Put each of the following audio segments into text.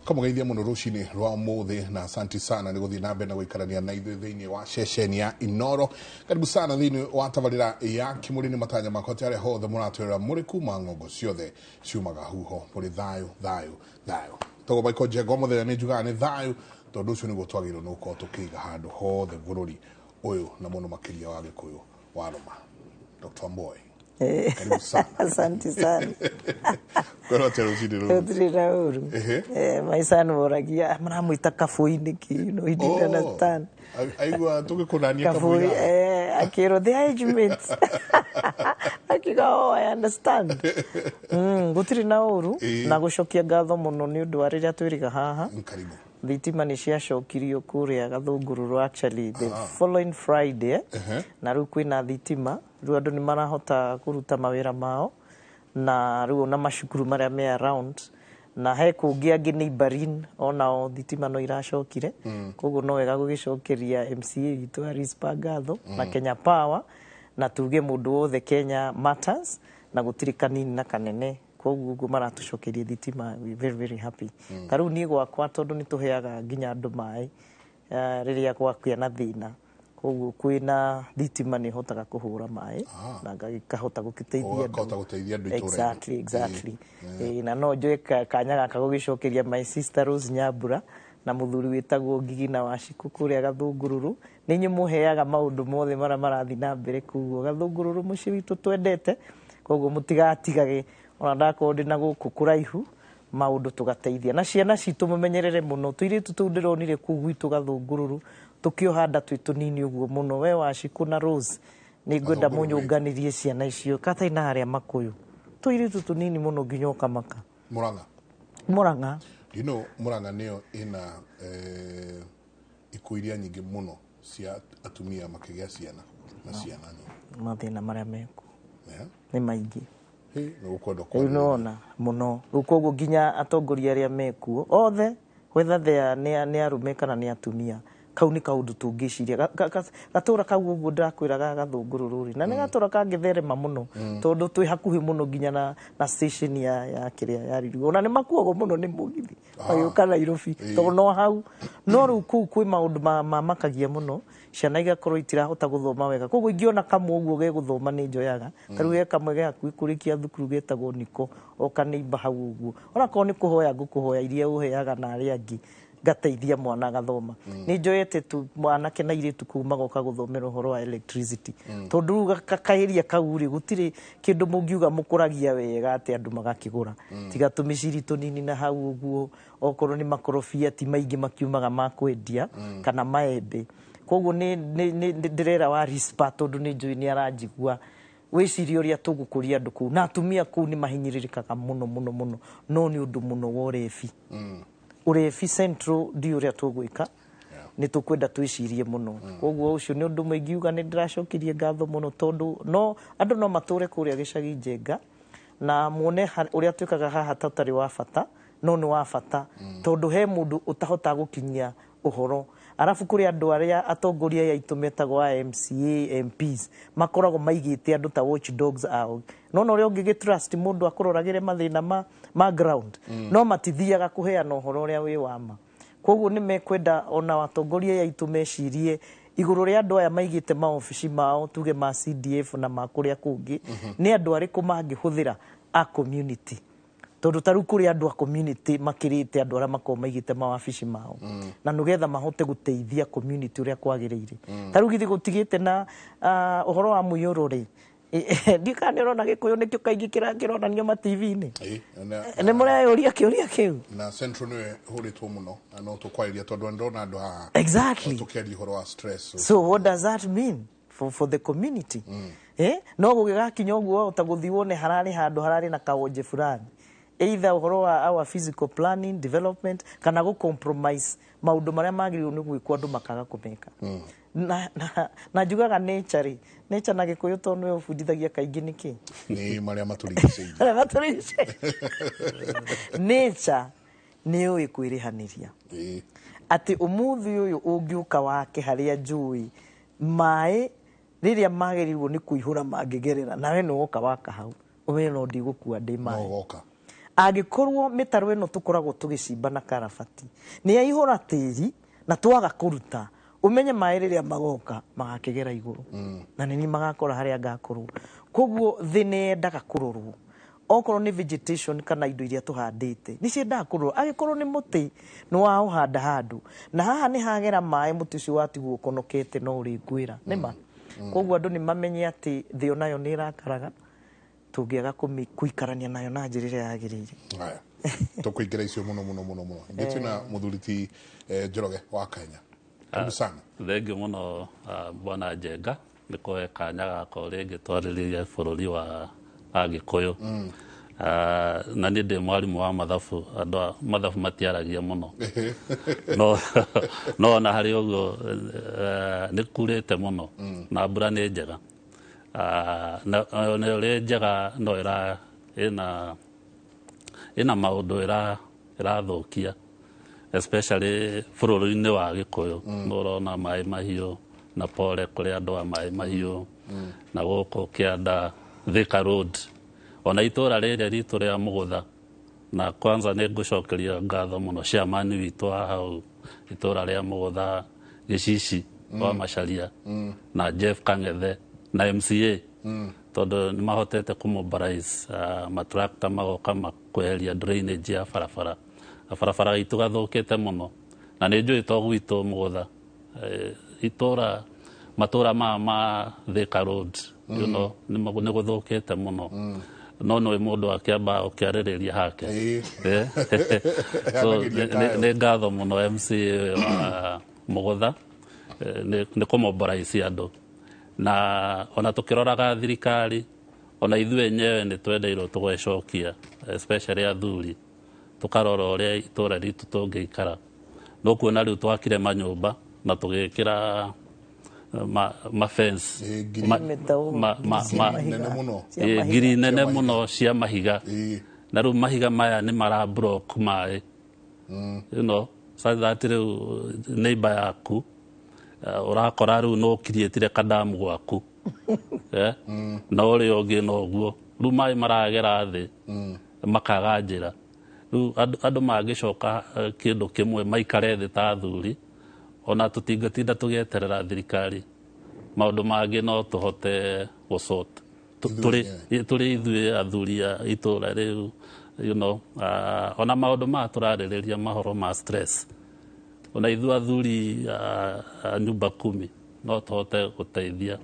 Kamũgeithia mũno rũcinĩ rwa ũmũthĩ na asanti sana nĩ gũthiĩ na mbere na gũikarania na ithuĩ thĩinĩ wa ceceni ya Inoro. Karibu sana thĩinĩ wa tabarĩra ya Kĩmũrĩ. Nĩ matanya makwa atĩ arĩa hothe mũratwĩrora mũrĩ kuma ng'ongo ciothe ciumaga huho mũrĩ thayũ thayũ thayũ. Togo Michael Njenga, o mũthenya nĩ njugaga nĩ thayũ, tondũ ũcio nĩguo twagĩrĩirwo nĩ gũkorwo tũkĩiga handũ hothe bũrũri ũyũ na mũno makĩria wa Gĩkũyũ wa Rũma. Dr. Mboy, karibu sana. Asante sana. Kwĩrwo atĩa rũcinĩ rũrũ? Gũtirĩ na ũru. My son woragia maramwĩta Kabũi nĩkĩ? You know, he didn't understand. Aigua tũgĩkũnania. Kabũi. Kabũi. Akĩrwo the age mates. Akiuga, "Oh, I understand." Gũtirĩ na ũru. Na gũcokia ngatho mũno nĩ ũndũ wa rĩrĩa twĩrĩga haha. Karibu. Thitima nĩ ciacokirio kũrĩa Gathũngũrũrũ, actually the following Friday, na rĩu kwĩna thitima. Rĩu andũ nĩ marahota kũruta mawĩra mao na rĩu ona macukuru marĩa me around na he kũngĩ angĩ neighboring onao thitima no iracokire. Koguo no wega gũgĩcokeria MCA witũ Arispa ngatho na Kenya Power, na tuge mũndũ wothe Kenya matters na gũtirĩ kanini na kanene. Koguo ũguo maratũcokeria thitima, we very very happy. Ta rĩu niĩ gwakwa, tondũ nĩ tũheaga nginya andũ maĩ rĩrĩa gwakĩa na thĩna, koguo kwĩna thitima nĩ hotaga kũhũra maĩ na ngahota gũgĩteithia. Ũgakahota gũteithia andũ itũũra-inĩ. Exactly. Na no njoe kanya gaka gũgĩcokeria my sister Rose Nyambura na mũthuri wĩtagwo Ngigina wa Cikũ kũrĩa Gathũngũrũrũ. Nĩ inyuĩ mũheaga maũndũ mothe marĩa marathiĩ na mbere kũu Gathũngũrũrũ, mũciĩ witũ twendete. Koguo mũtigatigage ona ndakorwo ndĩ na gũkũ kũraihu, maũndũ tũgateithia na ciana citũ. Mũmenyerere mũno tũirĩtu tũu ndĩronire kũu gwitũ Gathũngũrũrũ tũkĩoha nda twĩ tũnini ũguo mũno. We Wacikũ na Rose, nĩ ngwenda Gathũngũrũrũ. Mũnyũnganĩrie ciana icio katai na harĩa makũyũ, tũirĩtu tũnini mũno nginya ũkamaka. Murang'a. Mũrang'a. Do you know Murang'a nĩyo ĩna ikuũ iria nyingĩ mũno cia atumia makĩgĩa ciana na ciana nyingĩ? Mathĩna marĩa mekuo nĩ maingĩ. Hĩ, nĩ gũkwenda Rĩu kwarĩrĩria. Nĩwona mũno rĩu, koguo nginya atongoria arĩa mekuo othe, whether they are nĩ arũme kana nĩ atumia, kau nĩ kaũndũ tũngĩciria. Gatũra kau ũguo ndĩrakwĩra ga Gathũngũrũrũ rĩ, na nĩ gatũra kangĩtherema mũno tondũ twĩ hakuhĩ mũno nginya na station ya kĩrĩa ya Riru. Ona nĩ makuagwo mũno nĩ mũgithi magĩũka Nairobi tondũ no hau. No rĩu kũu kwĩ maũndũ mamakagia mũno, ciana igakorwo itirahota gũthoma wega. Koguo ingĩona kamwe ũguo gegũthoma nĩ njoyaga. Ta rĩu he kamwe ge hakuhĩ kũrĩkia thukuru getagwo Niko, o kanĩimba hau ũguo. Onakorwo nĩ kũhoya ngũkũhoya iria ũheaga na arĩa angĩ, ngateithia mwana agathoma. Nĩ njoete tu mwanake na irĩtu kũu magoka gũthomera ũhoro wa electricity, tondũ rĩu kaĩria kau rĩ, gũtirĩ kĩndũ mũngiuga mũkũragia wega atĩ andũ magakĩgũra tiga tũmĩciri tũnini na hau ũguo. Okorwo nĩ makorobia, ti maingĩ makiumaga ma kwendia kana maembe. Koguo nĩ ndĩrera wa Rispa, tondũ nĩ njũĩ nĩ aranjigua, wĩcirie ũrĩa tũgũkũria andũ kũu na atumia kũu nĩ mahinyĩrĩrĩkaga mũno mũno mũno, no nĩ ũndũ mũno wa ũrebi. Ũrebi Central ndiũ ũrĩa tũgwĩka, nĩ tũkwenda twĩcirie mũno. Koguo ũcio nĩ ũndũ ũmwe ingiuga nĩ ndĩracokirie ngatho mũno, tondũ no andũ no matũre kũrĩa gĩcagi Njenga na muone ũrĩa twĩkaga haha ta ũtarĩ wa bata, no nĩ wa bata, tondũ he mũndũ ũtahotaga gũkinyia ũhoro. Arabu kũrĩ andũ arĩa atongoria aya aitũ metagwo a MCA, MPs, makoragwo maigĩte andũ ta watchdogs ao. No ũrĩa ũngĩgĩ trust mũndũ akũroragĩre mathĩna ma ground, no matithiaga kũheana ũhoro ũrĩa wĩ wa ma. Koguo nĩ mekwenda ona atongoria aya aitũ mecirie igũrũ rĩa andũ aya maigĩte maobici mao, tuge ma CDF na ma kũrĩa kũngĩ, nĩ andũ arĩkũ mangĩhũthĩra a community, tondũ ta rĩu kũrĩ andũ a community makĩrĩte andũ arĩa makoragwo maigĩte mawabici mao, na nĩgetha mahote gũteithia community ũrĩa kwagĩrĩire. Ta rĩu githĩ gũtigĩte na ũhoro wa mũiyũro rĩ, ndiũ kana nĩ ũrona Gĩkũyũ nĩkĩo kaingĩ kĩronanio ma TV-inĩ. Ĩ, Nĩ mũreyũria kĩũria kĩu? Na Central nĩwe hũrĩtwo mũno na no tũkwarĩria, tondũ ndĩrona andũ haha tũkĩaria ũhoro wa stress. So what does that mean for the community? No gũgĩgakinya ũguo wahota gũthiĩ wone hararĩ handũ hararĩ na kawonje fulani, either ũhoro wa our physical planning development kana gũ compromise maũndũ marĩa magĩrĩirwo nĩ gwĩkwo, andũ makaga kũmeka. Na njugaga nature rĩ, nature na Gĩkũyũ, tondũ nĩwe ũbundithagia kaingĩ, nĩkĩ? Nĩ marĩa matũrigicĩirie. Marĩa matũrigicĩirie. Nature nĩ yũĩ kwĩrĩhanĩria, atĩ ũmũthĩ ũyũ ũngĩũka wake harĩa njũĩ maĩ rĩrĩa magĩrĩirwo nĩ kũihũra mangĩgerera, nawe nĩ woka waka hau, ũmenye no ndigũkua ndĩ No maĩ. ũgoka. Angĩkorwo mĩtaro ĩno tũkoragwo tũgĩcimba na karabati nĩ yaihũra tĩri na twaga kũruta, ũmenye maĩ rĩrĩa magoka magakĩgera igũrũ na nĩ niĩ magakora harĩa ngakorwo. Koguo thĩ nĩ yendaga kũrorwo, okorwo nĩ vegetation kana indo iria tũhandĩte nĩ ciendaga kũrorwo. Angĩkorwo nĩ mũtĩ nĩ waũhanda handũ na haha nĩ hagera maĩ, mũtĩ ũcio watigwo ũkonokete no ũrĩngwĩra nĩma. Koguo andũ nĩ mamenye atĩ thĩ onayo nĩ ĩrakaraga tũngĩaga kũikarania nayo na njĩra ĩrĩa yagĩrĩire. Haya, tũkũingĩra icio mũno mũno mũno mũno. Ngĩtio na mũthuri ti Njoroge wa Kenya, karibu sana. Thengiũ mũno, bwana Njenga, nĩ kũhe kanya gakwa rĩngĩ twarĩrĩrie bũrũri wa Agĩkũyũ. Na niĩ ndĩ mwarimũ wa mathabu, andũ a mathabu matiaragia mũno, no ona harĩ ũguo nĩ kurĩte mũno na mbura nĩ njega. Na na ũrĩa njega no ĩra ĩna maũndũ ĩrathũkia, especially bũrũri-inĩ wa Gĩkũyũ. Nĩ ũrona maĩ mahiũ na pole kũrĩ andũ a maĩ mahiũ na gũkũ kĩanda Thika Road, ona itũra rĩrĩa ritũ rĩa Mũgũtha. Na kwanza nĩ ngũcokeria ngatho mũno chairman witũ wa hau itũra rĩa Mũgũtha, Gĩcici wa Macharia, na Jeff Kang'ethe na MCA, tondũ nĩ mahotete kũmobilize matrakta magoka makweheria drainage ya barabara, na barabara itũ gathũkĩte mũno. Na nĩ njũĩ to gwitũ Mũgũtha, itũra matũra ma Thika Road nĩ gũthũkĩte mũno, no nĩ mũndũ akĩamba ũkĩarĩrĩria hake. So Yanagiria tayo. Nĩ ngatho mũno MCA wa Mũgũtha, nĩ kũmobilize andũ. Na ona tũkĩroraga thirikari, ona ithuĩ enyewe nĩ twendeirwo tũgecokia, especially athuri, tũkarora ũrĩa itũra ritũ tũngĩikara. No kuona rĩu twakire manyũmba na tũgĩkĩra ma fence. Ngiri Mĩtaro cia mahiga. Nene mũno. Cia mahiga. Ngiri nene mũno cia mahiga. Na rĩu mahiga maya nĩ mara block maĩ, so that rĩu neighbor yaku, ũrakora rĩu no create kadamu gwaku, na ũrĩa ũngĩ noguo. Rĩu maĩ maragera thĩ makaga njĩra. Rĩu andũ mangĩcoka kĩndũ kĩmwe maikare thĩ ta athuri, ona tũtingĩtinda tũgĩeterera thirikari, maũndũ mangĩ no tũhote gũsort. Tũrĩ ithuĩ athuri a itũra rĩu, ona maũndũ maya tũrarĩrĩria mahoro ma stress, ona ithuĩ athuri a nyumba kumi no tũhote gũteithia.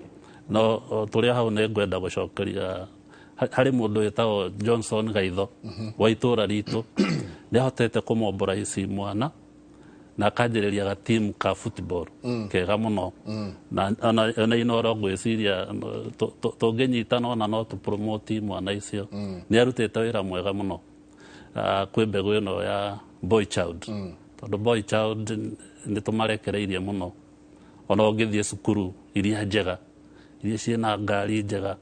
No tũrĩ hau nĩ ngwenda gũcokeria harĩ mũndũ wĩtagwo Johnson Gaitho wa itũra ritũ. Nĩ ahotete kũmobilize mwana na akanjĩrĩria gatimu ka football kega mũno, na ona Inoro ngwĩciria tũngĩnyitana ona no tũpromote mwana icio. Nĩ arutĩte wĩra mwega mũno kwĩ mbegũ ĩno ya boy child, tondũ boy child nĩ tũmarekereirie mũno. Ona ũngĩthiĩ cukuru iria njega, iria ciĩna ngari njega,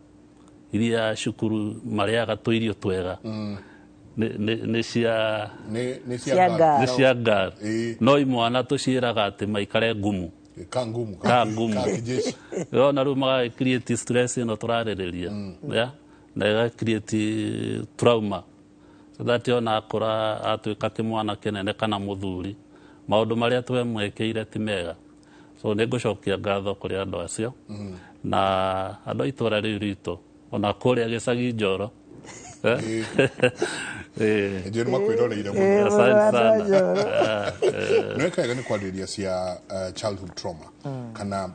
iria cukuru marĩaga tũirio twega, nĩ cia nĩ Cia cia ngaro. Nĩ cia ngaro. No imwana tũciĩraga atĩ maikare ngumu. Ka ngumu. Ka ngumu. Ka kijeshi. Ona rĩu maga create stress ĩno tũrarĩrĩria, yeah? Na ĩga create trauma, so that ona akũra atuĩka kĩmwana kĩnene kana mũthuri, maũndũ marĩa twemwĩkĩire ti mega. So nĩ ngũcokia ngatho kũrĩ andũ acio na andũ a itũra rĩu ritũ, ona kũrĩa gĩcagi Njoro. Njũĩ nĩ makwĩroreire mũno. Asante sana. Nĩ wekaga nĩ kwarĩrĩria cia childhood trauma kana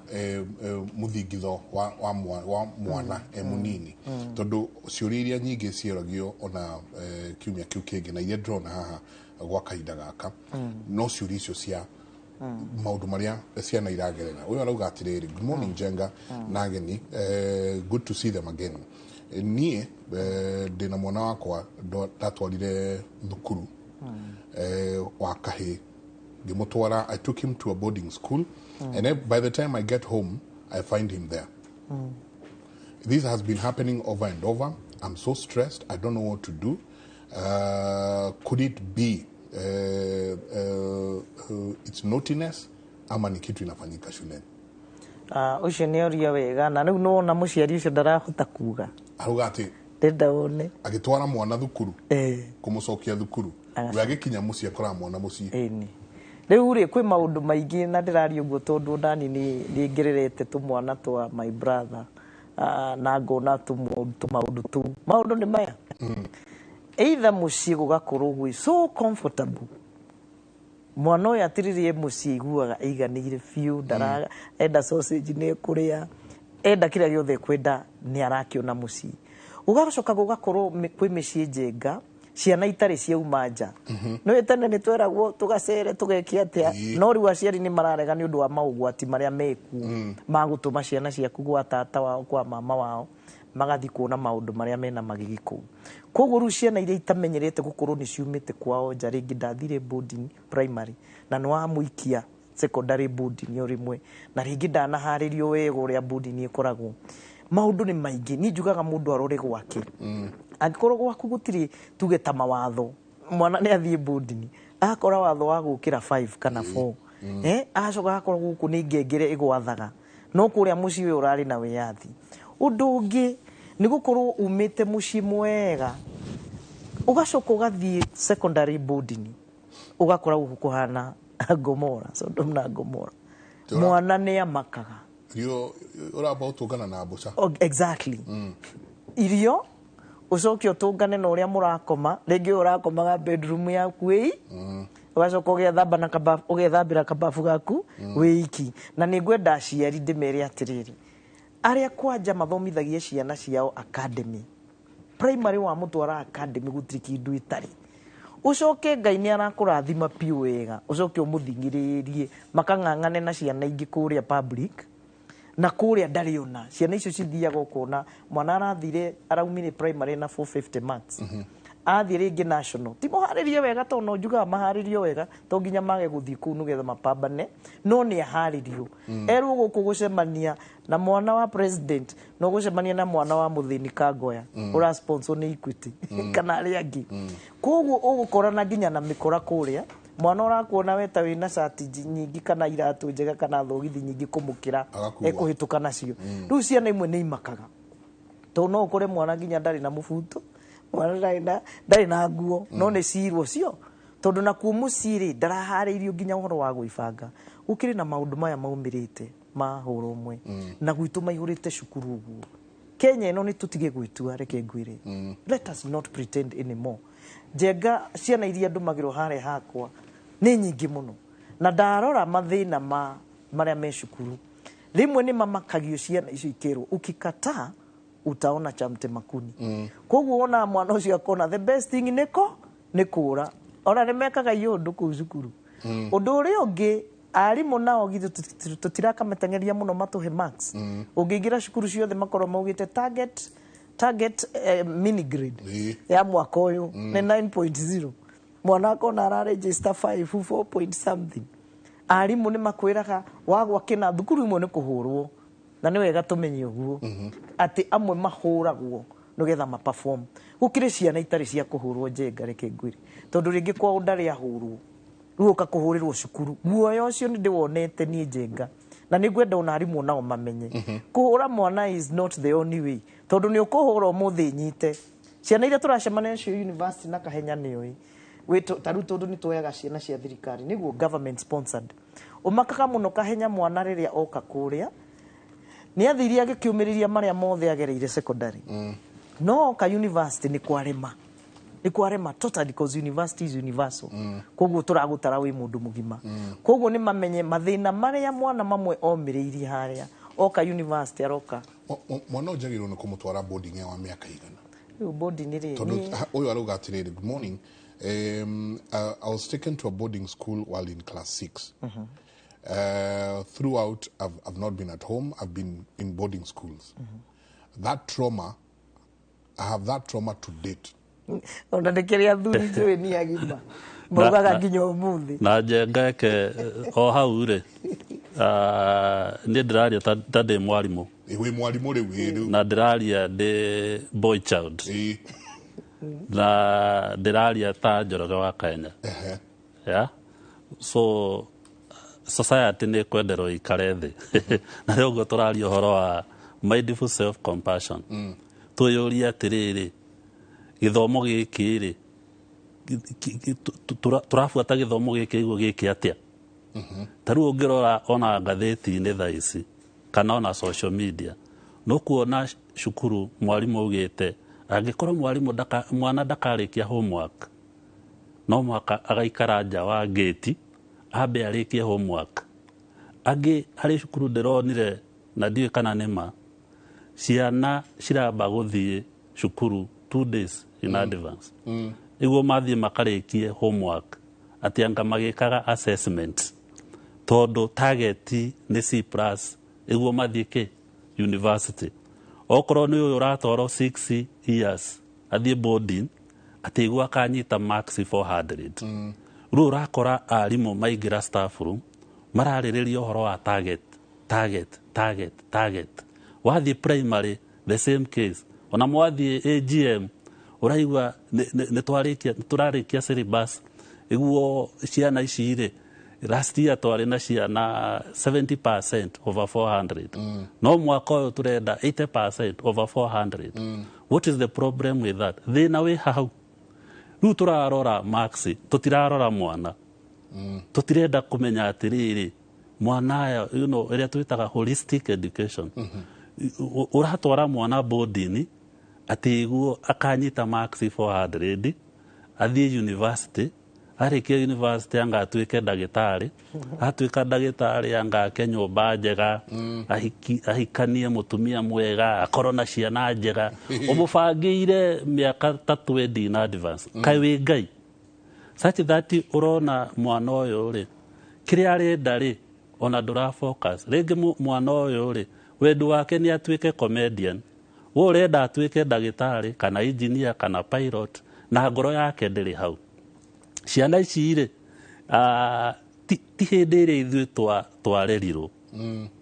mũthingitho wa mwana e mũnini, tondũ ciũria iria nyingĩ cioragio ona kiumia kĩu kĩngĩ na iria ndĩrona haha gwa kahinda gaka no ciũria icio cia maũndũ marĩa ciana iragerera. Ũyũ arauga atĩrĩrĩ, "Good morning Njenga na ageni, good to see them again. Niĩ ndĩna mwana wakwa ndatwarire thukuru wa kahĩ, ngĩmũtwara. I took him to a boarding school and then by the time I get home I find him there. This has been happening over and over. I'm so stressed, I don't know what to do. Could it be it's naughtiness ama ni kitu inafanyika shuleni?" Ũcio nĩ oria wega, na rĩu nĩwona mũciari ũcio ndarahota kuga. Arauga atĩ Ndĩrenda wone. Agĩtwara mwana thukuru, kũmũcokia thukuru, Agacoka. we agĩkinya mũciĩ akoraga mwana mũciĩ. Ĩni rĩu rĩ, kwĩ maũndũ maingĩ na ndĩraria ũguo tondũ nani nĩ ngererete tũmwana twa my brother, na ngona tũmaũndũ tũu. Maũndũ nĩ maya, either mũciĩ gũgakorwo gwĩ so comfortable, mwana ũyũ atĩrĩrĩ e mũciĩ aiguaga aiganĩire biũ, ndara enda sausage nĩ ekũrĩa, enda kĩrĩa gĩothe ekwenda nĩ arakĩona mũciĩ. Gũgacoka gũgakorwo kwĩ mĩciĩ njenga ciana itarĩ ciauma nja. Nĩ tene nĩ tweragwo tũgacere tũgeke atĩa, no rĩu aciari nĩ mararega nĩ ũndũ wa maũgwati marĩa mekuo ma gũtũma ciana ciaku gwa tata wao, kwa mama wao, magathiĩ kuona maũndũ marĩa mena magigi kũu. Koguo rĩu ciana iria itamenyerete gũkorwo nĩ ciumĩte kwao nja, rĩngĩ ndathire boarding primary na nĩ wamũikia secondary boarding o rĩmwe, na rĩngĩ ndanaharĩrio wega ũrĩa boarding ĩkoragwo, maũndũ nĩ maingĩ. Niĩ njugaga mũndũ arore gwake. Angĩkorwo gwaku gũtirĩ tuge ta mawatho, mwana nĩ athiĩ boarding akora watho wa gũkĩra 5 kana 4, agacoka agakorwo gũkũ nĩ ngengere ĩgwathaga, no kũrĩa mũciĩ ũyũ ũrarĩ na wĩyathi. Ũndũ ũngĩ nĩ gũkorwo umĩte mũciĩ mwega, ũgacoka ũgathiĩ secondary boarding, ũgakora gũkũ kũhana Gomora, Sodom na Gomora. Mwana nĩ amakaga. Irio ũramba ũtũngana na mbũca. Oh, exactly. Irio ũcoke ũtũngane na ũrĩa mũrakoma, rĩngĩ ũyũ ũrakomaga bedroom yaku ĩi, ũgacoka ũgethamba na kabafu, ũgethambĩra kababu gaku wĩ iki. Na nĩ ngwenda aciari ndĩmere atĩrĩrĩ, arĩa kwanja mathomithagia ciana ciao academy primary, wamũtwara academy gũtirĩ kĩndũ ĩtarĩ, ũcoke Ngai nĩ arakũrathima piũ wega, ũcoke ũmũthing'ĩrĩrie makang'ang'ane na ciana ingĩ kũrĩa public, na kũrĩa ndarĩ ona ciana icio cithiaga ũkona mwana arathire araumire primary na 450 marks, athiĩ rĩngĩ national, ti mũharĩrie wega, tondũ no njugaga maharĩrio wega to nginya mage gũthiĩ kũu nĩgetha mapambane, no nĩ aharĩrio erwo gũkũ gũcemania na mwana wa president, no gũcemania na mwana wa mũthĩni Kangoya ũra sponsor nĩ Equity kana arĩa angĩ. Koguo ũgũkorana nginya na mĩkora kũrĩa, mwana ũrakuona we ta wĩna cati nyingĩ kana iratũ njega kana thogithi nyingĩ kũmũkĩra, Agakua. ekũhĩtũka nacio. Rĩu ciana imwe nĩ imakaga tondũ no ũkore mwana nginya ndarĩ na mũbuto, mwana ndarĩ na nguo, no nĩ cirwo cio tondũ nakuo mũciĩ rĩ ndaraharĩirio nginya ũhoro wa gwĩbanga. Gũkĩrĩ na maũndũ maya maumĩrĩte ma hũra ũmwe na gwitũ maihũrĩte cukuru ũguo. Kenya ĩno nĩ tũtige gwĩtua, reke ngwĩre, let us not pretend anymore. Njenga ciana iria ndũmagĩrwo harĩa hakwa nĩ nyingĩ mũno, na ndarora mathĩna ma marĩa me cukuru, rĩmwe nĩ mamakagio ciana icio ikerwo ukikataa utaona cha mtema kuni. Koguo wonaga mwana ũcio akona the best thing nĩko nĩ kũra, ona nĩ mekaga iũndũ kũu cukuru. Ũndũ ũrĩa ũngĩ, arimũ nao githĩ tũtirakamateng'eria mũno matũhe marks. Ũngĩingĩra cukuru ciothe makorwo maugĩte target mini grade ya mwaka ũyũ nĩ 9.0, mwana akona araregister 5 4 point something. Arimũ nĩ makwĩraga wagwa kĩna thukuru imwe nĩ kũhũrwo, na nĩ wega tũmenye ũguo atĩ amwe mahũragwo nĩgetha maperform. Gũkĩrĩ ciana itarĩ cia kũhũrwo, njenga reke ngwĩre, tondũ rĩngĩ kwao ndarĩ ahũrwo, rĩu ũka kũhũrĩrwo cukuru. Guoya ũcio nĩ ndĩwonete niĩ njenga, na nĩ ngwenda ona arimũ nao mamenye kũhũra mwana is not the only way, tondũ nĩ ũkũhũra ũmũthĩ nyite ciana iria tũracemania nacio university na kahenya nĩoĩ ta rĩu tondũ nĩ tuoyaga ciana cia thirikari nĩguo government sponsored, ũmakaga mũno kahenya mwana rĩrĩa oka kũrĩa nĩ athire agĩkĩũmĩrĩria marĩa mothe agereire secondary, no oka university nĩ kwarema, nĩ kwarema totally, because university is universal. Koguo tũragũtara wĩ mũndũ mũgima. Koguo nĩ mamenye mathĩna marĩa mwana mamwe omĩrĩirie harĩa, oka university aroka. Mwana ũyũ njagĩrĩirwo nĩ kũmũtwara boarding ya wa mĩaka igana? Rĩu boarding rĩ Tondũ ũyũ arauga atĩrĩrĩ, "Good morning, I was taken to a boarding school while in class 6. Throughout I've not been at home. I've been in boarding schools. That trauma, I have that trauma to date." Ona nĩ kĩrĩa athuri njũĩ nĩ agima maugaga nginya ũmũthĩ. Na njenga eke o hau rĩ, niĩ ndĩraria ta ndĩ mwarimũ. Ĩ, wĩ mwarimũ rĩu, ĩ, rĩu. Na ndĩraria ndĩ boy child, na ndĩraria ta Njoroge wa Kenya. Yeah? So society nĩ kwenderwo ikare thĩ, na rĩu ũguo tũraria ũhoro wa mindful self compassion. Twĩyũrie atĩrĩrĩ, gĩthomo gĩkĩ rĩ, tũrabuata gĩthomo gĩkĩ iguo gĩkĩ atĩa? Ta rĩu ũngĩrora ona ngathĩti-inĩ thaa ici kana ona social media, nũkuona cukuru mwarimũ augĩte angĩkorwo mwarimũ mwana ndakarĩkia homework, no mũhaka agaikara nja wa ngĩti ambe arĩkie homework. Angĩ harĩ cukuru ndĩronire, na ndiũĩ kana nĩ ma, ciana ciramba gũthiĩ cukuru 2 days in advance nĩguo mathiĩ makarĩkie homework, atĩ anga magĩkaga assessment, tondũ target nĩ C+ nĩguo mathiĩ kĩ university. Okorwo nĩ ũyũ ũratwarwo 6 years athiĩ boarding, atĩ iguo akanyita marks 400. Rĩu ũrakora arimũ maingĩra staff room mararĩrĩria ũhoro wa target, target, target, target. Wathiĩ primary, the same case. Ona mwathiĩ AGM, ũraigua nĩ tũrarĩkia syllabus iguo ciana ici rĩ. Last year twarĩ na ciana 70% over 400, no mwaka ũyũ tũrenda 80% over 400. What is the problem with that? Thĩna wĩ hau. Rĩu tũrarora marks, tũtirarora mwana. Tũtirenda kũmenya atĩrĩrĩ, mwana aya, ĩrĩa twĩtaga holistic education. Ũratwara mwana boarding atĩ iguo akanyita marks 400, athiĩ university, arĩkia university anga atuĩke ndagĩtarĩ, atuĩka ndagĩtarĩ anga ake nyũmba njega, ahikanie mũtumia mwega, akorwo na ciana njega. Ũmũbangĩire mĩaka ta 20 in advance. Kaĩ wĩ Ngai? Such that ũrona mwana ũyũ rĩ, kĩrĩa arenda rĩ, ona ndũra focus rĩngĩ. Mwana ũyũ rĩ, wendi wake nĩ atuĩke comedian, we ũrenda atuĩke ndagĩtarĩ kana engineer kana pilot, na ngoro yake ndĩrĩ hau. Ciana ici rĩ, ti hĩndĩ ĩrĩa ithuĩ twarerirwo,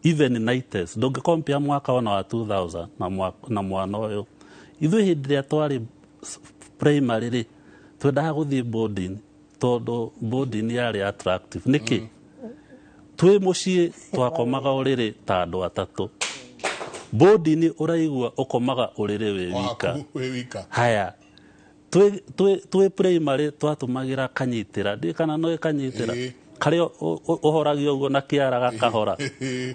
even 90s, ndũngĩkompia mwaka ona wa 2000 na mwana ũyũ. Ithuĩ hĩndĩ ĩrĩa twarĩ primary rĩ, twendaga gũthiĩ boarding tondũ boarding yarĩ attractive. Nĩkĩ? Twĩ mũciĩ twakomaga ũrĩrĩ ta andũ atatũ. Boarding ũraigua ũkomaga ũrĩrĩ wĩ wika. Waku wĩ wika. Haya, twĩ primary twatũmagĩra kanyitĩra, ndiũĩ kana no kanyitĩra karĩa ũhoragia ũguo na kĩara gakahora.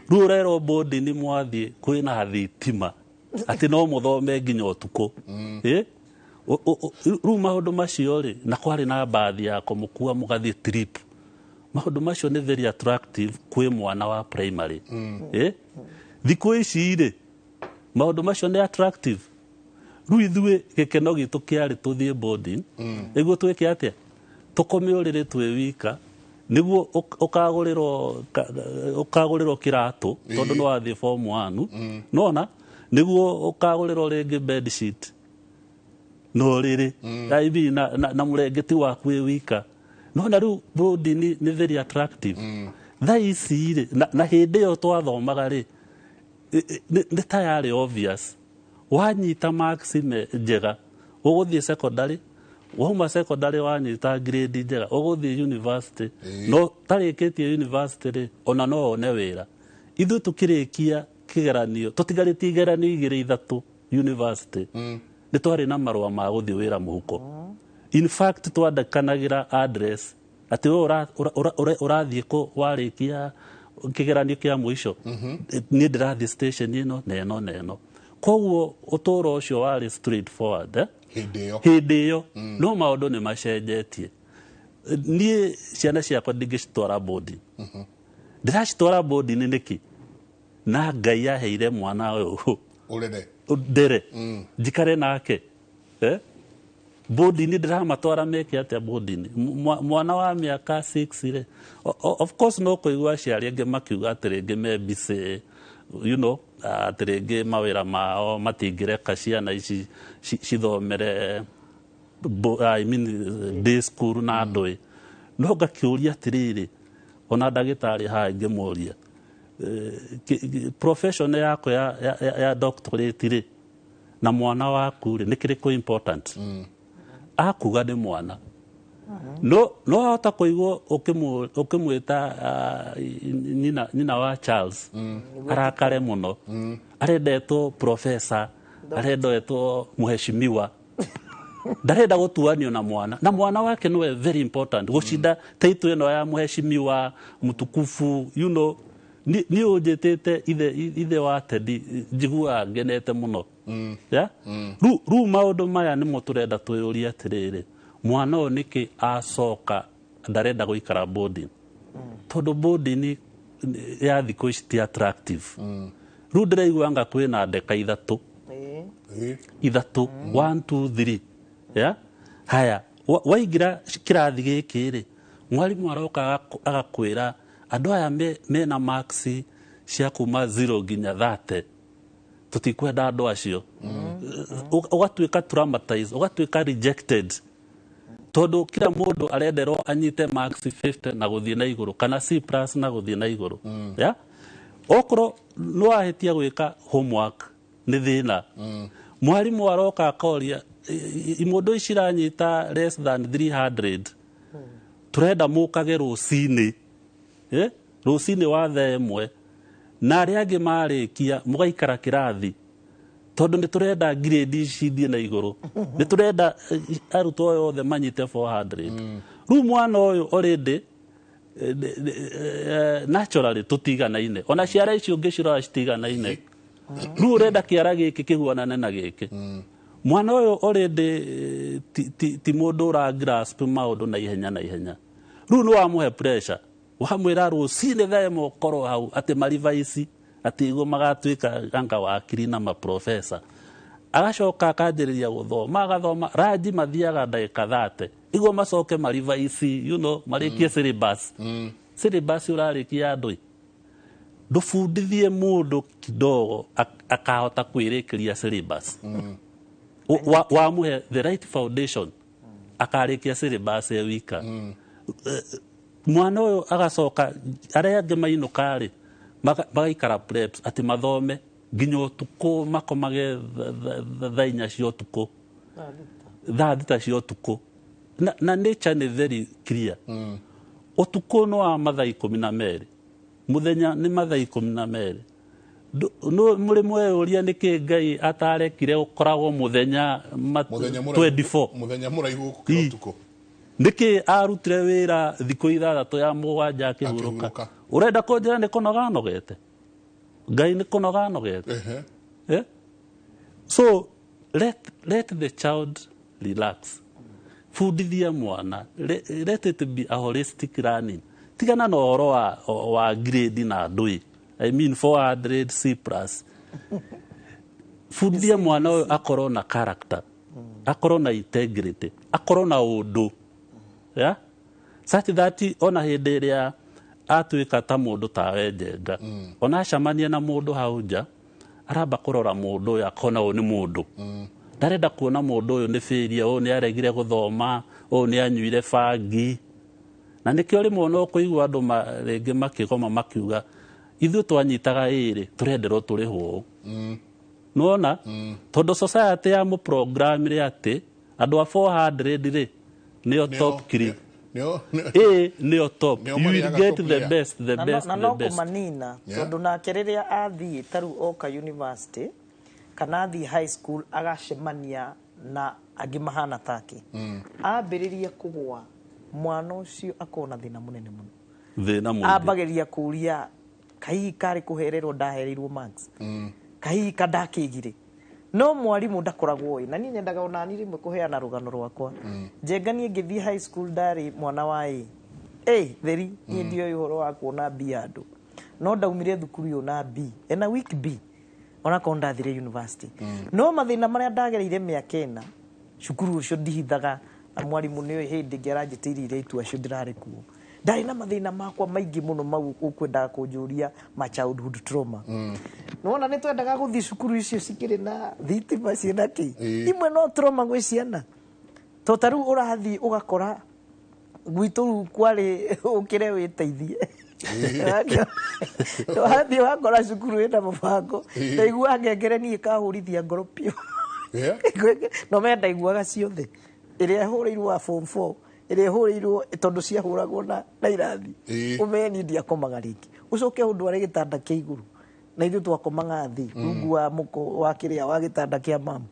Rĩu ũrerwo boarding mwathiĩ kwĩna thitima, atĩ no mũthome nginya ũtukũ. Ĩ? Rĩu maũndũ macio rĩ, na kwarĩ na mbathi ya kũmũkua mũgathiĩ trip, maũndũ macio nĩ very attractive kwĩ mwana wa primary. Ĩ? Thikũ ici rĩ, maũndũ macio nĩ attractive? Rĩu ithuĩ gĩkeno gitũ kĩarĩ tũthiĩ boarding nĩguo twĩke atĩa? Tũkome ũrĩrĩ twĩ wika, nĩguo ũkagũrĩrwo kĩratũ tondũ nĩ wathiĩ form 1, nona nĩguo ũkagũrĩrwo rĩngĩ bed sheet na ũrĩrĩ, I mean, na mũrengeti waku wĩ wika. Nona rĩu boarding nĩ very attractive thaa ici rĩ. Na hĩndĩ ĩyo twathomaga rĩ, nĩ ta yarĩ obvious, wanyita marks njega ũgũthiĩ secondary, wauma secondary wanyita grade njega ũgũthiĩ university, no tarĩkĩtie university rĩ, ona no one wĩra. Ithuĩ tũkĩrĩkia kĩgeranio, tũtigarĩtie igeranio igĩrĩ ithatũ university, nĩ twarĩ na marũa ma gũthiĩ wĩra mũhuko. In fact, twandĩkanagĩra address atĩ we ũrathiĩ kũ warĩkia kĩgeranio kĩa mũico? Niĩ ndĩrathiĩ station ĩno na ĩno na ĩno. Koguo ũtũũro ũcio warĩ straight forward, eh? Hĩndĩ ĩyo. Hĩndĩ ĩyo. No maũndũ nĩ macenjetie. Niĩ ciana ciakwa ndingĩcitwara boarding. Ndĩracitwara boarding nĩkĩ na Ngai aheire mwana ũyũ ũrere ndere njikare nake, eh? Boarding ndĩramatwara meke atĩa boarding? Mwana wa mĩaka 6 rĩ, of course no kũigua aciari angĩ makiuga atĩ rĩngĩ me busy, atĩ rĩngĩ mawĩra mao matingĩreka ciana ici cithomere I mean, day school na ndũĩ. No ngakĩũria atĩrĩrĩ, ona ndagĩtarĩ haha ingĩmũria, profession yako ya doctorate rĩ, na mwana waku rĩ, nĩ kĩrĩkũ important? Akuga nĩ mwana. No hota kũigua ũkĩmwĩta nyina wa Charles arakare mũno, arendetwo professor. Arenda etwo muheshimiwa. Ndarenda gũtuanio na mwana, na mwana wake nĩwe very important gũcinda title ĩno ya muheshimiwa mtukufu. Niĩ ũnjĩtĩte ithe wa Teddy, njiguaga ngenete mũno. Yeah? Rĩu maũndũ maya nĩmo tũrenda twĩyũrie atĩrĩrĩ, mwana ũyũ nĩkĩ acoka ndarenda gũikara boarding? Tondũ boarding ya thikũ ici ti attractive. Rĩu ndĩraigua anga kwĩna ndeka ithatũ. Ithatũ, 1 2 3. Yeah? Haya, waingĩra kĩrathi gĩkĩ rĩ, mwarimũ aroka agakwĩra andũ aya mena marks cia kuma 0 nginya 30, tũtikwenda andũ acio. Ũgatuĩka traumatized, ũgatuĩka rejected, tondũ kila mũndũ arenderwo anyite marks 50 na gũthiĩ na igũrũ, kana C plus na gũthiĩ na igũrũ. Yeah? Okorwo nĩ wahĩtia gwĩka homework nĩ thĩna. Mwarimũ aroka akoria imũndũ ici iranyita less than 300, tũrenda mũkage rũcinĩ, rũcinĩ wa thaa ĩmwe, na arĩa angĩ marĩkia mũgaikara kĩrathi, tondũ nĩ tũrenda grade ici ithiĩ na igũrũ, nĩ tũrenda arutwo othe manyite 400. Rĩu mwana ũyũ already naturally tũtiganaine, ona ciara icio ũngĩcirora citiganaine. Rĩu ũrenda kĩara gĩkĩ kĩhuanane na gĩkĩ. Mwana ũyũ already ti mũndũ ũra grasp maũndũ na ihenya na ihenya. Rĩu nĩ wamũhe pressure, wamwĩra rũcinĩ thaa ĩmwe ũkorwo hau atĩ marivaici, atĩ iguo magatuĩka anga wakiri na maprofesa. Agacoka akanjĩrĩria gũthoma, agathoma ranji mathiaga ndagĩka 30 iguo macoke marivaici, marĩkie syllabus. Syllabus ũrarĩkia andũ ndũbundithie mũndũ kidogo akahota kwĩrĩkĩria syllabus. Wamũhe the right foundation, akarĩkia syllabus e wika. Mwana ũyũ agacoka arĩa angĩ mainũka rĩ, magaikara preps atĩ mathome nginya ũtukũ, makomage thaa inya cia ũtukũ, thaa thita cia ũtukũ. Na nature nĩ very clear. Ũtukũ nĩ wa mathaa 12, mũthenya nĩ mathaa 12. Mũrĩ mweyũria nĩkĩ Ngai atarekire ũkoragwo mũthenya 24? Mũthenya mũraihu gũkĩra ũtukũ. Nĩkĩ arutire wĩra thikũ ithathatũ ya mũgwanja akĩhurũka? Ũrenda kũnjĩra nĩ kũnoga anogete? Ngai nĩ kũnoga anogete? So let the child relax. Fundithia mwana, let it be a holistic learning. Tigana na ũhoro wa grade na ndũĩ. I mean 400 C plus. Fundithia mwana ũyũ akorwo na character, akorwo na integrity, akorwo na ũndũ. Yeah? Such that ona hĩndĩ ĩrĩa atuĩka ta mũndũ tawe Njenga, ona acemania na mũndũ hau nja, aramba kũrora mũndũ ũyũ akona ũyũ nĩ mũndũ. Ndarenda kuona mũndũ ũyũ nĩ failure, ũyũ nĩ aregire gũthoma, ũyũ nĩ anyuire bangi. Na nĩkĩo rĩmwe no kũigua andũ rĩngĩ makĩgoma makiuga ithuĩ twanyitaga ĩrĩ tũrenderwo tũrĩhwo ũũ. Nĩwona? Tondũ society ya mũprogramire atĩ andũ a 400 rĩ nĩo top 3. A nĩo top. You will get the best, the best, na no kũmanina, tondũ nake rĩrĩa athiĩ ta rĩu oka university kana athiĩ high school agacemania na angĩ mahana take, ambĩrĩria kũgũa, mwana ũcio akorwo na thĩna mũnene mũno. Thĩna mũingĩ. Ambagĩrĩria kũria kahihi karĩ kũhererwo ndahereirwo marks, kahihi ka ndakĩgire. No mwarimũ ndakoragwo ĩ, na niĩ nyendaga ona niĩ rĩmwe kũheana rũgano rwakwa. Njenga niĩ ngĩthiĩ high school ndarĩ mwana wa A. Theri, niĩ ndioĩ ũhoro wa kuona B andũ. No ndaumire thukuru ĩyo na B, ena week B, onakorwo ndathire university. No mathĩna marĩa ndagereire mĩaka ĩna, cukuru ũcio ndihithaga, na mwarimũ nĩoĩ hĩndĩ ĩngĩ aranjĩtĩire irĩtu acio ndĩrarĩ kuo. Ndarĩ na mathĩna makwa maingĩ mũno mau ũkwendaga kũnjũria ma childhood trauma. Nĩwona nĩ twendaga gũthiĩ cukuru icio cikĩrĩ na thitima ciĩna kĩ. Imwe no trauma gwĩ ciana. To ta rĩu ũrathiĩ ũgakora gwitũ rĩu kwarĩ ũkĩre wĩteithie. Wathiĩ wakora cukuru ĩna mũbango, ndaiguaga ngengere niĩ ĩkahũrithia ngoro biũ. No me ndaiguaga ciothe. Ĩrĩa ĩhũrĩirwo wa form 4, ĩrĩa ĩhũrĩirwo tondũ ciahũragwo na irathi. Ũmenye niĩ ndiakomaga rĩngĩ. Ũcoke ũndware gĩtanda kĩa igũrũ. Na ithuĩ twakomaga thĩ rungu wa mũko wa kĩrĩa wa gĩtanda kĩa mamu.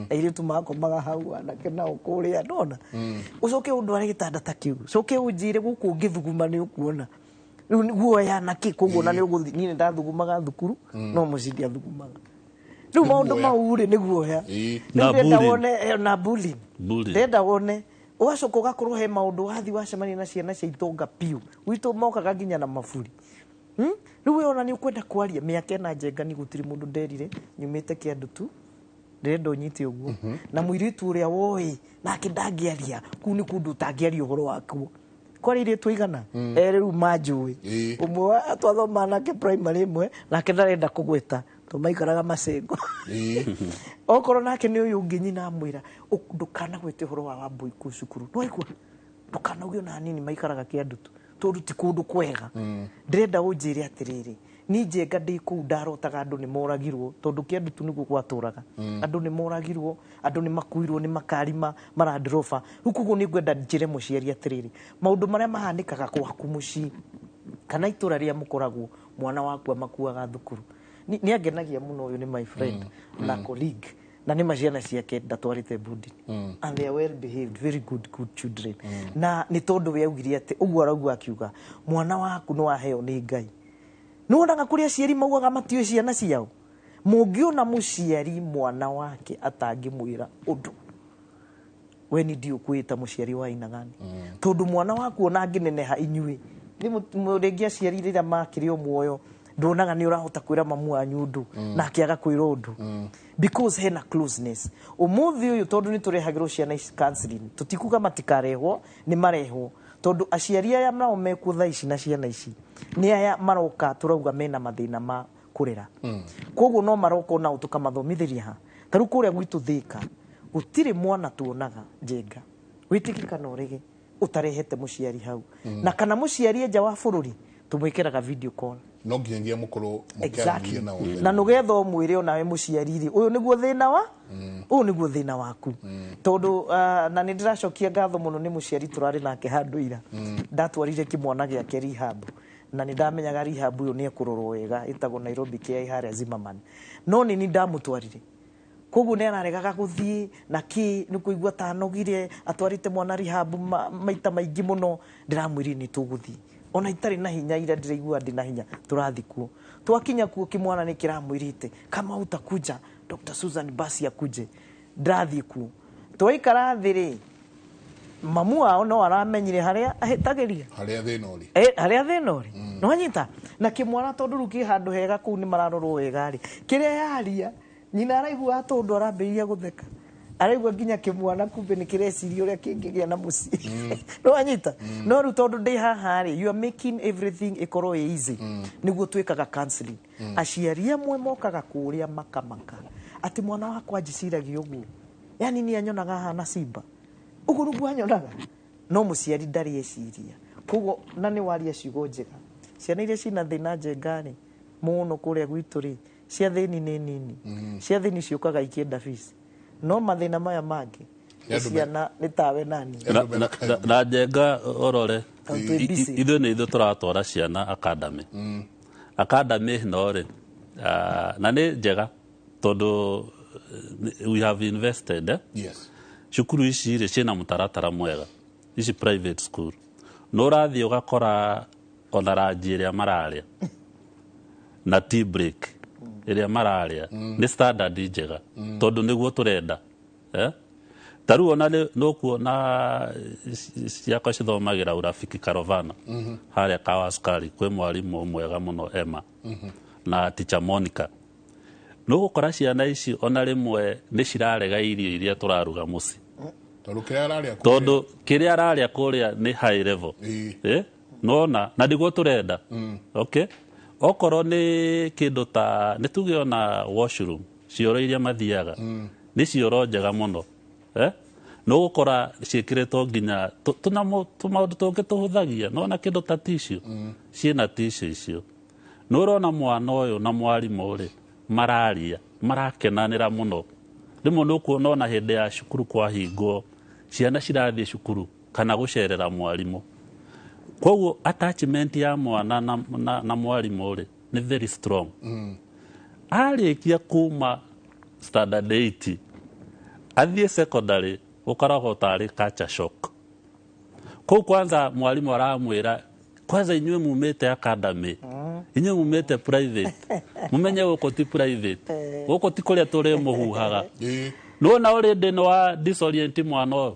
Airĩtu makomaga hau, anake nao kũrĩa, nona ũcoke ũndware gĩtanda ta kĩu, coke ũnjĩre gũkũ ũngĩthuguma nĩ ũkuona rĩu nĩ guoya na kĩ. Koguo na nĩ ũgũthiĩ, niĩ nĩ ndathugumaga thukuru, no mũciĩ ndiathugumaga. Rĩu Nĩ maũndũ guoya. mau rĩ, nĩ guoya. Ĩĩ. Rĩu Na ndĩrenda bullying. wone na bullying. Bullying. Ndĩrenda wone ũgacoka ũgakorwo he maũndũ wathiĩ wacemania na ciana cia itonga biũ gwitũ, mokaga nginya na maburi. Rĩu we ona nĩ ũkwenda kwaria mĩaka ĩna, Njenga, ni gũtirĩ mũndũ nderire nyumĩte Kĩandutu. Ndĩrenda ũnyite ũguo na mũirĩtu ũrĩa woĩ nake ndangĩaria kũu nĩ kũndũ ũtangĩaria ũhoro wakuo kwarĩ airĩtu aigana rĩu manjũĩ. Ĩĩ. Ũmwe wa twathoma nake primary ĩmwe, nake ndarenda kũgweta to maikaraga macengo. Ĩĩ. Okorwo nake nĩ ũyũ ũngĩ, nyina amwĩra, "Ndũkanagwete ũhoro wa Wambui kũu cukuru, nĩwaigua? Ndũkanauge ona hanini maikaraga Kĩandutu, tondũ ti kũndũ kwega." Ndĩrenda ũnjĩre atĩrĩrĩ, ni Njenga ndĩ kũu ndarotaga andũ nĩ moragirwo, tondũ Kĩandutu nĩguo gwatũraga andũ nĩ moragirwo, andũ nĩ makuirwo nĩ makari ma Land Rover. Rĩu koguo nĩ ngwenda njĩre mũciari atĩrĩrĩ, maũndũ marĩa mahanĩkaga gwaku mũciĩ kana itũra rĩrĩa mũkoragwo, mwana waku amakuaga thukuru. Nĩ angenagia mũno, ũyũ nĩ my friend na colleague, na nĩ ma ciana ciake ndatwarĩte boarding, and they are well behaved, very good children. Na nĩ tondũ we augire atĩ ũguo arauga, akiuga mwana waku nĩ waheo nĩ Ngai. Nĩ wonaga kũrĩ aciari maugaga matiũĩ ciana ciao. Mũngĩona mũciari mwana wake atangĩmwĩra ũndũ, we ni ndiũ kwĩta mũciari wa aina gani? Tondũ mwana waku ona angĩneneha, inyuĩ nĩ rĩngĩ aciari rĩrĩa makĩrĩ o muoyo, nduonaga nĩ ũrahota kwĩra mamu wanyu ũndũ na akĩaga kwĩra ũndũ, because hena closeness. Ũmũthĩ ũyũ tondũ nĩ tũrehagĩrwo ciana ici counseling, tũtikuga matikarehwo, nĩ marehwo, tondũ aciari aya nao mekuo thaa ici na ciana ici nĩ aya maroka tũrauga mena mathĩna ma kũrera, koguo no maroka onao tũkamathomithĩria ha. Ta rĩu kũrĩa gwitũ Thĩka gũtirĩ mwana tuonaga, Njenga, wĩtĩkie kana ũrege, ũtarehete mũciari hau, na kana mũciari enja wa bũrũri tũmwĩkĩraga video call. No nginyagia mũkorwo mũkĩaranĩria na othe. Na nĩgetha ũmwĩre onawe mũciari rĩ, ũyũ nĩguo thĩna wa ũyũ nĩguo thĩna waku, tondũ na nĩ ndĩracokia ngatho mũno nĩ mũciari tũrarĩ nake handũ ira, ndatwarire kĩmwana gĩake rehab, na nĩ ndamenyaga rehab ũyũ nĩ ekũrorwo wega, ĩtagwo Nairobi KI harĩa Zimmerman, no nĩ ni ndamũtwarire. Koguo nĩ araregaga gũthiĩ na kĩ nĩ kũigua ta anogire, atwarĩte mwana rehab maita maingĩ mũno. Ndĩramwĩrire nĩ tũgũthiĩ ona itarĩ na hinya, ira ndĩraigua ndĩ na hinya, tũrathiĩ kuo. Twakinya kuo, kĩmwana nĩ kĩramwĩrĩte, "Kama utakuja Dr. Susan basi akuje." Ndĩrathiĩ kuo, twaikara thĩ rĩ, mamu wao no aramenyire harĩa ahĩtagĩria. Harĩa thĩna ũrĩ. Harĩa thĩna ũrĩ nĩwanyita na kĩmwana, tondũ rĩu kĩ handũ hega kũu nĩ mararorwo wega rĩ, kĩrĩa yaria nyina araigua tondũ arambĩrĩria gũtheka, araigua nginya kĩmwana kumbe nĩ kĩreciria ũrĩa kĩngĩgĩa na mũciĩ, nĩwanyita? No rĩu tondũ ndĩ haha rĩ, you are making everything ĩkorwo ĩ easy. Nĩguo twĩkaga counseling. Aciari amwe mokaga kũrĩa makamaka atĩ mwana wakwa anjiciragia ũguo, yani niĩ anyonaga hana simba ũguo nĩguo anyonaga, no mũciari ndarĩ eciria. Koguo na nĩ waria ciugo njega, ciana iria cina thĩna, Njenga, rĩ mũno kũrĩa gwitũ rĩ, cia thĩni nĩ nini, cia thĩni ciũkaga ikĩenda fees, no mathĩna maya mangĩ Nĩ nĩ andũ ciana nĩ tawe nani. Andũ mena Na, na Njenga ũrore. Tondũ twĩ busy. Ithuĩ nĩ ithuĩ tũratwara ciana academy. Academy ĩno rĩ, na nĩ njega tondũ we have invested, eh? Yes. Cukuru ici rĩ ciĩna mũtaratara mwega, ici private school nĩ ũrathiĩ ũgakora ona ranji ĩrĩa mararĩa na tea break ĩrĩa mararĩa nĩ standard njega, tondũ nĩguo tũrenda, eh? Ta rĩu ona nĩ ũkuona ciakwa cithomagĩra Urafiki Caravana harĩa Kawa Sukari, kwĩ mwarimũ mwega mũno Emma na teacher Monica. Nĩ ũgũkora ciana ici ona rĩmwe nĩ cirarega irio iria tũraruga mũciĩ. Tondũ kĩrĩa ararĩa kũrĩa- Tondũ kĩrĩa ararĩa kũrĩa nĩ high level. Ĩĩ. Eh? Nona na nĩguo tũrenda. Okay, okorwo nĩ kĩndũ ta nĩ tuge ona washroom, cioro iria mathiaga nĩ cioro njega mũno, eh? Nĩ ũgũkora ciĩkĩrĩtwo nginya tũnyamũ tũmaũndũ tũngĩ tũhũthagia, nona kĩndũ ta tissue, ciĩna tissue icio. Nĩ ũrona mwana ũyũ na mwarimũ rĩ mararia, marakenanĩra mũno. Rĩmwe nĩ ũkuona ona hĩndĩ ya cukuru kwahingwo, ciana cirathiĩ cukuru kana gũcerera mwarimũ. Koguo attachment ya mwana na mwarimũ rĩ nĩ very strong. Arĩkia kuma standard 8 athiĩ secondary, ũkoragwo tarĩ culture shock kũu. Kwanza mwarimũ aramwĩra, kwanza inyuĩ mumĩte academy, inyuĩ mumĩte private, mumenye gũkũ ti private, gũkũ ti kũrĩa tũrĩ mũhuhaga. Nĩwona already nĩ wa disorient mwana ũyũ,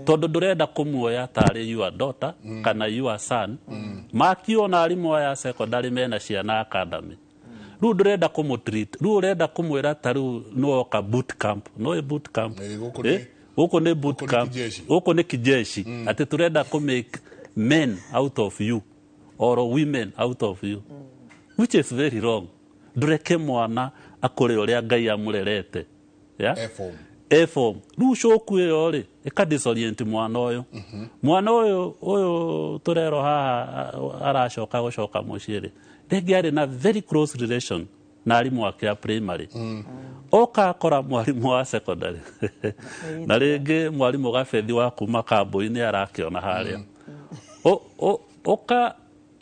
tondũ ndũrenda kũmuoya tarĩ your daughter kana your son. Makio na arimũ aya secondary mena ciana academy, rĩu ndũrenda kũmũtreat, rĩu ũrenda kũmwĩra ta rĩu nĩwoka boot camp, no boot camp. Gũkũ nĩ- Gũkũ nĩ boot gũkũ nĩ camp. kijeshi. Gũkũ nĩ kijeshi, atĩ tũrenda kũ make men out of you or women out of you, which is very wrong. Ndũreke mwana akũre ũrĩa Ngai amũrerete, yeah? F-form. A-form. Rĩu coku ĩyo rĩ ĩka disorient mwana ũyũ. Mwana ũyũ tũrerwo haha aracoka gũcoka mũciĩ rĩ, rĩngĩ arĩ na very close relation na arimũ ake a primary. Oka akora mwarimũ wa secondary, na rĩngĩ mwarimũ Gabethi wa kuma kambũ-inĩ arakĩona harĩa.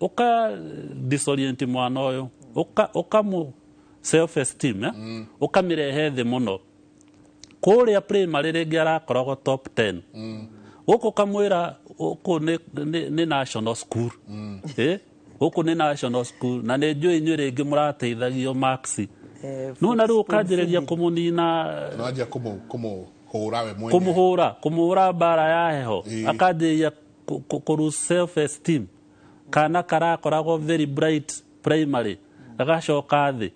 Ũka disorient mwana ũyũ, ũkamũ self esteem, eh? Ũkamĩrehe thĩ mũno. Kũrĩa primary rĩngĩ arakoragwo top 10, gũkũ kamwĩra gũkũ nĩ national school, eh? Gũkũ nĩ national school na nĩ njũĩ inyuĩ rĩngĩ mũrateithagio marks. Nona rĩu ũkanjĩrĩria kũmũnina. Nwanjia kũmũhũra we mwene. Kũmũhũra mbara ya heho. Akanjĩrĩria kũ lose self esteem. Kana karakoragwo very bright primary gagacoka thĩ.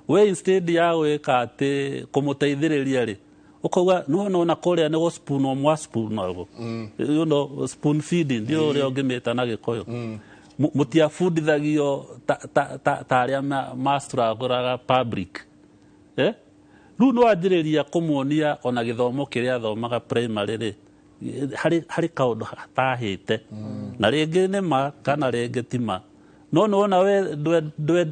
We instead ya gwĩka atĩ kũmũteithĩrĩria rĩ, ũkauga nĩwona ona kũrĩa nĩ gũspunwo mwaspunagwo, spoon feeding, ndio ũrĩa ũngĩmĩta na Gĩkũyũ. Mũtiabundithagio ta arĩa mastruguraga public, eh? Rĩu nĩ wanjĩrĩria kũmuonia ona gĩthomo kĩrĩa athomaga primary rĩ, harĩ kaũndũ hatahĩte, na rĩngĩ nĩ ma kana rĩngĩ ti ma, no nĩwona we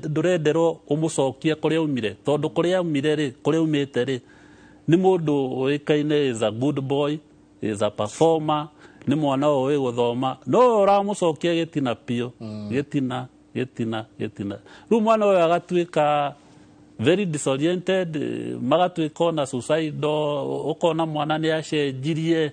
ndũrenderwo ũmũcokie kũrĩa umire, tondũ kũrĩa umire rĩ, kũrĩa umĩte rĩ, nĩ mũndũ ũĩkaine is a good boy, is a performer, nĩ mwana ũĩ gũthoma, no we ũramũcokia gĩtina biũ, gĩtina gĩtina gĩtina. Rĩu mwana ũyũ agatuĩka very disoriented, magatuĩka ona suicidal. Ũkona mwana nĩ acenjirie,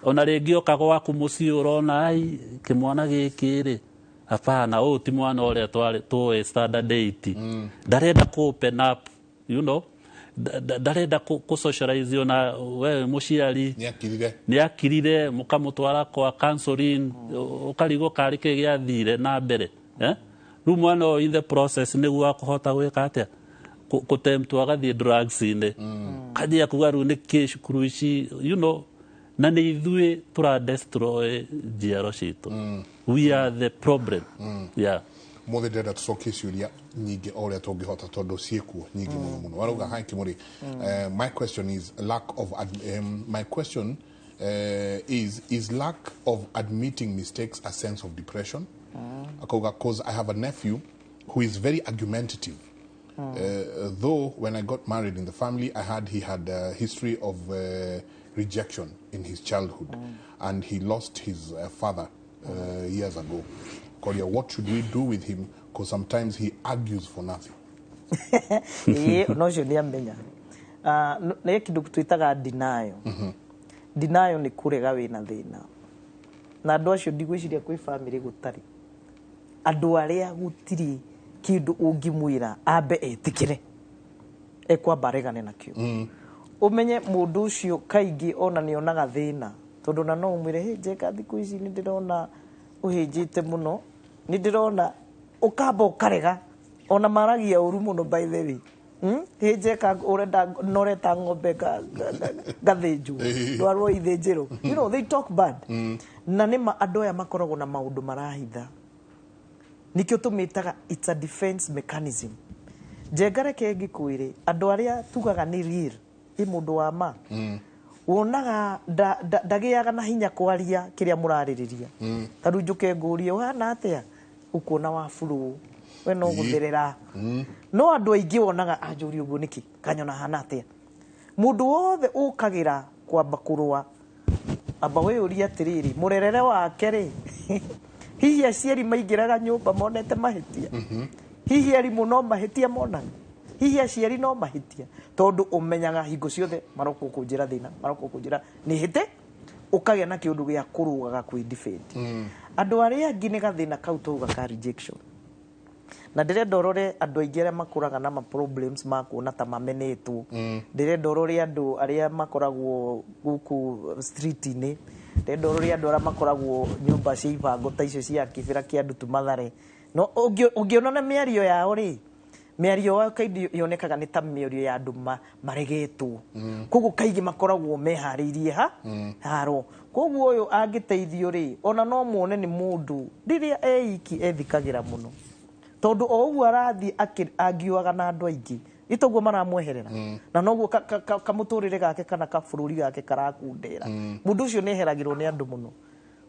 ona rĩngĩ oka gwaku mũciĩ ũrona, ai, kĩmwana gĩkĩ rĩ, hapana, ũyũ ti mwana ũrĩa twarĩ tũĩ standard 8. Ndarenda kũ open up, ndarenda kũ socialize ona we mũciari. Nĩ akirire. Nĩ akirire, mũkamũtwara kwa counseling, ũkarigwo karĩ kĩ gĩathire na mbere, eh? Rĩu mwana ũyũ in the process nĩguo akũhota gwĩka atĩa, kũtemtwo agathiĩ drugs-inĩ, kanjia kuga rĩu nĩkĩ cukuru ici, na nĩ ithuĩ tũra destroy njiaro citũ. We are the problem, yeah. Mothe ndĩrenda tũcokie ciũria nyingĩ o ũrĩa tũngĩhota, tondũ ciĩkuo nyingĩ mũno mũno. Warauga hi Kimuri, my question is lack of my question is lack of admitting mistakes a sense of depression? Akauga, cause I have a nephew who is very argumentative. Though when I got married in the family, I heard he had a history of rejection in his childhood, and he lost his father years ago. Korea, what should we do with him? Because sometimes he argues for nothing. Ĩĩ, ona ũcio nĩ amenya. Ah, nĩ kĩndũ twĩtaga denial. Denial nĩ kũrega wĩna thĩna, na andũ acio ndigwĩciria kwĩ bamĩrĩ gũtarĩ andũ arĩa gũtirĩ kĩndũ ũngĩmwĩra ambe etĩkĩre, ekwamba aregane nakĩo. Ũmenye mũndũ ũcio kaingĩ ona nĩ onaga thĩna, tondũ na no ũmwĩre, "Hĩ Njeka, thikũ ici nĩ ndĩrona ũhĩnjĩte mũno, nĩ ndĩrona," ũkamba ũkarega. Ona maragia ũru mũno, by the way. Hĩ Njeka, ũrenda noreta ng'ombe ngathĩnjwo, ndwarwo ithĩnjĩro. They talk bad. Na nĩma andũ aya makoragwo na maũndũ marahitha, nikĩo tũmĩtaga it's a defense mechanism. Njenga, reke ngĩkwĩre, andũ arĩa tugaga nĩ real, ĩ mũndũ wa ma, wonaga ndagĩaga na hinya kwaria kĩrĩa mũrarĩrĩria. Ta rĩu njũke ngũrie, "Ũhana atĩa?" Ũkuona wa burũ we no gũtherera. No andũ aingĩ wonaga anjũria ũguo nĩkĩ, kanyona hana atĩa. Mũndũ wothe ũkagĩra kwamba kũrũa, amba wĩyũrie atĩrĩrĩ, mũrerere wake rĩ, hihi aciari maingĩraga nyũmba monete mahĩtia? Hihi arimũ no mahĩtia monaga? Hihi aciari no mahĩtia, tondũ ũmenyaga hingo ciothe maroka kũnjĩra thĩna, maroka kũnjĩra nĩ hĩte, ũkagĩa na kĩũndũ gĩa kũrũgaga kwĩ defend. Andũ arĩa angĩ nĩ gathĩna kau tauga ka rejection. Na ndĩrenda ũrore andũ aingĩ arĩa makũraga na ma problems ma kuona ta mamenetwo. Ndĩrenda ũrore andũ arĩa makoragwo gũkũ street-inĩ, ndĩrenda ũrore andũ arĩa makoragwo nyũmba cia ibango ta icio cia kĩbĩra kĩa ndutu Mathare. No ũngĩona na mĩario yao rĩ, mĩario yao kaingĩ yonekaga nĩ ta mĩario ya andũ maregetwo. Koguo kaingĩ makoragwo meharĩirie ha haro. Koguo ũyũ angĩteithio rĩ, ona no muone nĩ mũndũ rĩrĩa eiki ethikagĩra mũno, tondũ o ũguo arathiĩ angiuaga na andũ aingĩ itoguo maramweherera, na noguo kamũtũrĩre gake kana kabũrũri gake karakundera. Mũndũ ũcio nĩeheragĩrwo nĩ andũ mũno,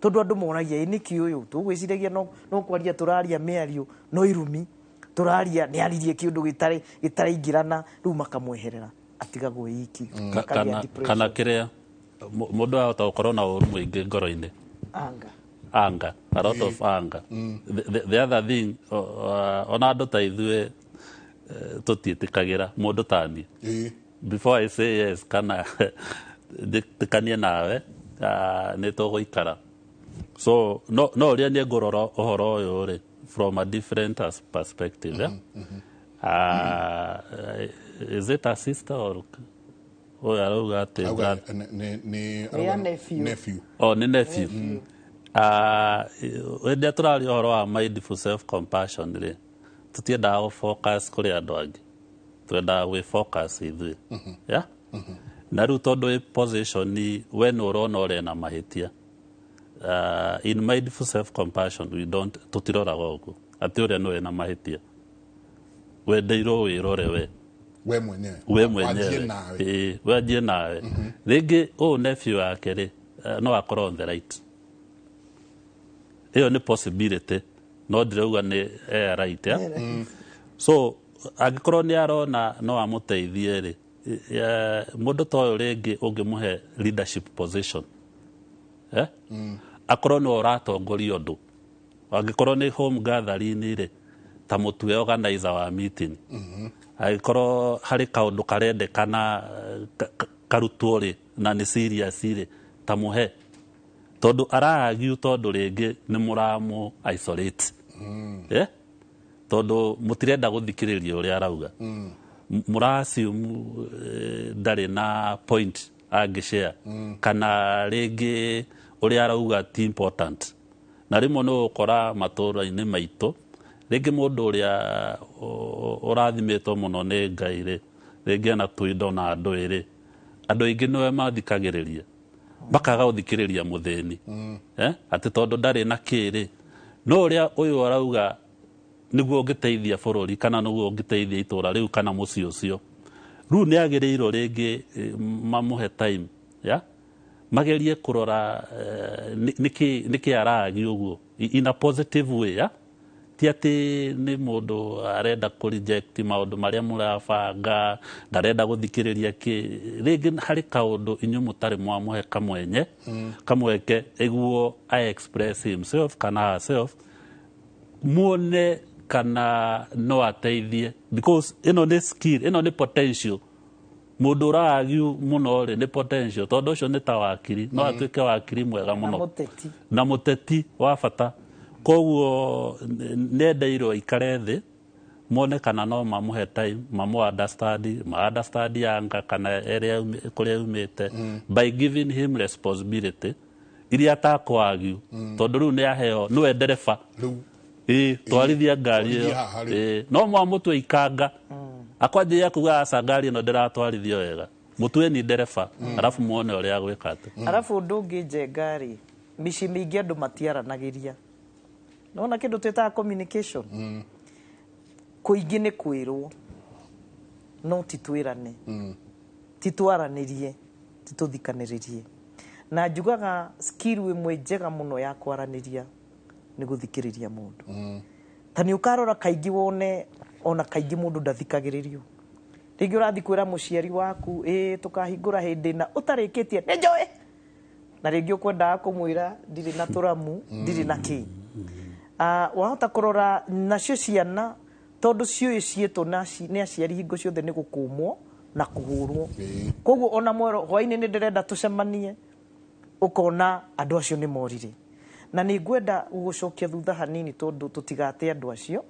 tondũ andũ moragia ĩ nĩkĩ ũyũ tũgwĩciragia no kwaria tũraria mĩario no irumi tũraria, nĩ aririe kĩũndũ gĩtaraingĩrana, rĩu makamweherera atigagwo iki. Kana kĩrĩa mũndũ ahota gũkorwo na ũru mũingĩ ngoro-inĩ. Anga. Anger, a lot of anger. The other thing, ona andũ ta ithuĩ tũtiĩtĩkagĩra mũndũ ta niĩ. Before I say yes kana njĩtĩkanie nawe, nĩ tũgũikara. So no ũrĩa niĩ ngũrora ũhoro ũyũ rĩ from a different perspective. Yeah? Is it a sister or ũyũ arauga atĩ Nĩ nephew. Nephew. Oh, nĩ nephew. Rĩrĩa tũraria ũhoro wa mindful self compassion rĩ, tũtiendaga gũ focus kũrĩ andũ angĩ, twendaga gwĩ focus ithuĩ. Yeah? Na rĩu tondũ wĩ position we nĩ ũrona ũrĩa na mahĩtia, in mindful self compassion we don't, tũtiroraga ũguo atĩ ũrĩa nĩwe na mahĩtia, wendeirwo wĩrore we we mwenyewe, we mwenyewe. Ĩĩ, wanjie nawe. Rĩngĩ ũyũ nephew wake rĩ, no akorwo on the right. Ĩyo nĩ possibility, no ndirauga nĩ right, yeah? So angĩkorwo nĩ arona no amũteithie rĩ, mũndũ ta ũyũ rĩngĩ ũngĩmũhe leadership position, akorwo nĩwe ũratongoria ũndũ, angĩkorwo nĩ home gathering rĩ, ta mũtue organizer wa meeting, angĩkorwo harĩ kaũndũ karendekana karutwo rĩ, na nĩ serious rĩ, ta mũhe, tondũ araagiu, tondũ rĩngĩ nĩ mũramũ isolate, tondũ mũtirenda gũthikĩrĩria ũrĩa arauga, mũra assume ndarĩ na point angĩshare, kana rĩngĩ ũrĩa arauga ti important. Na rĩmwe nĩ ũgũkora matũũra-inĩ maitũ rĩngĩ mũndũ ũrĩa ũrathimĩtwo mũno nĩ Ngai rĩ, rĩngĩ ena tũindo na andũ rĩ, andũ aingĩ nĩwe mathikagĩrĩria, makaga gũthikĩrĩria mũthĩni, atĩ tondũ ndarĩ na kĩrĩ. No ũrĩa ũyũ arauga nĩguo ũngĩteithia bũrũri, kana nĩguo ũngĩteithia itũũra rĩu kana mũciĩ ũcio, rĩu nĩ agĩrĩirwo rĩngĩ mamũhe time, ya magerie kũrora nĩkĩ araagia ũguo in a positive way, ya ti atĩ nĩ mũndũ arenda kũ reject maũndũ marĩa mũrabanga, ndarenda gũthikĩrĩria kĩ. Rĩngĩ harĩ kaũndũ inyuĩ mũtarĩ mwamũhe kamwenye kamweke ĩguo a express himself kana herself, muone kana no ateithie, because ĩno nĩ skill, ĩno nĩ potential. Mũndũ ũraagiu mũno rĩ, nĩ potential, tondũ ũcio nĩ ta wakiri, no atuĩke wakiri mwega mũno. Mũteti. Na mũteti wa bata. Koguo nendeirwo aikare thĩ, mone kana no mamũhe time, mamũ understand, ma understand yanga kana ĩrĩa kũrĩa aumĩte, by giving him responsibility iria atakwagiu, tondũ rĩu nĩ aheo, nĩwe ndereba. Rĩu. Ĩĩ, twarithia ngari ĩyo. Twarithia haha rĩu. Ĩĩ, no mwamũtue ikanga, akwanjĩrĩria kuga aca, ngari ĩno ndĩratwarithio wega. Mũtue ni ndereba, arabu muone ũrĩa agwĩka atĩ. Arabu ũndũ ũngĩ njenga rĩ, mĩciĩ mĩingĩ andũ matiaranagĩria. Nona kĩndũ twĩtaga communication, kũingĩ nĩ kwĩrwo no ti twĩrane, ti twaranĩrie, ti tũthikanĩrĩrie. Na njugaga skill ĩmwe njega mũno ya kwaranĩria nĩ gũthikĩrĩria mũndũ. Ta nĩ ũkarora kaingĩ wone ona kaingĩ mũndũ ndathikagĩrĩrio. Rĩngĩ ũrathiĩ kwĩra mũciari waku ĩ tũkahingũra hĩndĩ na ũtarĩkĩtie nĩ njũĩ, na rĩngĩ ũkwendaga kũmwĩra ndirĩ na tũramu, ndirĩ na kĩ. Wahota kũrora nacio ciana Tondũ ciũĩ ciĩtwo nĩ aciari hingo ciothe nĩ gũkũmwo na kũhũrwo. Koguo ona mwero hwainĩ nĩ ndĩrenda tũcemanie, ũkona andũ acio nĩ morire. Na nĩ ngwenda gũgũcokia thutha hanini tondũ tũtigate andũ acio.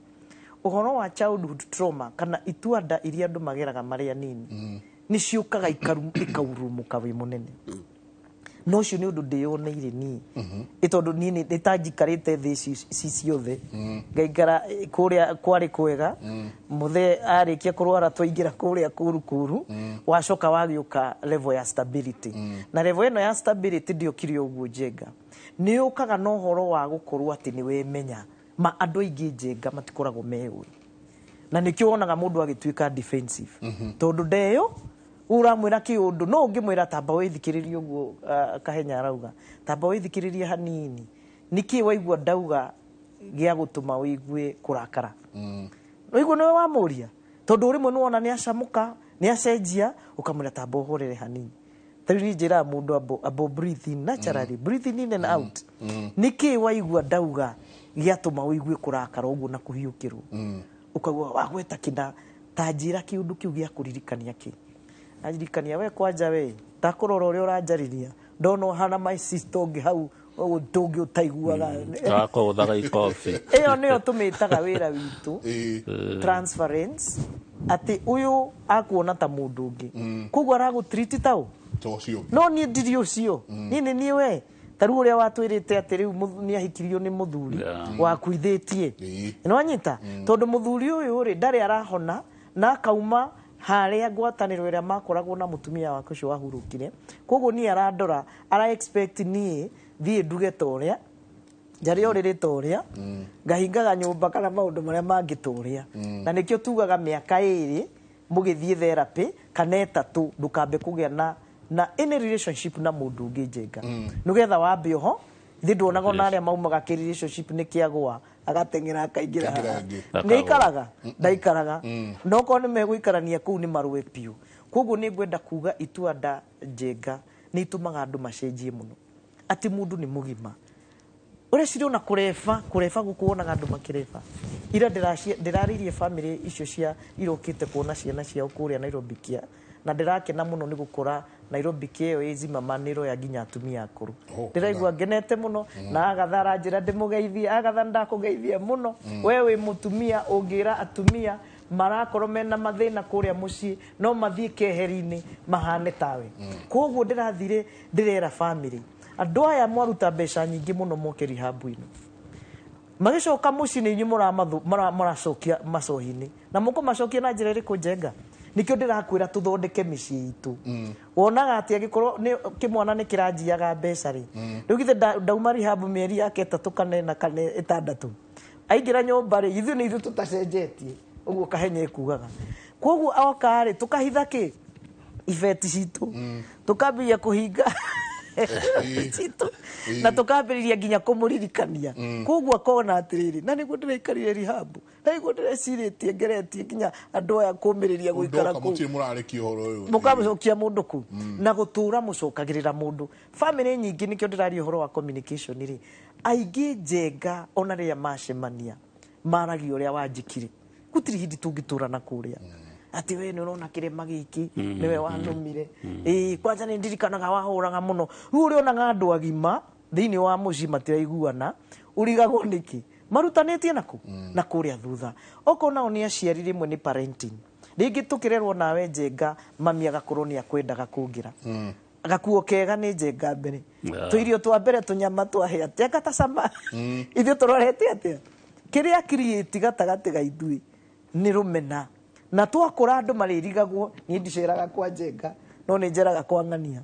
Ũhoro wa childhood trauma kana ituanda iria andũ mageraga marĩ anini nĩ ciũkaga ikaurumũka wĩ mũnene. No ũcio nĩ ũndũ ndĩyoneire niĩ. Ĩ tondũ niĩ nĩ ta njikarĩte thĩ ici ciothe. Ngaikara kũrĩa kwarĩ kwega, mũthee arĩkia kũrwara twaingĩra kũrĩa kũru kũru, wacoka wagĩũka level ya stability. Na level ĩno ya stability ndĩokire ũguo Njenga. Nĩ yũkaga na ũhoro wa gũkorwo atĩ nĩ wemenya. Ma andũ aingĩ Njenga matikoragwo meũĩ. Na nĩkĩo wonaga mũndũ agĩtuĩka defensive. Tondũ ndeyo ũramwĩra kĩũndũ no ũngĩmwĩra tamba wĩthikĩrĩrie ũguo Kahenya arauga tamba wĩthikĩrĩrie hanini nĩkĩ waigua ndauga gĩa gũtũma ũigue kũrakara. Ũigue nĩwe wamũria tondũ rĩmwe nĩwona nĩ acamũka nĩ acenjia ũkamwĩra tamba ũhorere hanini. Ta rĩu niĩ njĩraga mũndũ abo breathe in naturally, breathing in and out. Nĩkĩ waigua ndauga gĩatũma ũigue kũrakara ũguo na kũhiũkĩrwo. Ũkaigua wagweta kĩna ta njĩra kĩũndũ kĩu gĩa kũririkania kĩ. Anjirikania we kwanja we takũrora ũrĩa ũranjarĩria ndona ũhana my sister ũngĩ hau ũguo tũngĩ ũtaiguaga. Akũgũthaga ikobi. Ĩyo nĩyo tũmĩtaga wĩra witũ transference atĩ ũyũ akuona ta mũndũ ũngĩ koguo aragũtreat ta ũ no niĩ ndirĩ ũcio niĩ nĩ niĩ we ta rĩu ũrĩa watwĩrĩte atĩ rĩu nĩ ahikirio nĩ mũthuri wakuithĩtie nĩ wanyita tondũ mũthuri ũyũ rĩ ndarĩ arahona na akauma harĩa ngwatanĩro ĩrĩa makoragwo na mũtumia wake ũcio wahurũkire koguo niĩ arandora ara expect niĩ thiĩ nduge ta ũrĩa njarĩe ũrĩrĩ ta ũrĩa ngahingaga nyũmba kana maũndũ marĩa mangĩ ta ũrĩa na nĩkĩo tugaga mĩaka ĩrĩ mũgĩthiĩ therapy kana ĩtatũ ndũkambe kũgĩa na any relationship na mũndũ ũngĩ Njenga nĩgetha wambe oho ithuĩ nduonaga ona arĩa maumaga kĩ relationship nĩ kĩagũa agateng'era akaingĩra nĩ aikaraga ndaikaraga no korwo nĩ megũikarania kũu nĩ marũe biũ koguo nĩ ngwenda kuga itua Njenga nĩ itũmaga andũ macenjie mũno atĩ mũndũ nĩ mũgima ũreciria ona kũreba kũreba gũkũ wonaga andũ makĩreba ira ndĩrarĩirie family icio cia irokĩte kuona ciana ciao kũrĩa Nairobi Care na ndĩrakena mũno nĩ gũkora Nairobi Care ĩyo ĩ Zimmerman nĩ ĩroya nginya atumia akũrũ ndĩraigua ngenete mũno na Agatha aranjĩra ndĩmũgeithie Agatha ndakũgeithia mũno we wĩ mũtumia ũngĩra atumia marakorwo mena mathĩna kũrĩa mũciĩ no mathiĩ keheri-inĩ mahane tawe koguo ndĩrathire ndĩrera family andũ aya mwaruta mbeca nyingĩ mũno moke rehab ĩno magĩcoka mũciĩ nĩ inyuĩ mũracokia macohi-inĩ na mũkũmacokia na njĩra ĩrĩkũ Njenga nĩkĩo ndĩrakwĩra tũthondeke mĩciĩ itũ wonaga atĩ angĩkorwo kĩmwana nĩ kĩranjiaga mbeca rĩ rĩu githĩ ndauma rehab mĩeri yake ĩtatũ kana ĩna kana ĩtandatũ aingĩra nyũmba rĩ ithuĩ nĩ ithuĩ tũtacenjetie ũguo Kahenya ekugaga koguo oka rĩ tũkahitha kĩ ibeti citũ tũkambĩrĩria kũhinga citũ na tũkambĩrĩria nginya kũmũririkania koguo akona atĩrĩrĩ na nĩguo ndĩraikarire rehab na nĩguo ndĩrecirĩtie ngeretie nginya andũ aya kũmĩrĩria gũikara kũu mũkamũcokia mũndũ kũu na gũtũra mũcokagĩrĩra mũndũ family nyingĩ nĩkĩo ndĩraria ũhoro wa communication rĩ aingĩ Njenga ona rĩrĩa macemania maragia ũrĩa wanjĩkire gũtirĩ hĩndĩ tũngĩtũra na kũrĩa atĩ we nĩ ũrona kĩrĩma gĩkĩ nĩwe wanũmire ĩĩ kwanja nĩ ndirikanaga wahũraga mũno rĩu ũrĩonaga andũ agima thĩinĩ wa mũciĩ matiraiguana ũrigagwo nĩkĩ marutanĩtie naku na kũrĩa thutha okorwo nao nĩ aciari rĩmwe nĩ parenting rĩngĩ tũkĩrerwo nawe Njenga mami agakorwo nĩ akwendaga kũngĩra gakuo kega nĩ Njenga mbere tũirio twa mbere tũnyama twahĩa Njenga ta cama ithuĩ tũrorete atĩa kĩrĩa create gatagatĩ ga ithuĩ nĩ rũmena na twakũra andũ marĩrigagwo niĩ ndiceraga kwa Njenga no nĩ njeraga kwa ng'ania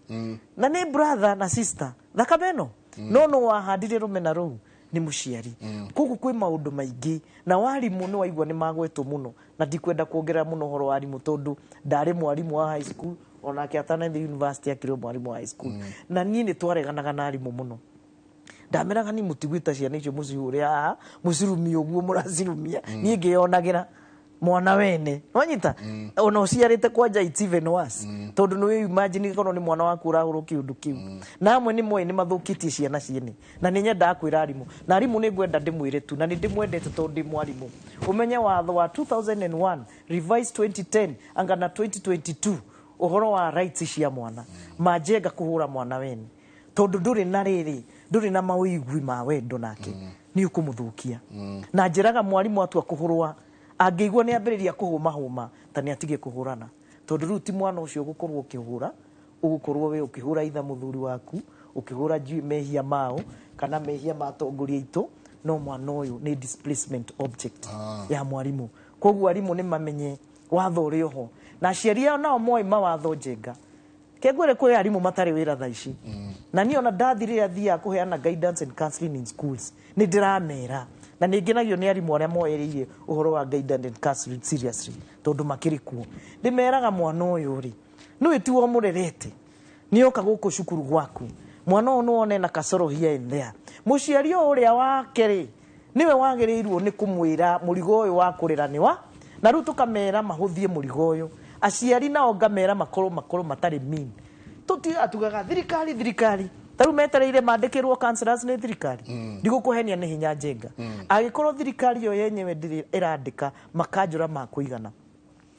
na nĩ brother na sister thakame ĩno no no wahandire rũmena rũu nĩ mũciari koguo kwĩ maũndũ maingĩ na warimũ nĩ waigua nĩ magwetwo mũno na ndikwenda kuongerera mũno ũhoro wa arimũ tondũ ndarĩ mwarimũ wa high school onake atanathiĩ university akĩrĩ mwarimũ wa high school na niĩ nĩ twareganaga na arimũ mũno ndameraga ni mũtigwĩta ciana icio mũcihũre haha mũcirumie ũguo mũracirumia niĩ ngĩyonagĩra Mwana wene wanyita ona ũciarĩte kwanja, it's even worse, tondũ nĩ imagine korwo nĩ mwana waku ũrahũrwo kĩũndũ kĩu. Na amwe nĩ moĩ nĩ mathũkĩtie ciana ciene. Na nĩ nyendaga kwĩra arimũ, na arimũ nĩ ngwenda ndĩmwĩre tu, na nĩ ndĩmwendete tondũ ndĩ mwarimũ, ũmenye watho wa 2001 revised 2010 anga na 2022 ũhoro wa rights cia mwana. Manjenga kũhũra mwana wene tondũ ndũrĩ na rĩrĩ, ndũrĩ na mawĩigui ma wendo nake, nĩ ũkũmũthũkia. Na njĩraga mwarimũ atua kũhũrwa, angĩigua nĩ ambĩrĩria kũhũmahũma, ta nĩ atige kũhũrana, tondũ rĩu ti mwana ũcio ũgũkorwo ũkĩhũra, ũgũkorwo we ũkĩhũra itha mũthuri waku, ũkĩhũra njui mehia mao kana mehia ma atongoria aitũ. No mwana ũyũ nĩ displacement object ya mwarimũ. Koguo arimũ nĩ mamenye watho ũrĩ oho, na aciari ao nao moĩ mawatho. Njenga kengwĩre kwĩ arimũ matarĩ wĩra thaa ici. Na niĩ ona ndathi rĩrĩa thiaga kũheana guidance and counseling in schools, nĩ ndĩramera, na nĩ ngenagio nĩ arimũ arĩa moereirie ũhoro wa guidance and counseling seriously, tondũ makĩrĩ kuo. Ndĩmeraga mwana ũyũ rĩ, nĩwe tiwe ũmũrerete, nĩoka gũkũ cukuru gwaku, mwana ũyũ nĩwone na kasoro here and there. Mũciari ũyũ ũrĩa wake rĩ, nĩwe wagĩrĩirwo nĩ kũmwĩra mũrigo ũyũ wa kũrera nĩ wa, na rĩu tũkamera mahũthie mũrigo ũyũ. Aciari nao ngamera makorwo matarĩ mean. Tũtiga tugaga thirikari, thirikari, ta rĩu metereire mandĩkĩrwo counselors nĩ thirikari. Ndigũkũhenia, nĩ hinya, njenga, angĩkorwo thirikari yo yenyewe ndĩrĩ ĩrandĩka makanjũra ma kũigana,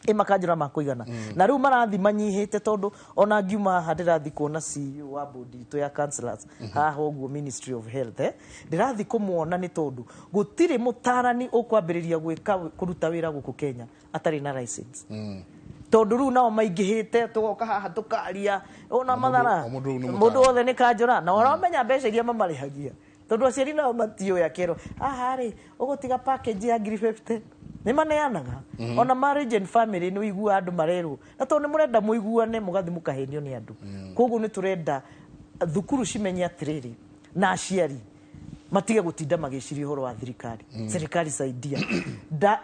ĩ makanjũra ma kũigana. Na rĩu marathi manyihĩte, tondũ ona ngiuma haha ndĩrathi kuona CEO wa board itũ ya counselors haha ũguo Ministry of Health, eh? Ndĩrathi kũmuona nĩ tondũ gũtirĩ mũtarani ũkwambĩrĩria gwĩka kũruta wĩra gũkũ Kenya atarĩ na license, tondũ rĩu nao maingĩhĩte. Tũgoka haha tũkaria ona mathara. O mũndũ rĩu nĩ mũndũ mũtaarani. Wothe nĩ kanjũra, na ũramenya mbeca iria mamarĩhagia, tondũ aciari nao matiũĩ, akerwo haha rĩ ũgũtiga package ya 50,000 nĩ maneanaga. Ona marriage and family nĩ ũiguaga andũ marerwo, na tondũ nĩ mũrenda mũiguane, mũgathi mũkahenio nĩ andũ. Koguo nĩ tũrenda thukuru cimenye atĩrĩrĩ, na aciari matige gũtinda magĩciria ũhoro wa thirikari. Serikali saidia.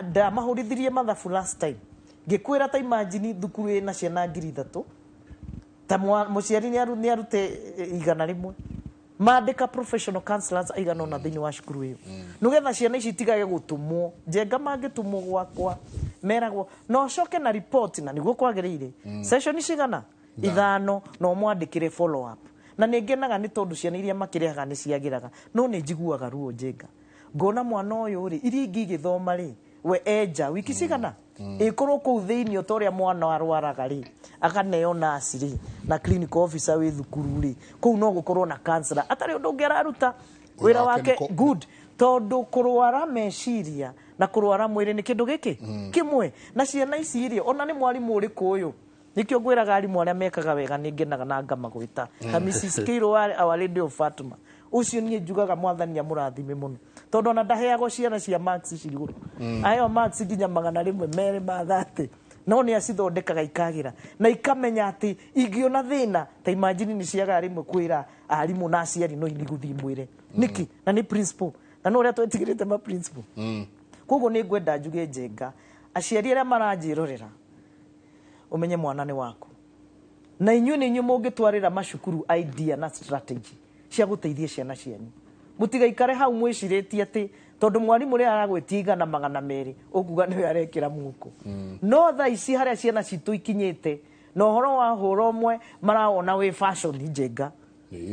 Ndamahũrithirie mathabu last time, ngĩkwĩra ta imagine thukuru ĩna ciana 3,000, ta mũciari nĩ arute 100, mandĩka professional counselors aigana ũna thĩinĩ wa cukuru ĩyo, nĩgetha ciana ici itigage gũtũmwo. Njenga, mangĩtũmwo gwakwa meragwo no ũcoke na report, na nĩguo kwagĩrĩire. Session cigana? Ithano, na ũmwandĩkĩre follow up. Na nĩ ngenaga nĩ tondũ ciana iria makĩrehaga nĩ ciagĩraga, no nĩ njiguaga ruo, njenga, ngona mwana ũyũ rĩ, iria ingĩ igĩthoma rĩ, we enja wiki cigana ĩkorwo kũu thĩinĩ. Ta ũrĩa mwana arwaraga rĩ, akaneo nurse rĩ, na clinical officer wĩ thukuru rĩ, kũu no gũkorwo na counselor atarĩ ũndũ ũngĩ araruta wĩra wake wake. nĩ Good, tondũ kũrwara meciria na kũrwara mwĩrĩ nĩ kĩndũ gĩkĩ kĩmwe. Na ciana ici rĩ, ona nĩ mwarimũ ũrĩkũ ũyũ, nĩkĩo ngwĩraga arimũ arĩa mekaga wega nĩ ngenaga na ngamagwĩta, ta Mrs. Kiro wa Our Lady of Fatima. Ũcio niĩ njugaga mwathani amũrathime mũno, tondũ ona ndaheagwo ciana cia marks ci igũrũ, aheo marks nginya 102 ma 30, no nĩ acithondekaga ikagĩra na ikamenya atĩ ingĩona thĩna, ta imagine nĩ ciagaga rĩmwe kwĩra arimũ na aciari, no ini gũthiĩ mwĩre nĩkĩ, na nĩ principal, na no ũrĩa twetigĩrĩte ma principal. Koguo nĩ ngwenda njuge, njenga, aciari arĩa maranjĩrorera, ũmenye mwana nĩ waku, na inyuĩ nĩ inyuĩ mũngĩtwarĩra macukuru idea na strategy cia gũteithia ciana cianyu. Mũtigaikare hau mwĩcirĩtie atĩ tondũ mwarimũ ũrĩa aragwĩtia 100,200, ũkuga nĩwe arekĩra mũhuko. No thaa ici harĩa ciana citũ ikinyĩte na ũhoro wa hũra ũmwe marawona wĩ fashion, njenga.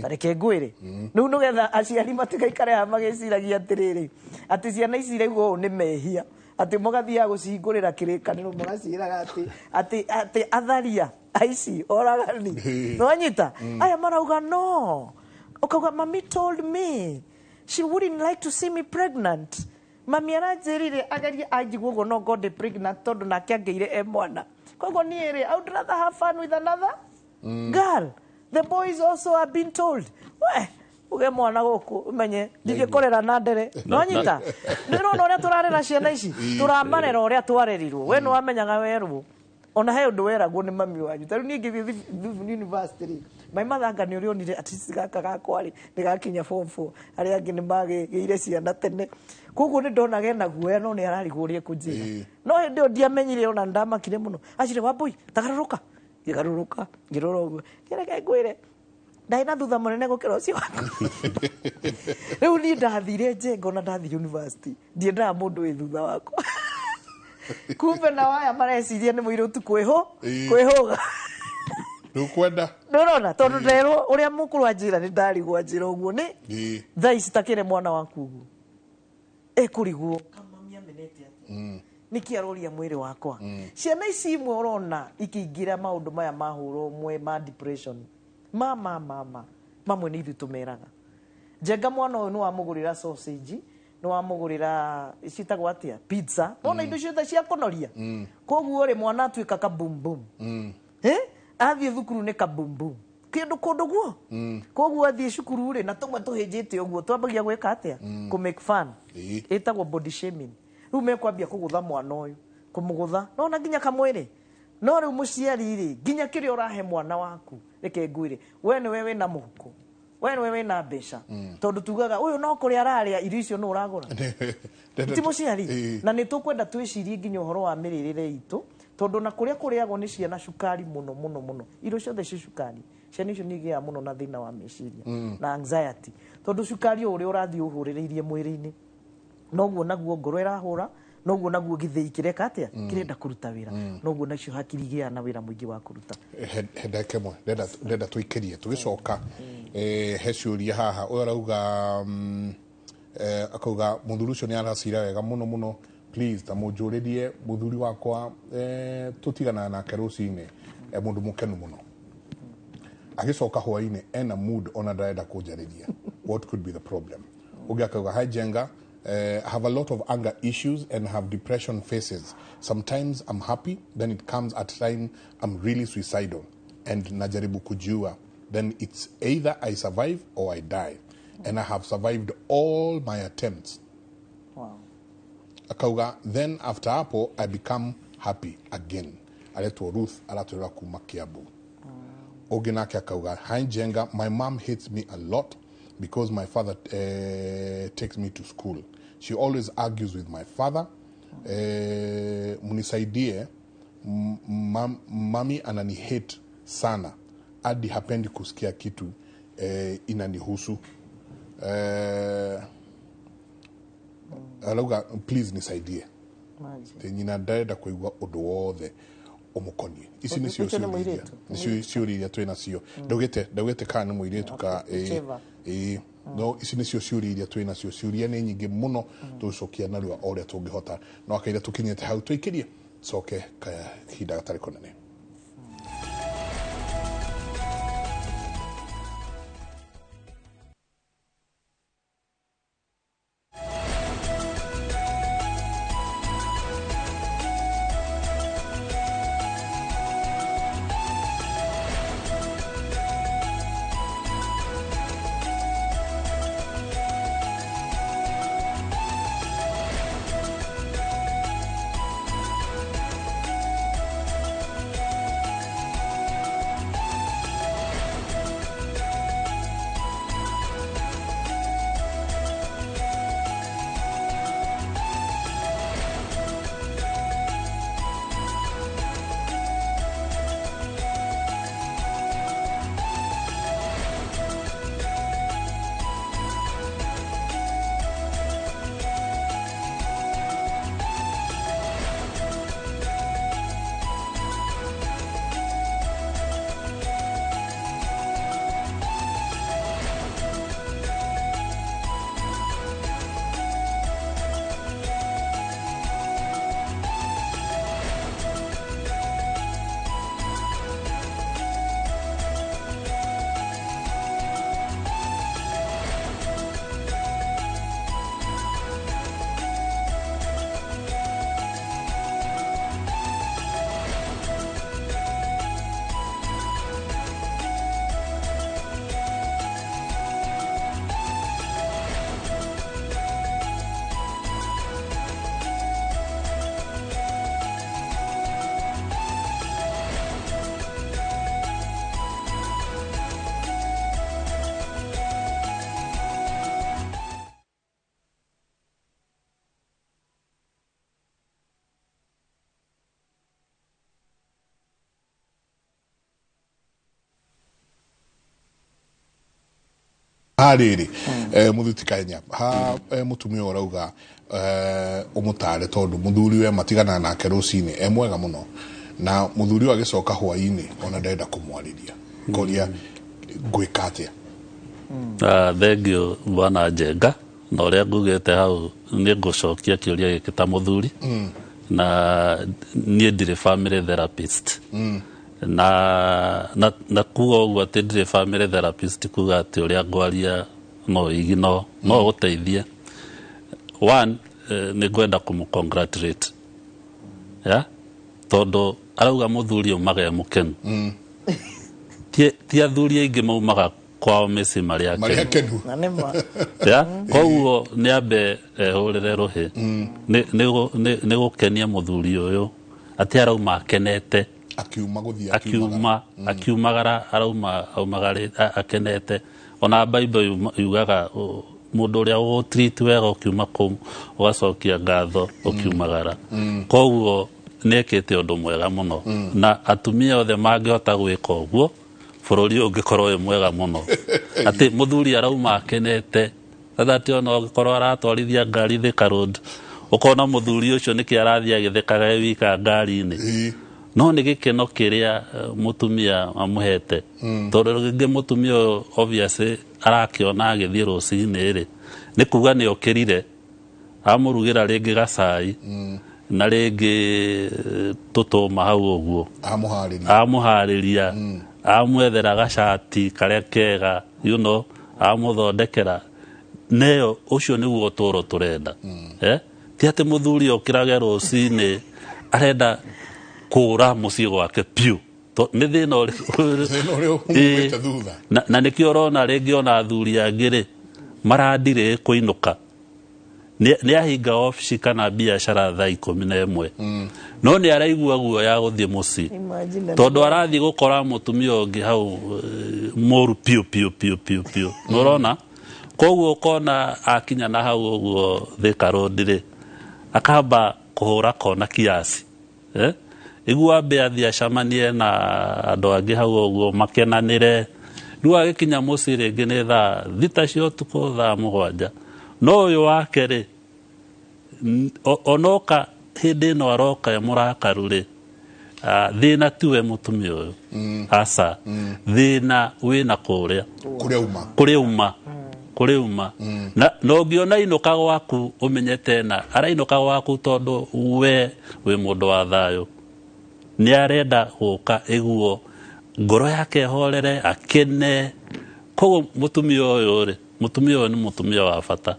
Ta reke ngwĩre rĩu, nĩgetha aciari matigaikare haha magĩciragia atĩrĩrĩ, atĩ ciana ici iraigua ũũ nĩ mehia, atĩ mũgathiaga gũcihingũrĩra kĩrĩkanĩro, mũgaciĩraga atĩ atharia, aici, oragani, nĩwanyita aya marauga no ũkauga, "Mami told me she wouldn't like to see me pregnant. Mami aranjĩrire agerie anjigua ũguo no ngode pregnant, tondũ nake angĩire e mwana. Koguo niĩ rĩ, I would rather have fun with another girl. The boys also have been told, we uge mwana gũkũ ũmenye ndingĩkũrera na ndere." Nonyita nĩrona ũrĩa tũrarera ciana ici, tũramarera ũrĩa twarerirwo. We nĩwamenyaga werwo ona he ũndũ weragwo nĩ mami wanyu. Ta rĩu niĩ ngĩthiĩ university rĩ, mai mathanga nĩ ũrĩa onire at gaka gakwa rĩ, nĩ gakinya form 4, arĩa angĩ nĩ magĩire ciana tene, koguo nĩ ndonaga ena guoya, no nĩ ararigwo ũrĩa ekũnjĩra. No hĩndĩ ĩyo ndiamenyire, ona ndamakire mũno. Acire, "Wambui, tagarũrũka." Ngĩgarũrũka, ngĩrora ũguo, kĩreke ngwĩre, ndarĩ na thutha mũnene gũkĩra ũcio waku. Rĩu niĩ ndathire, njenga, ona ndathi university ndiendaga mũndũ wĩ thutha wakwa. Kumbe na waya mareciria nĩ mũirĩtu kwĩhũga. Ndukwenda. Ndũrona tondũ nderwo ũrĩa mũkũrũ anjĩra nĩ ndarigwo anjĩra ũguo nĩ thaa ici takĩre mwana waku ũguo ekũrigwo kamami amenete atĩa nĩkĩ aroria mwĩrĩ wakwa. Ciana ici imwe ũrona ikĩingĩra maũndũ maya ma hũra ũmwe ma depression ma mamwe nĩ ithuĩ tũmeraga. Njenga mwana ũyũ nĩ wamũgũrĩra sausage, nĩ wamũgũrĩra ciĩtagwo atĩa pizza, wona indo ciothe cia kũnoria. Koguo rĩ mwana atuĩka kabum bum. Athiĩ thukuru nĩ kabum bum kĩndũ kũndũ guo. Koguo athiĩ cukuru rĩ na tũmwe tũhĩnjĩte ũguo twambagia gwĩka atĩa kũ make fun. Ĩtagwo body shaming. Rĩu mekwambia kũgũtha mwana ũyũ, kũmũgũtha nona nginya kamwĩrĩ. No rĩu mũciari rĩ nginya kĩrĩa ũrahe mwana waku reke ngwĩre we nĩwe wĩna mũhuko, we nĩwe wĩna mbeca, tondũ tugaga ũyũ no kũrĩa ararĩa irio icio nũ ũragũra. Ti mũciari. Na nĩ tũkwenda twĩcirie nginya ũhoro wa mĩrĩrĩre itũ, tondũ na kũrĩa kũrĩagwo nĩ ciana cukari mũno mũno mũno, irio ciothe ci cukari, ciana icio nĩ igĩaga mũno na thĩna wa meciria na anxiety, tondũ cukari ũyũ ũrĩa ũrathiĩ ũhũrĩrĩirie mwĩrĩ-inĩ noguo naguo ngoro ĩrahũra, noguo naguo gĩthĩi kĩreka atĩa kĩrenda kũruta wĩra, noguo nacio hakiri igĩaga na wĩra mũingĩ wa kũruta. He ndagĩka ĩmwe ndenda tũikĩrie tũgĩcoka he ciũria haha. Ũyũ arauga akauga mũthuri ũcio nĩ aracira wega mũno mũno, please ta mũnjũrĩrie mũthuri wakwa tũtiganaga nake rũcinĩ, mũndũ mũkenu mũno, agĩcoka hwainĩ ena mood ona ndarenda kũnjarĩria. What could be the problem? Ũngĩ akauga hi Njenga, I have a lot of anger issues and have depression phases. Sometimes I'm happy, then it comes at time I'm really suicidal and najaribu kujiua. Then it's either I survive or I die. And I have survived all my attempts. Wow. Akauga, then after hapo I become happy again. Aretwo Ruth aratwĩra kuma Kiambu. Ũngĩ nake akauga, hi Njenga, my mom hates me a lot because my father takes me to school. She always argues with my father. Munisaidie, mami anani hate sana hadi hapendi kusikia kitu inanihusu. Arauga please nisaidie. Nyina ndarenda kuigua ũndũ wothe ũmũkoniĩ. Ici nĩcio ciũria iria twĩ nacio. Ndaugĩte kana nĩ mũirĩtu ka no ici nĩcio ciũria iria twĩ nacio. Ciũria nĩ nyingĩ mũno, tũgũcokia narua o ũrĩa tũngĩhota. No akaira tũkinyĩte hau tũikĩrie coke kahinda gatarĩ kũnene. Harĩrĩ mũthuti Kahinya ha mũtumia ũyũ ũrauga ũmũtare tondũ mũthuri we matigana nake rũcinĩ e mwega mũno na mũthuri ũyũ agĩcoka hwainĩ ona ndenda kũmwarĩria koria ngwĩka atĩa? Thank you bwana Njenga, na ũrĩa ngugĩte hau nĩ ngũcokia kĩũria gĩkĩ ta mũthuri na niĩ ndirĩ family therapist na kuga ũguo atĩ ndirĩ family therapist kuga atĩ ũrĩa ngwaria no igi no gũteithie. One, nĩ ngwenda kũmũ congratulate, yeah? Tondũ arauga mũthuri aumaga e mũkenu. Ti athuri aingĩ maumaga kwao mĩciĩ marĩ marĩ akenu. Akenu. Na nĩ ma. Ya koguo nĩ ambe ehũrĩre rũhĩ nĩ gũkenia mũthuri ũyũ atĩ arauma akenete. Akiuma gũthiĩ akiumagara. Akiuma akiumagara arauma akenete. Ona Bible yugaga mũndũ ũrĩa ũgũtreat wega ũkiuma kũu ũgacokia ngatho ũkiumagara. Koguo nĩ ekĩte ũndũ mwega mũno na atumia othe mangĩhota gwĩka ũguo bũrũri ũyũ ũngĩkorwo wĩ mwega mũno, atĩ mũthuri arauma akenete. Sasa atĩ ona ũngĩkorwo aratwarithia ngari Thika Road ũkona mũthuri ũcio nĩkĩ arathiĩ agĩthekaga e wika ngari-inĩ. No nĩ gĩkeno kĩrĩa mũtumia amũhete, tondũ rĩngĩ mũtumia ũyũ obviously arakĩona agĩthiĩ rũcinĩ rĩ nĩ kuga nĩ okĩrire amũrugĩra rĩngĩ gacai na rĩngĩ tũtũma hau ũguo. Amũharĩria. Amũharĩria, amwethera gacati karĩa kega, amũthondekera neyo. Ũcio nĩguo ũtũũro tũrenda, eh? Ti atĩ mũthuri okĩrage rũcinĩ arenda kũra mũciĩ gwake piũ. Nĩ thĩna Thĩna ũrĩa umĩte thutha. Na nĩkĩo ũrona rĩngĩ ona athuri angĩ rĩ marandirĩ kũinũka nĩ ahinga obici kana biacara thaa 11 no nĩ araigua guoya gũthiĩ mũciĩ. Imagine. Tondũ arathiĩ gũkora mũtumia ũngĩ hau mũru piũ piũ piũ piũ piũ. Nĩ ũrona koguo ũkona akinya na hau ũguo Thika Road rĩ akamba kũhũra kona kiasi, eh? Iguo ambe athiĩ acemanie na andũ angĩ hau ũguo makenanĩre. Rĩu agĩkinya mũciĩ rĩngĩ nĩ thaa 6 cia ũtukũ, thaa 7. No ũyũ wake rĩ onoka hĩndĩ ĩno aroka e mũrakaru rĩ, thĩna tiwe mũtumia ũyũ, aca, thĩna wĩna kũrĩa. Kũrĩa uma. Kũrĩa uma, kũrĩa uma. Na ũngĩona inũka gwaku ũmenye tena arainũka gwaku tondũ we wĩ mũndũ wa thayũ, nĩ arenda gũka ĩguo ngoro yake ĩhorere akene. Koguo mũtumia ũyũ rĩ, mũtumia ũyũ nĩ mũtumia wa bata,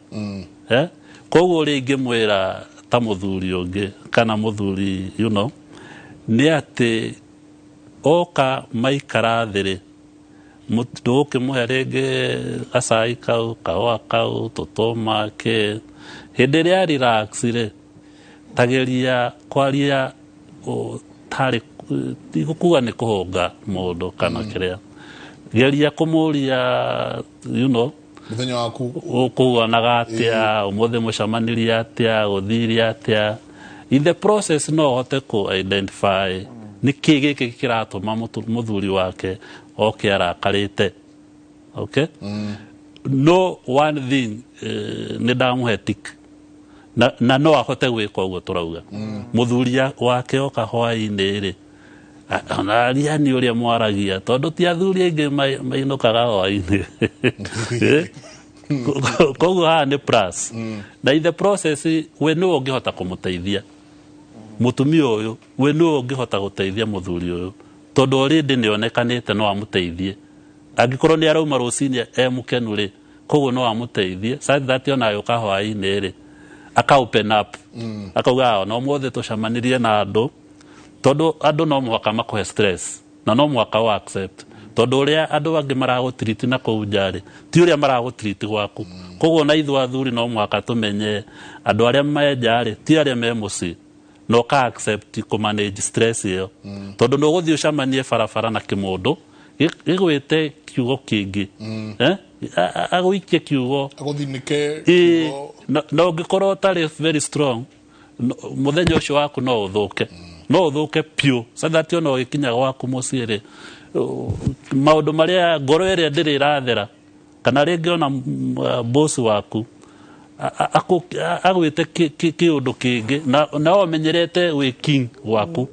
eh? Koguo ũrĩa ingĩmwĩra ta mũthuri ũngĩ kana mũthuri nĩ atĩ oka maikara thĩ rĩ ndũgũkĩmũhe rĩngĩ gacai kau, kahũa kau, tũtũma kĩ. Hĩndĩ ĩrĩa relax rĩ tageria kwaria tarĩ tigũkuga nĩ kũhũnga mũndũ kana kĩrĩa, geria kũmũria Mũthenya waku ũkũguanaga atĩa ũmũthĩ, mũcemanirie atĩa, gũthire atĩa. In the process no ũhote kũ identify nĩ kĩ gĩkĩ kĩratũma mũthuri wake oke arakarĩte, okay? No one thing, nĩ ndamũhe tick na no ahote gwĩka ũguo tũrauga. Mũthuri wake oka hwaĩ-inĩ rĩ ona aria nĩ ũrĩa mwaragia, tondũ ti athuri aingĩ mainũkaga hwaĩ-inĩ. Eh? Koguo haha nĩ plus na in the process we nĩwe ũngĩhota kũmũteithia mũtumia ũyũ, we nĩwe ũngĩhota gũteithia mũthuri ũyũ, tondũ already nĩ onekanĩte no amũteithie. Angĩkorwo nĩ arauma rũcinĩ e mũkenu rĩ, koguo no amũteithie such that ona agĩũka hwaĩ-inĩ rĩ aka open up akauga, "Ah, ona ũmũthĩ tũcemanirie na andũ," tondũ andũ no mũhaka makũhe stress na no mũhaka wa accept, tondũ ũrĩa andũ angĩ maragũtiriti na kũu nja rĩ ti ũrĩa maragũtiriti gwaku. Koguo na ithuĩ athuri no mũhaka tũmenye andũ arĩa me nja rĩ ti arĩa me mũciĩ na ũka accept kũ manage stress ĩyo, tondũ nĩ ũgũthiĩ ũcemanie barabara na kĩmũndũ gĩgwĩte kiugo kĩngĩ, eh? Agũikie kiugo. Agũthinĩke. Ĩĩ, kiugo. Na ũngĩkorwo ũtarĩ very strong mũthenya ũcio waku no ũthũke, no ũthũke piũ, so that ona ũgĩkinya gwaku mũciĩ rĩ maũndũ marĩa ngoro ĩrĩa ndĩrĩ ĩrathera. Kana rĩngĩ ona boss waku agwĩte kĩũndũ kĩngĩ na ũmenyerete wĩ king waku,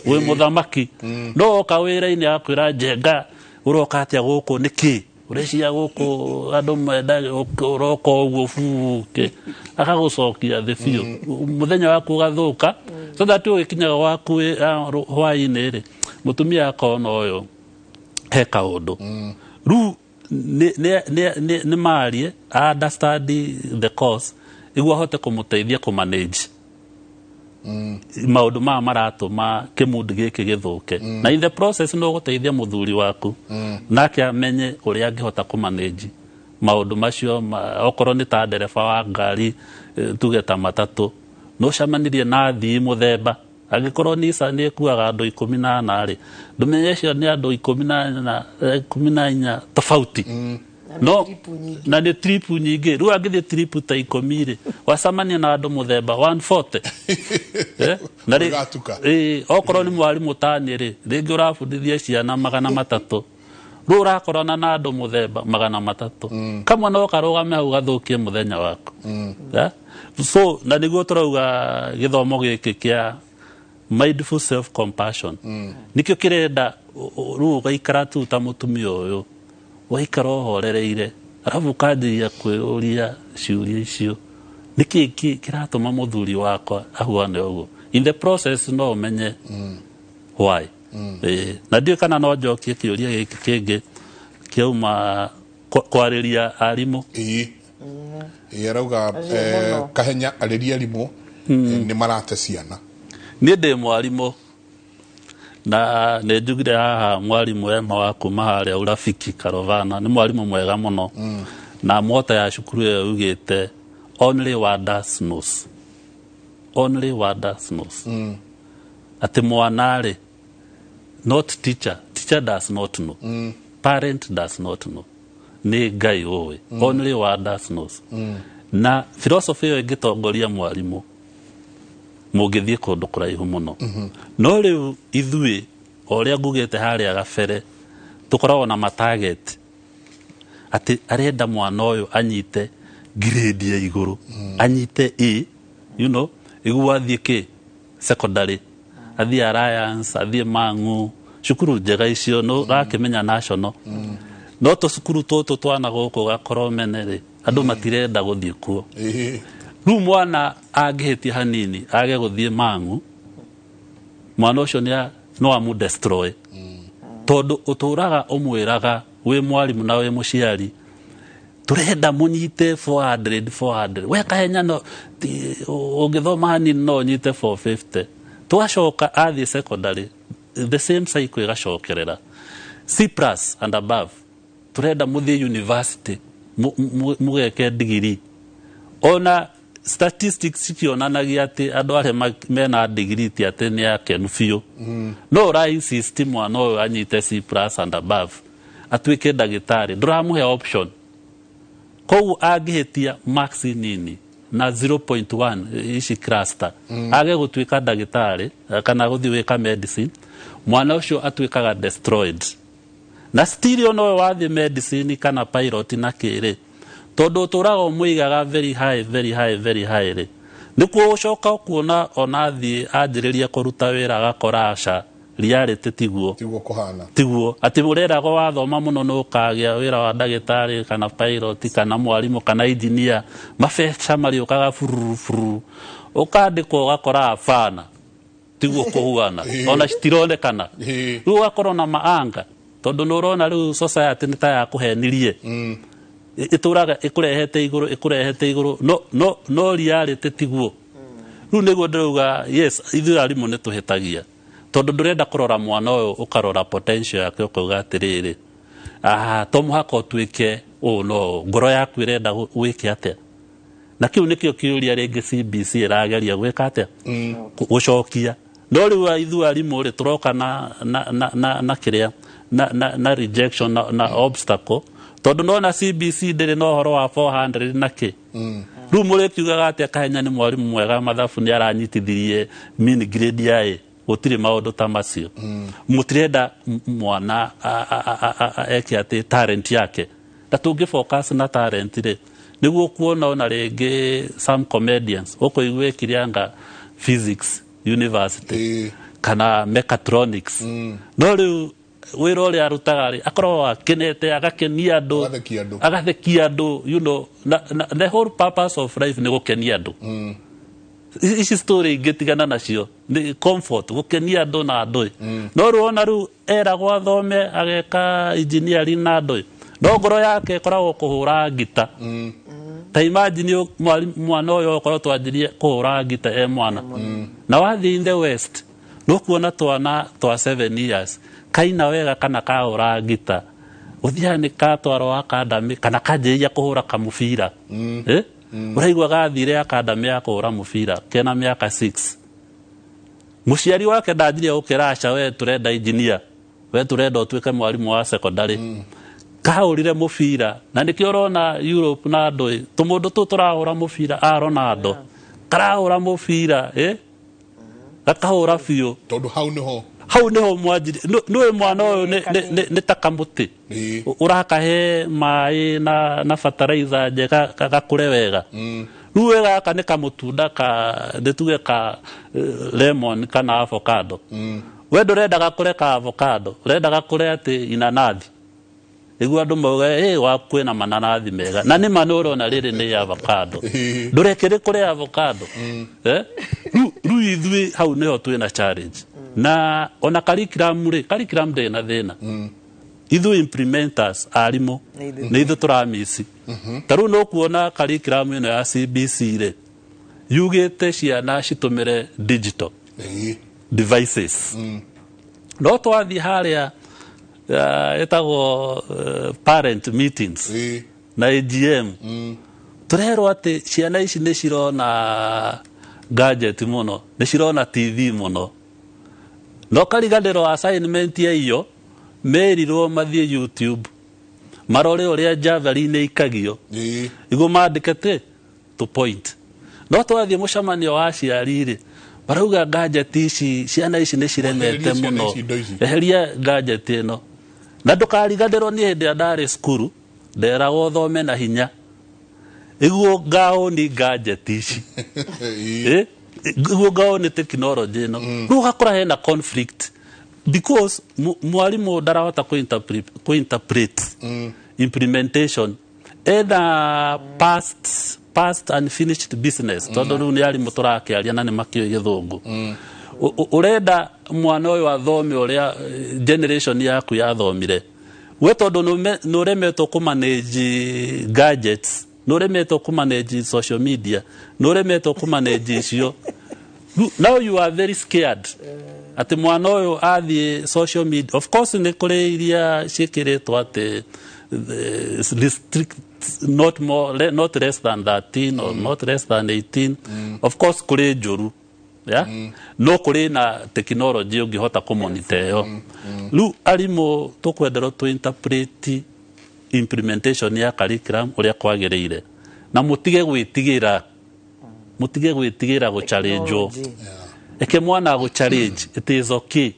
wĩ mũthamaki, no oka wĩra-inĩ akwĩra Njenga ũroka atĩa gũkũ nĩkĩ ũreciria gũkũ andũ menda ũroka ũguo buke akagũcokia thĩ biũ, mũthenya waku ũgathũka, so that ũgĩkinyaga gwaku hwaĩ-inĩ rĩ, mũtumia akona ũyũ he kaũndũ rĩu nĩ marie understand the cause iguo ahote kũmũteithia kũmanage maũndũ maya maratũma kĩmundi gĩkĩ gĩthũke. Na in the process no gũteithia mũthuri waku nake amenye ũrĩa angĩhota kũmanage maũndũ macio. Okorwo nĩ ta ndereba wa ngari, tuge ta matatũ, no ũcemanirie na athii mũthemba, angĩkorwo Nissan ĩkuaga andũ 14 rĩ, ndũmenye acio nĩ andũ 14, 14 tofauti no na nĩ trip nyingĩ. Rĩu angĩthiĩ trip ta 10 rĩ, wacemania na andũ mũthemba 140. Na rĩ Ũgatuka. Okorwo nĩ mwarimũ tani rĩ, rĩngĩ ũrabundithia ciana 300, rĩu ũrakorana na andũ mũthemba 300, kamwe no karũgame hau gathũkie mũthenya waku. Yeah? So na nĩguo tũrauga gĩthomo gĩkĩ kĩa mindful self compassion nikĩo kĩrenda rĩu ũgaikara tu ta mũtumia ũyũ, ũgaikara ũhorereire, arabu ũkanjĩria kwĩyũria ciũria icio: nĩkĩ kĩratũma mũthuri wakwa ahuane ũguo? In the process no ũmenye why. Na ndiũĩ kana no njokie kĩũria gĩkĩ kĩngĩ kĩauma kwarĩria arimũ. Ĩĩ, arauga Acio mũno. Kahenya arĩria arimũ nĩ marate ciana. Niĩ ndĩ mwarimũ na nĩ njugire haha mwarimũ Ema wa kuma harĩa Urafiki Karovana nĩ mwarimũ mwega mũno, na mota ya cukuru ĩyo yugĩte "Only wonders knows, only wonders knows", atĩ mwana rĩ, not teacher, teacher does not know, parent does not know, nĩ Ngai ũĩ, only wonders knows. Na philosophy ĩyo ĩngĩtongoria mwarimũ, mũngĩthiĩ kũndũ kũraihu mũno. No rĩu ithuĩ, o ũrĩa ngugĩte harĩa gabere, tũkoragwo na matarget atĩ arenda mwana ũyũ anyite grade ya igũrũ, anyite A, iguo athiĩ kĩ secondary, athiĩ Alliance, athiĩ Mang'u, cukuru njega icio no ũrakĩmenya national. No tũcukuru tũtũ twana gũkũ gakorwo mene rĩ, andũ matirenda gũthiĩ kuo. Rĩu mwana angĩhĩtia hanini age gũthiĩ Mang'u, mwana ũcio no amu destroy, tondũ ũtũraga ũmwĩraga wĩ mwarimũ na wĩ mũciari tũrenda mũnyite 400 400, we Kahenya no ũngĩthoma hanini no ũnyite 450. Twacoka athiĩ secondary, the same cycle ĩgacokerera, C plus and above. Tũrenda mũthiĩ university mũgeke digiri, ona statistics cikĩonanagia atĩ andũ arĩa mena digiri ti atĩ nĩ akenu biũ. No ũra insist mwana ũyũ anyite C plus and above, atuĩke ndagĩtarĩ, ndũramũhe option. Koguo angĩhĩtia marks nini na 0.1 ici cluster, age gũtuĩka ndagĩtarĩ kana gũthiĩ gwĩka medicine, mwana ũcio atuĩkaga destroyed. Na still ona ũyũ wathiĩ medicine kana pilot na kĩrĩ, tondũ ũtũraga ũmũigaga very high, very high, very high rĩ, nĩkuo ũcoka kuona ona athiĩ anjĩrĩria kũruta wĩra agakora aca, reality tiguo. Tiguo kũhana. Tiguo atĩ ũreragwo wathoma mũno nĩ ũkagĩa wĩra wa ndagĩtarĩ kana pilot kana mwarimũ kana engineer, mabeca marĩũkaga bururu bururu. Ũkandĩkwo ũgakora abana, tiguo kũhuana, ona citironekana. Rĩu ũgakorwo na maanga, tondũ nĩ ũrona rĩu society nĩ ta yakũhenirie, ĩtũraga ĩkũrehete igũrũ, ĩkũrehete igũrũ, no reality tiguo. Rĩu nĩguo ndĩrauga, yes, ithuĩ arimũ nĩ tũhĩtagia, tondũ ndũrenda kũrora mwana ũyũ, ũkarora potential yake, ũkauga atĩrĩrĩ, ah, to mũhaka ũtuĩke ũũ, no ngoro yaku ĩrenda wĩke atĩa? Na kĩu nĩkĩo kĩũria rĩngĩ CBC ĩrageria gwĩka atĩa, gũcokia. No rĩu ithuĩ arimũ rĩ, tũroka na kĩrĩa na rejection na obstacle, tondũ nona CBC ndĩrĩ na ũhoro wa 400 na kĩ. Rĩu mũrĩkiugaga atĩa Kahenya nĩ mwarimũ mwega, mathabu nĩ aranyitithirie mean grade ya A? Gũtirĩ maũndũ ta macio. Mũtirenda mwana eke atĩ talent yake. Na tũngĩ focus na talent rĩ, nĩguo kuona ona rĩngĩ some comedians ũkũigua ĩkire physics university kana mechatronics, no rĩu wĩra ũrĩa arutaga rĩ, akoragwo akenete, agakenia andũ. Agathekia andũ. Agathekia andũ, na the whole purpose of life nĩ gũkenia andũ. Ici story ingĩ tigana nacio, nĩ comfort, gũkenia andũ na andũ. No rĩu ona rĩu eragwo athome ageka engineering na andũ, no ngoro yake ĩkoragwo kũhũra ngita. Ta imagine mwana ũyũ okorwo twanjirie kũhũra ngita e mwana, na wathiĩ in the West no kuona twana twa 7 years kaina wega kana kahũra ngita, ũthiaga nĩ katwarwo academy kana kanjĩrĩria kũhũra kamũbira. Eh? Ũraigua gathire academy ya kũhũra mũbira kena mĩaka 6. Mũciari wake ndanjirie gũkĩra, "Aca, we tũrenda engineer, we tũrenda ũtuĩke mwarimũ wa secondary." Kahũrire mũbira, na nĩkĩo ũrona Europe na andũ tũmũndũ tũu tũrahũra mũbira a Ronaldo karahũra mũbira, eh? Gakahũra biũ. Tondũ hau nĩho Hau nĩho mwanjiri nĩwe mwana ũyũ nĩ ta kamũtĩ ũrakahe maĩ na fertilizer njega gakũre wega. Rĩu we gaka nĩ kamũtunda ka nĩ tuge ka lemon kana avocado. We ndũrenda gakũre ka avocado, ũrenda gakũre atĩ inanathi, nĩguo andũ mauge ĩ waku kwĩna mananathi mega, na nĩ ma nĩ ũrona rĩrĩ nĩ avocado. Ndũreke rĩkũre avocado. Eh? Rĩu ithuĩ hau nĩho twĩna challenge. Na ona curriculum rĩ, curriculum ndĩrĩ na thĩna. Ithuĩ implementers, arimũ, Nĩ ithuĩ. Nĩ ithuĩ tũramisi. Ta rĩu no kuona curriculum ĩno ya CBC rĩ, yugĩte ciana citũmĩre digital devices, no twathiĩ harĩa ĩtagwo parent meetings na AGM, tũrerwo atĩ ciana ici nĩ cirona gadget mũno, nĩ cirona TV mũno. No kariganĩrwo assignment ya iyo merirwo mathiĩ YouTube marore ũrĩa javelin ĩikagio, iguo mandĩke te to point. No twathiĩ mũcemanio wa aciari rĩ, marauga gadget ici, ciana ici nĩ ciremete Eheria ciana mũno. Ici, indo ici. Eheria gadget ĩno. Na ndũkariganĩrwo niĩ hĩndĩ ĩrĩa ndarĩ cukuru nderagwo thome na hinya iguo ngaũni gadget ici. Eh? Iguo ngaũni technology ĩno. Rĩu ũgakora hena conflict because mwarimũ ndarahota kũ-interpret implementation, ena past unfinished business, tondũ rĩu nĩ arimũ tũrakĩaria na nĩ makĩũĩ gĩthũngũ. Ũrenda mwana ũyũ athome ũrĩa generation yaku yathomire, we tondũ nĩ ũremetwo kũ manage gadgets, nĩ ũremetwo kũ manage social media, nĩ ũremetwo kũ manage icio. Now you are very scared atĩ mwana ũyũ athiĩ social media. Of course nĩ kũrĩ iria ciĩkĩrĩtwo atĩ restrict not more not less than 13 or not less than 18. Of course kũrĩ njũru, yeah? No kũrĩ na technology ũngĩhota kũmonitor ĩyo. Rĩu arimũ tũkwenderwo tũ interpret implementation ya curriculum ũrĩa kwagĩrĩire, na mũtige gwĩtigĩra gũchallengewo. Technology. Eke mwana gũ challenge, it is okay.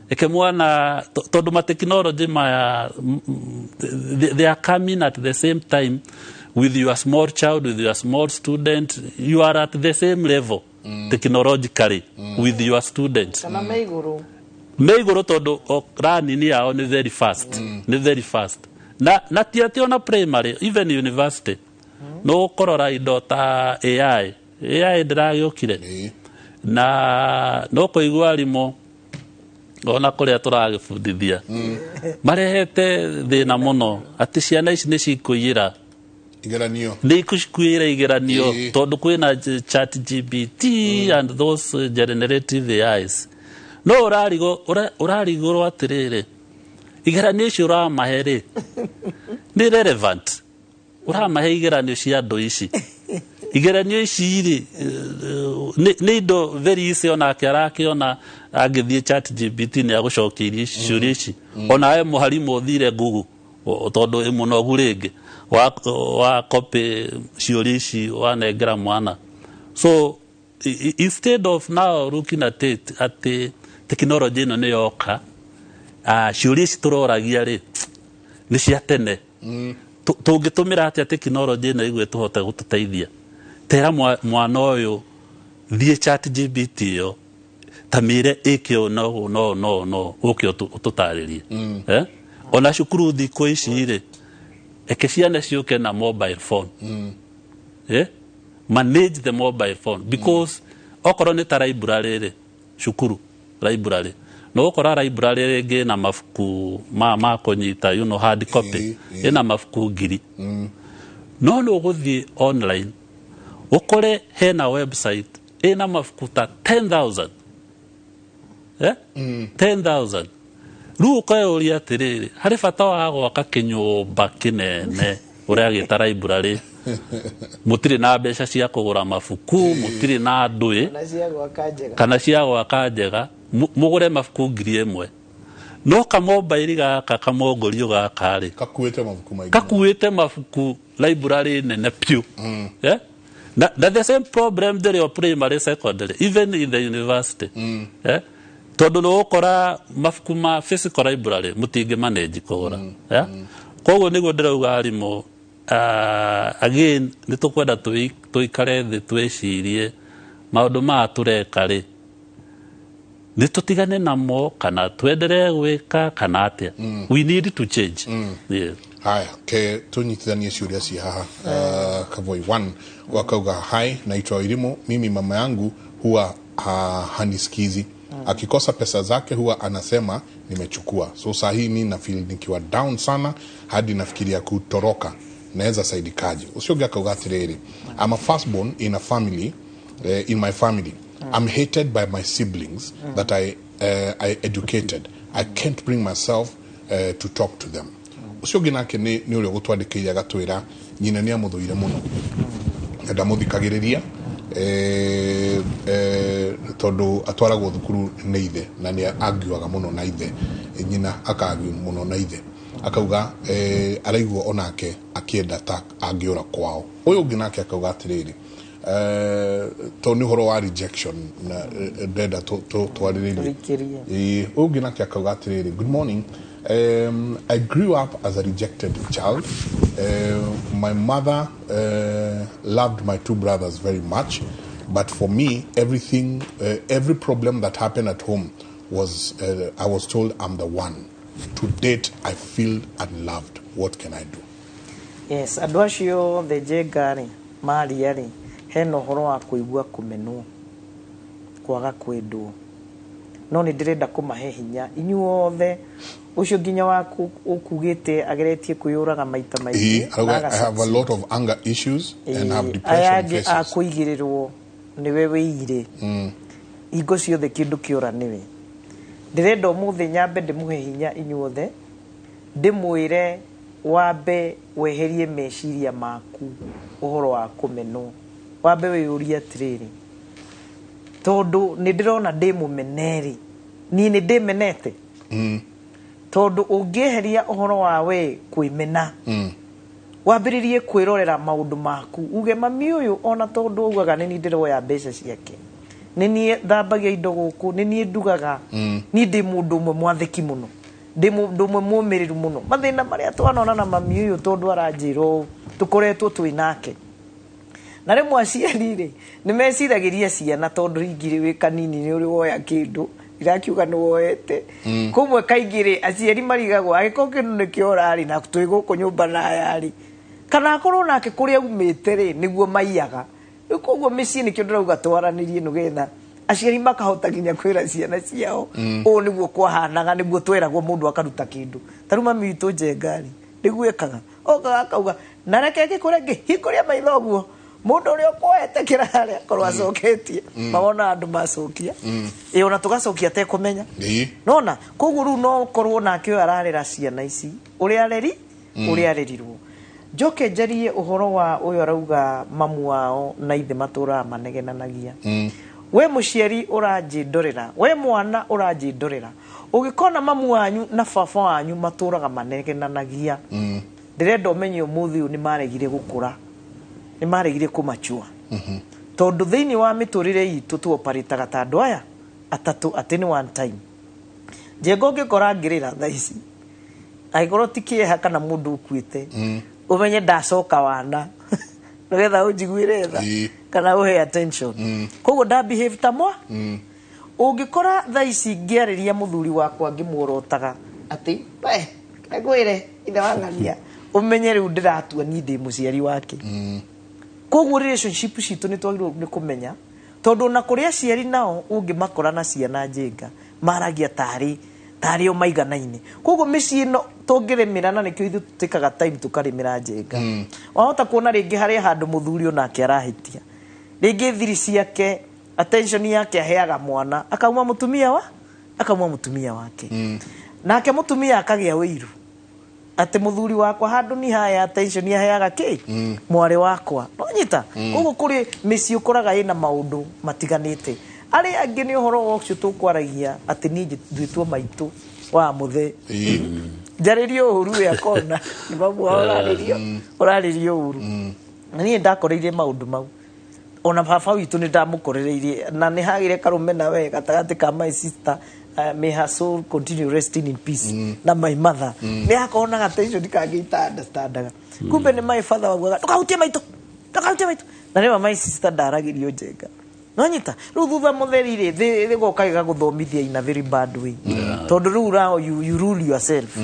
Eke mwana tondũ ma technology maya they are coming at the same time with your small child, with your small student. You are at the same level technologically with your student. Kana me igũrũ. Me igũrũ, tondũ learning yao nĩ very fast, nĩ very fast. Na ti atĩ ona primary, even university no ũkũrora indo ta AI. AI ndĩragĩũkire na no kũigua arimũ ona kũrĩa tũragĩbundithia marehete thĩna mũno atĩ ciana ici nĩ cikũiyĩra igeranio. Nĩ ikuiyĩra igeranio, tondũ kwĩna Chat GPT and those generative AIs. No ũrarigwo ũrarigũrwo atĩrĩrĩ, igeranio icio ũramahe rĩ, nĩ relevant? Ũramahe igeranio cia andũ ici, igeranio ici rĩ, nĩ indo very easy onake arakĩona angĩthiĩ Chat GPT nĩ agũcokia ici ciũria ici. Onawe mũharimũ ũthire Google tondũ ĩ mũnogu rĩngĩ wa copy ciũria ici wanengera mwana. So instead of now looking at it atĩ technology ĩno nĩ yoka, ciũria ici tũroragia rĩ, nĩ cia tene. Tũngĩtũmĩra atĩa tekinoronjĩ ĩno ĩguo tũhote gũtũteithia? Tera mwana ũyũ thiĩ Chat GPT ĩyo, ta mĩre ĩke ũũ no no no no ũke ũtũtarĩrie. Eh? Ona cukuru thikũ ici rĩ, eke ciana ciũke na mobile phone. Eh? Manage the mobile phone because okorwo nĩ ta library rĩ, cukuru library no ũkora library rĩngĩ ĩna mabuku ma kũnyita, hard copy, ĩna mabuku 1000, no nĩ ũgũthiĩ online ũkore hena website ĩna mabuku ta 10,000, eh? 10,000. Rĩu ũkeyũria atĩrĩrĩ, harĩ bata wa gwaka kĩnyũmba kĩnene ũragĩta library, mũtirĩ na mbeca cia kũgũra mabuku, mũtirĩ na ndũĩ na cia gwaka njega, kana cia gwaka njega, mũgũre mabuku 1000, no kamobile gaka kamongorio gaka rĩ, kakuĩte mabuku maingĩ, kakuĩte mabuku library nene piũ, yeah? Na the same problem ndĩrĩ o primary, secondary, even in the university, yeah? Tondũ nĩ ũgũkora mabuku ma physical library mũtingĩ manage kũgũra, yeah? Koguo nĩguo ndĩrauga arimũ, again nĩ tũkwenda tũikare thĩ twĩcirie maũndũ maya tũreka rĩ, nĩ tũtigane namo kana twenderee gwĩka kana atĩa. We need to change, yes. Haya, ke tunyitithanie ciũria ci haha. Kavoi 1 wakauga, "Hi, naitwa Irimu. Mimi mama yangu huwa hanisikizi. Akikosa pesa zake huwa anasema nimechukua. So saa hii mi nafeel nikiwa down sana hadi nafikiria kutoroka. Naweza saidikaje?" Ũcio ũngĩ akauga atĩrĩrĩ, "I'm a firstborn in a family, in my family I'm hated by my siblings that I educated. I can't bring myself to talk to them." Ũcio ũngĩ nake nĩ ũrĩa ũgũtwandĩkĩire agatwĩra nyina nĩ amũthũire mũno na ndamũthikagĩrĩria, tondũ atwaragwo thukuru nĩ ithe na nĩ angiuaga mũno na ithe, nyina akagiu mũno na ithe. Akauga araigua onake akĩenda ta angĩũra kwao. Ũyũ ũngĩ nake akauga atĩrĩrĩ, tondũ nĩ ũhoro wa rejection na ndenda twarĩrĩrie. Tũrĩkĩrie. Ĩĩ, ũyũ ũngĩ nake akauga atĩrĩrĩ, "Good morning. I grew up as a rejected child. My mother loved my two brothers very much, but for me, everything, every problem that happened at home was, I was told I'm the one. To date, I feel unloved. What can I do?" Yes, andũ acio othe Njenga rĩ, maria rĩ, hena ũhoro wa kũigua kũmenwo, kwaga kwendwo, no nĩ ndĩrenda kũmahe hinya inyuothe, ũcio nginya waku ũkugĩte ageretie kwĩyũraga maita maingĩ. Arauga, na "I have a lot of anger issues and have depression aya angĩ phases." Akũigĩrĩrwo nĩwe wĩire hingo ciothe kĩndũ kĩora nĩwe. Ndĩrenda ũmũthĩ nyambe ndĩmũhe hinya inyuothe, ndĩmwĩre wambe weherie meciria maku ũhoro wa kũmenwo, wambe wĩyũrie atĩrĩrĩ, tondũ nĩ ndĩrona ndĩ mũmeneri, niĩ nĩ ndĩmenete? Tondũ ũngĩeheria ũhoro wa we kwĩmena, wambĩrĩrie kwĩrorera maũndũ maku, uge mami ũyũ ona tondũ augaga nĩ niĩ ndĩroya mbeca ciake, nĩ niĩ thambagia indo gũkũ, nĩ niĩ ndugaga, niĩ ndĩ mũndũ ũmwe mwathĩki mũno, ndĩ mũndũ ũmwe mũmĩrĩru mũno, mathĩna marĩa twanona na mami ũyũ, tondũ aranjĩra ũũ tũkoretwo twĩ nake. Na rĩmwe aciari rĩ, nĩ meciragĩria ciana, tondũ ringĩ wĩ kanini nĩ ũrĩ woya kĩndũ, irakiuga nĩ woete kũmwe. Kaingĩ rĩ, aciari marigagwo angĩkorwo kĩndũ nĩ kĩora rĩ, na twĩ gũkũ nyũmba naya rĩ, kana akorwo nake kũrĩa aumĩte rĩ, nĩguo maiyaga. Rĩu koguo mĩciĩ nĩkĩo ndĩrauga twaranĩrie, nĩgetha aciari makahota nginya kwĩra ciana ciao ũũ nĩguo kwahanaga, nĩguo tweragwo mũndũ akaruta kĩndũ. Ta rĩu mami witũ Njenga rĩ, nĩguo ekaga, okaga akauga na reke ngĩkũre ngĩhingũria maitho ũguo, mũndũ ũrĩa ũkwoete kĩrarĩa akorwo acoketie, mawona andũ macokia ĩ, ona tũgacokia tekũmenya. Nona koguo rĩu no korwo nake ũyũ ararera ciana ici ũrĩa areri, ũrĩa arerirwo. Njoke njarie ũhoro wa ũyũ arauga mamu wao na ithe matũraga manegenanagia. We mũciari ũranjĩndorera, we mwana ũranjĩndorera, ũgĩkona mamu wanyu na baba wanyu matũraga manegenanagia, ndĩrenda ũmenye ũmũthĩ ũyũ nĩ maregire gũkũra, nĩ maregire kũmachua, tondũ thĩinĩ wa mĩtũrĩre itũ tuoparĩtaga ta andũ aya atatũ atĩ nĩ one time. Njenga, ũngĩkora ngĩrĩra thaa ici, angĩkorwo ti kĩeha kana mũndũ ũkuĩte, Ũmenye ndacoka wana nĩgetha ũnjiguĩre tha kana ũhe attention. Koguo nda behave ta mwa. Ũngĩkora thaa ici ngĩarĩria mũthuri wakwa ngĩmuorotaga atĩ we ngwĩre ithe wa ng'ania, ũmenye rĩu ndĩratua niĩ ndĩ mũciari wake. Koguo relationship citũ nĩ twagĩrĩirwo nĩ kũmenya, tondũ ona kũrĩ aciari nao ũngĩmakora na ciana njĩnga maragia tarĩ o maiganaine. Koguo mĩciĩ ĩno tũngĩrĩmĩra, na nĩkĩo ithuĩ tũtĩkaga time tũkarĩmĩra njenga. Wahota kuona rĩngĩ harĩ handũ mũthuri onake arahĩtia, rĩngĩ thiri ciake, attention yake aheaga mwana, akauma mũtumia wa akauma mũtumia wake. Nake mũtumia akagĩa ũiru atĩ mũthuri wakwa handũ ni haya attention aheaga kĩ mwarĩ wakwa, nonyita. Koguo kũrĩ mĩciĩ ũkoraga ĩna maũndũ matiganĩte. Arĩa angĩ nĩ ũhoro wa ũcio tũkwaragia atĩ niĩ nduĩtwo maitũ wa mũthee, njarĩrio ũru we akona nĩ mamu wao ũrarĩrio ũrarĩrio ũru. Na niĩ ndakoreire maũndũ mau, ona baba witũ nĩ ndamũkorereirie, na nĩ hagĩre karume na we gatagatĩ ka my sister, may her soul continue resting in peace, na my mother. Nĩ hakorwo na gatension kangĩ ita understandaga. Kumbe nĩ my father waugaga ndũkahutie maitũ, ndũkahutie maitũ, na nĩma my sister ndaragĩrio njenga, nonyita. Rĩu thutha mũtheri rĩ, thĩ ĩgoka ĩgagũthomithia in a very bad way, tondũ rĩu rao you rule yourself.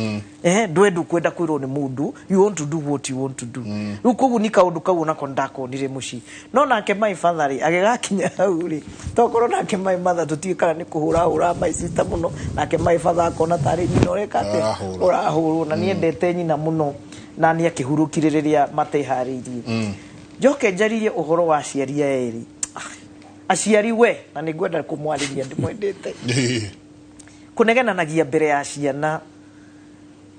Ndwe ndũkwenda kwĩrwo nĩ mũndũ, you want to do what you want to do. Rĩu koguo ni kaũndũ kau onako ndakonire mũciĩ. No nake my father rĩ, agĩgakinya hau rĩ, tokorwo nake my mother tũtiũĩ kana nĩ kũhũra hũra my sister mũno, nake my father akona tarĩ nyina ũreka atĩa, Arahũrwo. Ũrahũrwo. Na niendete nyina mũno, na nĩ akĩhurũkire rĩrĩa mateharĩirie. Njoke njaririe ũhoro wa aciari aya erĩ. Aciari we, na nĩ ngwenda kũmwarĩria, ndĩmwendete. Kũnegenanagia mbere ya ciana,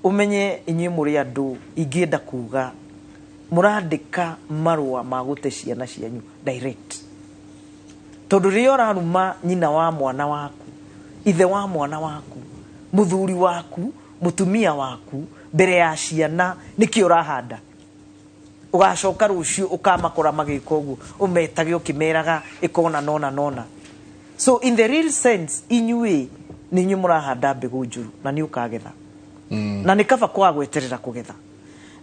ũmenye inyuĩ mũrĩ andũ ingĩenda kuga mũrandĩka marũa ma gũte ciana cianyu direct, tondũ rĩrĩa ũraruma nyina wa mwana waku, ithe wa mwana waku, mũthuri waku, mũtumia waku mbere ya ciana, nĩkĩ ũrahanda? Ũgacoka rũciũ ũkamakora magĩka ũguo, ũmetage ũkĩmeraga ĩkona nona nona. So in the real sense, inyuĩ nĩ inyuĩ mũrahanda mbegũ njũru, na nĩ ũkagetha. Na nĩ kaba kwaga gweterera kũgetha.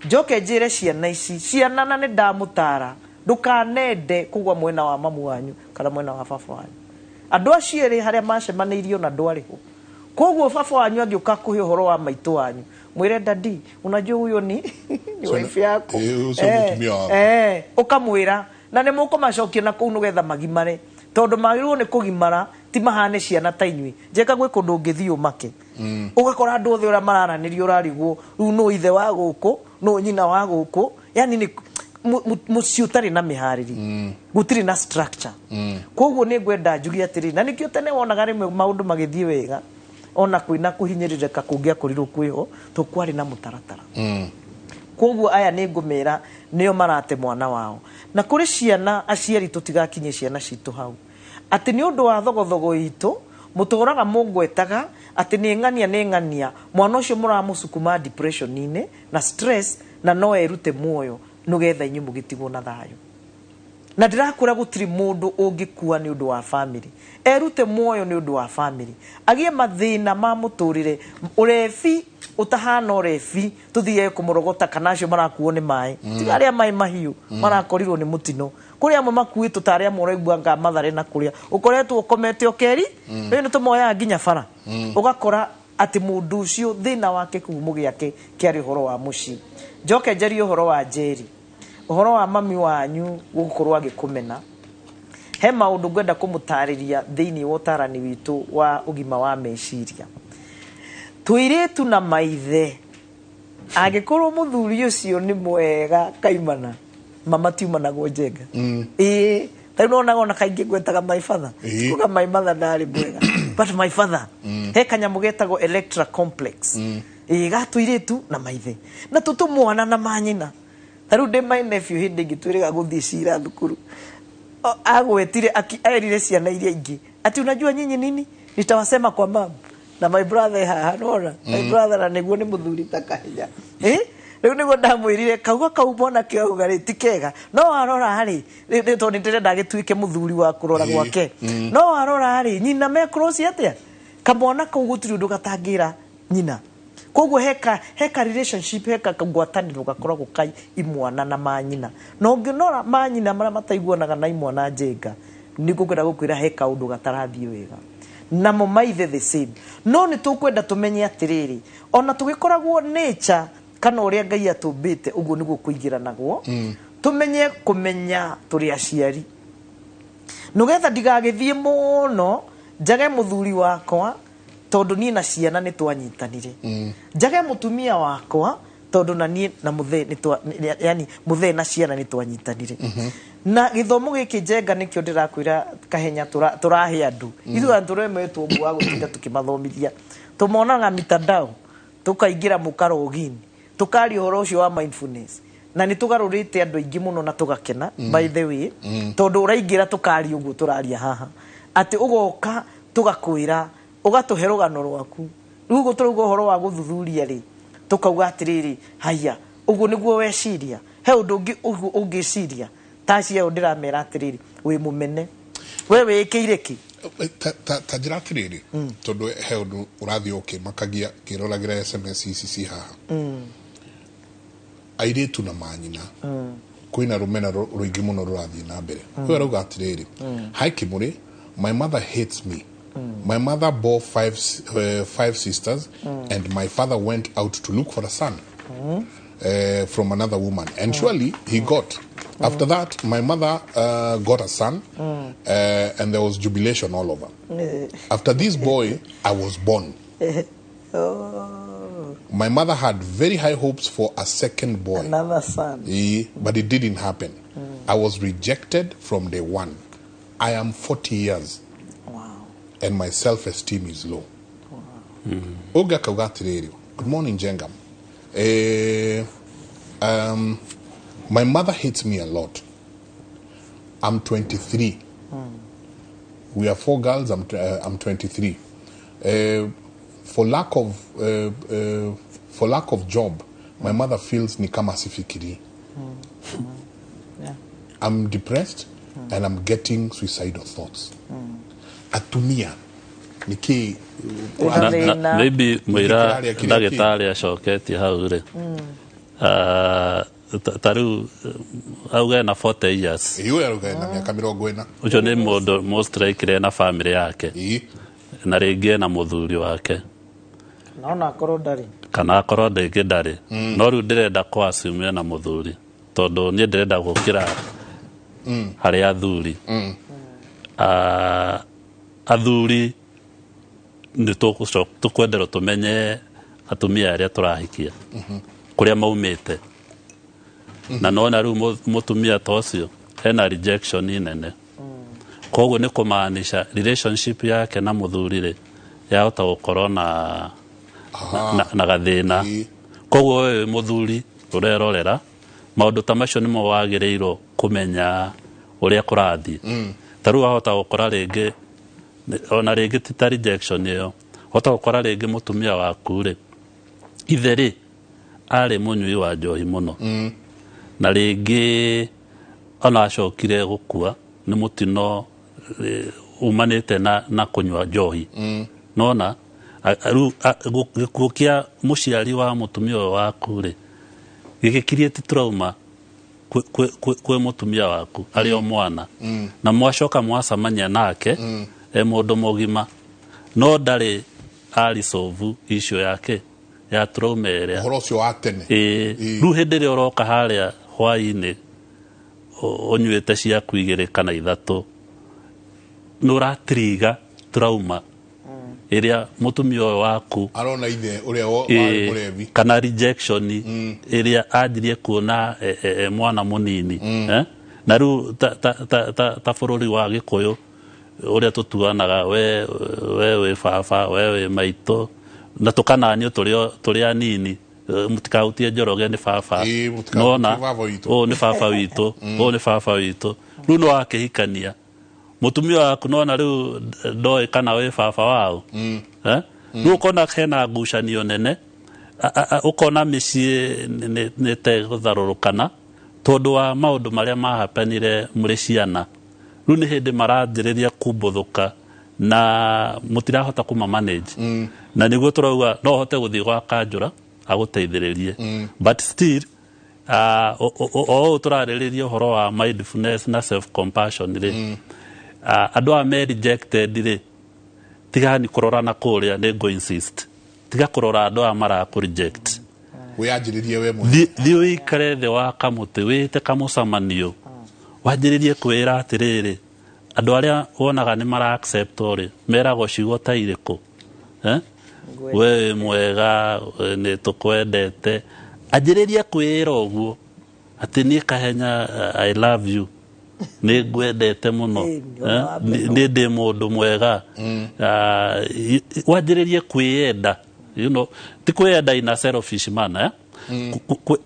Njoke njĩre ciana ici, ciana, na nĩ ndamũtara, ndũkanende kũgwa mwena wa mamu wanyu kana mwena wa baba wanyu. Andũ acio erĩ harĩa macemanĩirio na ndwarĩ ho. Koguo baba wanyu angĩũka kũhe ũhoro wa maitũ wanyu, mwĩre, "Daddy, unajua huyo ni wife yako." Ũcio mũtumia waku. Ũkamwĩra na nĩ mũkũmacokia na kũu nĩgetha magimare, tondũ magĩrĩirwo nĩ kũgimara, ti mahane ciana ta inyuĩ. Njeka gwĩ kũndũ ũngĩthiĩ ũmake, ũgakora andũ othe ũrĩa mararanĩria ũrarigwo rĩu nũ ithe wa gũkũ, nũ nyina wa gũkũ. Yani nĩ mũciĩ ũtarĩ na mĩharĩri, gũtirĩ na structure. Koguo nĩ ngwenda njuge atĩrĩ, na nĩkĩo tene wonaga rĩmwe maũndũ magĩthiĩ wega ona kwĩna kũhinyĩrĩrĩka kũngĩakorirwo kwĩho, to kwarĩ na mũtaratara. Koguo aya nĩ ngũmera nĩo marate mwana wao. Na kũrĩ ciana, aciari, tũtigakinyie ciana citũ hau atĩ nĩ ũndũ wa thogothogo itũ mũtũraga mũngwetaga atĩ nĩ ng'ania nĩ ng'ania. Mwana ũcio mũramũcukuma depression-inĩ na stress, na no erute muoyo nĩgetha inyuĩ mũgĩtigwo na thayũ. Na ndĩrakwĩra gũtirĩ mũndũ ũngĩkua nĩ ũndũ wa family, erute muoyo nĩ ũndũ wa family, agĩe mathĩna ma mũtũrĩre, ũrebi ũtahana ũrebi, tũthiage kũmũrogota kana acio marakuo nĩ maĩ, tiga arĩa maĩ mahiũ marakorirwo nĩ mũtino. Kũrĩ amwe makuĩtwo ta arĩa mũraigua nga Mathare, na kũrĩa ũkoretwo ũkomete ũkeri rĩu nĩ tũmoyaga nginya bara, ũgakora atĩ mũndũ ũcio thĩna wake kĩhumo gĩake kĩarĩ ũhoro wa mũciĩ. Njoke njarie ũhoro wa Njeri, ũhoro wa mami wanyu gũkorwo agĩkũmena. He maũndũ ngwenda kũmũtarĩria thĩinĩ wa ũtarani witũ wa ũgima wa meciria. Tũirĩtu na maithe, angĩkorwo mũthuri ũcio nĩ mwega kaimana, mama tiumanagwo njenga. Ĩĩ, tarĩu nonaga ona kaingĩ ngwetaga my father. Kuga my mother ndarĩ mwega, but my father, he kanyamũ getagwo Electra complex. Ĩĩ, ga tũirĩtu na maithe na tũtũmwana na manyina. Tarĩu ndĩ my nephew, hĩndĩ ĩngĩ twĩrĩga gũthiĩ cira thukuru, agwetire erire ciana iria ingĩ ati, "Unajua nyinyi nini, nitawasema kwa mama." Na my brother haha, nona my brother, na nĩguo nĩ mũthuri ta kahinya. Rĩu nĩguo ndamwĩrire kauga kau mwanake auga rĩ ti kega, no warora rĩ, tondũ nĩ ndĩrenda agĩtuĩke mũthuri wa kũrora gwake. No warora rĩ, nyina me close atĩa, kamwana kau gũtirĩ ũndũ gatangĩra nyina. Koguo heka relationship, heka ngwatanĩro gakoragwo kai imwana na manyina. Na ũngĩnora manyina marĩa mataiguanaga na imwana njenga, nĩ ngũkwenda gũkwĩra he kaũndũ gatarathiĩ wega. Namo maithe the same. No nĩ tũkwenda tũmenye atĩrĩrĩ, ona tũgĩkoragwo nature kana ũrĩa Ngai atũmbĩte ũguo nĩguo kũingĩranagwo, tũmenye kũmenya tũrĩ aciari, nĩgetha ndigagĩthiĩ mũno njage mũthuri wakwa tondũ niĩ na ciana nĩ twanyitanire, njage mũtumia wakwa tondũ na niĩ na mũthee nĩ twa, yani mũthee na ciana nĩ twanyitanire. Na gĩthomo gĩkĩ njenga nĩkĩo ndĩrakwĩra kahenya tũrahe andũ. Ithuĩ andũ tũremetwo ũguo wa gũtinda tũkĩmathomithia, tũmonaga mitandao, tũkaingĩra mũkarogini, tũkaria ũhoro ũcio wa mindfulness, na nĩ tũgarũrĩte andũ aingĩ mũno na tũgakena. By the way, tondũ ũraingĩra tũkaria ũguo tũraria haha, atĩ ũgoka tũgakwĩra, ũgatũhe rũgano rwaku. Rĩu ũguo tũrauga ũhoro wa gũthuthuria rĩ, tũkauga atĩrĩrĩ, haya, ũguo nĩguo weciria, he ũndũ ũngĩ ũguo ũngĩciria ta acio ndĩramera atĩrĩrĩ, wĩ mũmene, we wĩkĩire kĩ? Ta njĩra atĩrĩrĩ, tondũ he ũndũ ũrathiĩ ũkĩmakagia ngĩroragĩra SMS ici ci haha. Airĩtu na manyina, kwĩna rũmena rũingĩ mũno rũrathiĩ na mbere. Ũyũ arauga atĩrĩrĩ, "Hi Kimuri, my mother hates me. My mother bore five sisters and my father went out to look for a son from another woman, and surely he got. After that, my mother got a son, and there was jubilation all over. After this boy, I was born. Oh, My mother had very high hopes for a second boy." Another son. But it didn't happen. "I was rejected from day one. I am 40 years and my self-esteem is low." Ũngĩ akauga atĩrĩrĩ, "Good morning, Njenga. My mother hates me a lot. I'm 23. We are four girls. I'm 23. For lack of job, my mother feels ni kama sifikiri. I'm depressed and I'm getting suicidal thoughts." Atumia niki? Ĩna Na thĩna. maybe mwĩra Kĩrarĩa kĩrĩa. Ndagĩtarĩ acoketie hau rĩ. Ah, ta rĩu auge na 40 years. Iyo yaruga na mĩaka 40. Ũcio nĩ mũndũ most likely ena family yake na rĩngĩ ena mũthuri wake. Naona akorwo ndarĩ. Kana akorwo rĩngĩ ndarĩ, no rĩu ndĩrenda kũ assume ena mũthuri tondũ niĩ ndĩrenda gũkĩra harĩ athuri. Ah, athuri nĩ tũkwenderwo tũmenye atumia arĩa tũrahikia kũrĩa maumĩte, na nona rĩu mũtumia ta ũcio ena rejection nene, koguo nĩ kũmaanisha relationship yake na mũthuri rĩ yahota gũkorwo na gathĩna. Koguo wewe mũthuri ũrerorera maũndũ ta macio nĩmo wagĩrĩirwo kũmenya ũrĩa kũrathiĩ. Ta rĩu wahota gũkora rĩngĩ ona rĩngĩ ti ta rejection ĩyo, hota gũkora rĩngĩ mũtumia waku rĩ, ithe rĩ arĩ mũnyui wa njohi mũno, na rĩngĩ ona acokire gũkua nĩ mũtino umanĩte na kũnyua njohi. Nona rĩu gĩkuũ kĩa mũciari wa mũtumia ũyũ waku rĩ gĩgĩkirie trauma kwĩ mũtumia waku arĩ o mwana, na mwacoka mwacamania nake e mũndũ mũgima no ndarĩ arisolve issue yake ya trauma ĩrĩa ũhoro ũcio wa tene. Ĩĩ, rĩu hĩndĩ ĩrĩa ũroka harĩa hwaĩ-inĩ ũnyuĩte ciaku igĩrĩ kana ithatũ, nĩ ũratiriga trauma ĩrĩa mũtumia ũyũ waku arona ithe ũrĩa warĩ mũrevi. Kana rejection ĩrĩa anjirie kuona e mwana mũnini, eh? Na rĩu ta bũrũri wa Gĩkũyũ ũrĩa tũtuanaga, we wĩ baba, we wĩ maitũ, na tũkananio tũrĩ anini, mũtikahutie Njoroge nĩ baba. Ĩĩ, mũtikahutie Nona baba witũ. Ũyũ nĩ baba witũ, ũyũ nĩ baba witũ. Rĩu nĩ wakĩhikania mũtumia waku, nona rĩu ndoĩ kana wĩ baba wao, eh? Rĩu ũkona hena ngucanio nene, ũkona mĩciĩ nĩ tegũtharũrũkana tondũ wa maũndũ marĩa mahapenire mũrĩ ciana. Rĩu nĩ hĩndĩ maranjĩrĩria kumbuthũka. Na mũtirahota kũma manage. Na nĩguo tũrauga no ũhote gũthiĩ gwa kanjũra agũteithĩrĩrie, but still o ũũ tũrarĩrĩria ũhoro wa mindfulness na self compassion rĩ, andũ aya me rejected rĩ, tigani kũrora na kũrĩa, nĩ ngũ insist, tiga kũrora andũ aya marakũ reject. Wĩyanjĩrĩrie we mwene. Thiĩ ũikare thĩ wa kamũtĩ, wĩte kamũcemanio, wanjĩrĩrie kwĩra atĩrĩrĩ, andũ arĩa wonaga nĩ mara accept rĩ, meragwo ciugo ta irĩkũ, eh? We wĩ mwega, nĩ tũkwendete. Anjĩrĩrie kwĩra ũguo atĩ niĩ Kahenya, I love you, nĩ ngwendete mũno. Ĩĩ, nĩ Eh? wa mbere. Nĩ ndĩ mũndũ mwega. Wanjĩrĩrie kwĩyenda, ti kwĩyenda in a selfish manner, eh?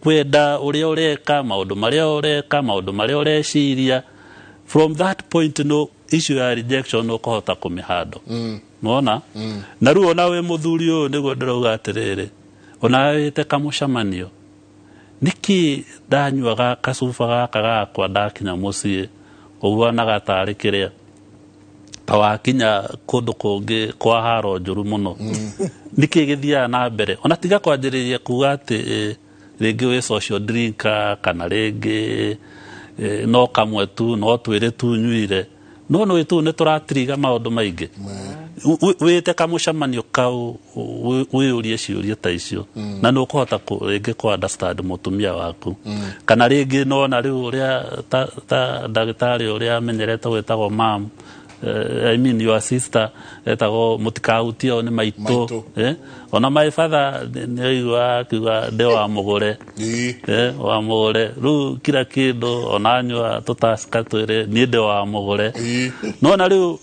Kwenda ũrĩa ũreka, maũndũ marĩa ũreka, maũndũ marĩa ũreciria. From that point, no issue ya rejection ũkũhota kũmĩhandle. Nĩwona? Na rĩu ona wĩ mũthuri ũyũ, nĩguo ndĩrauga atĩrĩrĩ, ona wĩte kamũcemanio, nĩkĩ ndanyuaga kacuba gaka gakwa ndakinya mũciĩ ũguanaga tarĩ kĩrĩa ta wakinya kũndũ kũngĩ kwa haro njũru mũno? Nĩkĩ gĩthiaga na mbere? Ona tiga kwanjĩrĩria kuga atĩ rĩngĩ wĩ social drinker, kana rĩngĩ no kamwe tu, no twĩrĩ tu nyuire, no nĩ tu nĩ tũratiriga maũndũ maingĩ. Wĩte kamũcemanio kau, wĩyũrie ciũria ta icio, na nĩ ũkũhota rĩngĩ kũ understand mũtumia waku, kana rĩngĩ nona rĩu ũrĩa ta ndagĩtarĩ ũrĩa amenyerete gwĩtagwo mam, I mean your sister, etagwo mũtikahutie ũyũ nĩ maitũ. Maitũ. Eh? Ona my father nĩ aigua akiuga ndĩ wa mũgũre. Eh, wa mũgũre rĩu kila kĩndũ, onanyua tũtacka twĩrĩ, niĩ ndĩ wa mũgũre. No na rĩu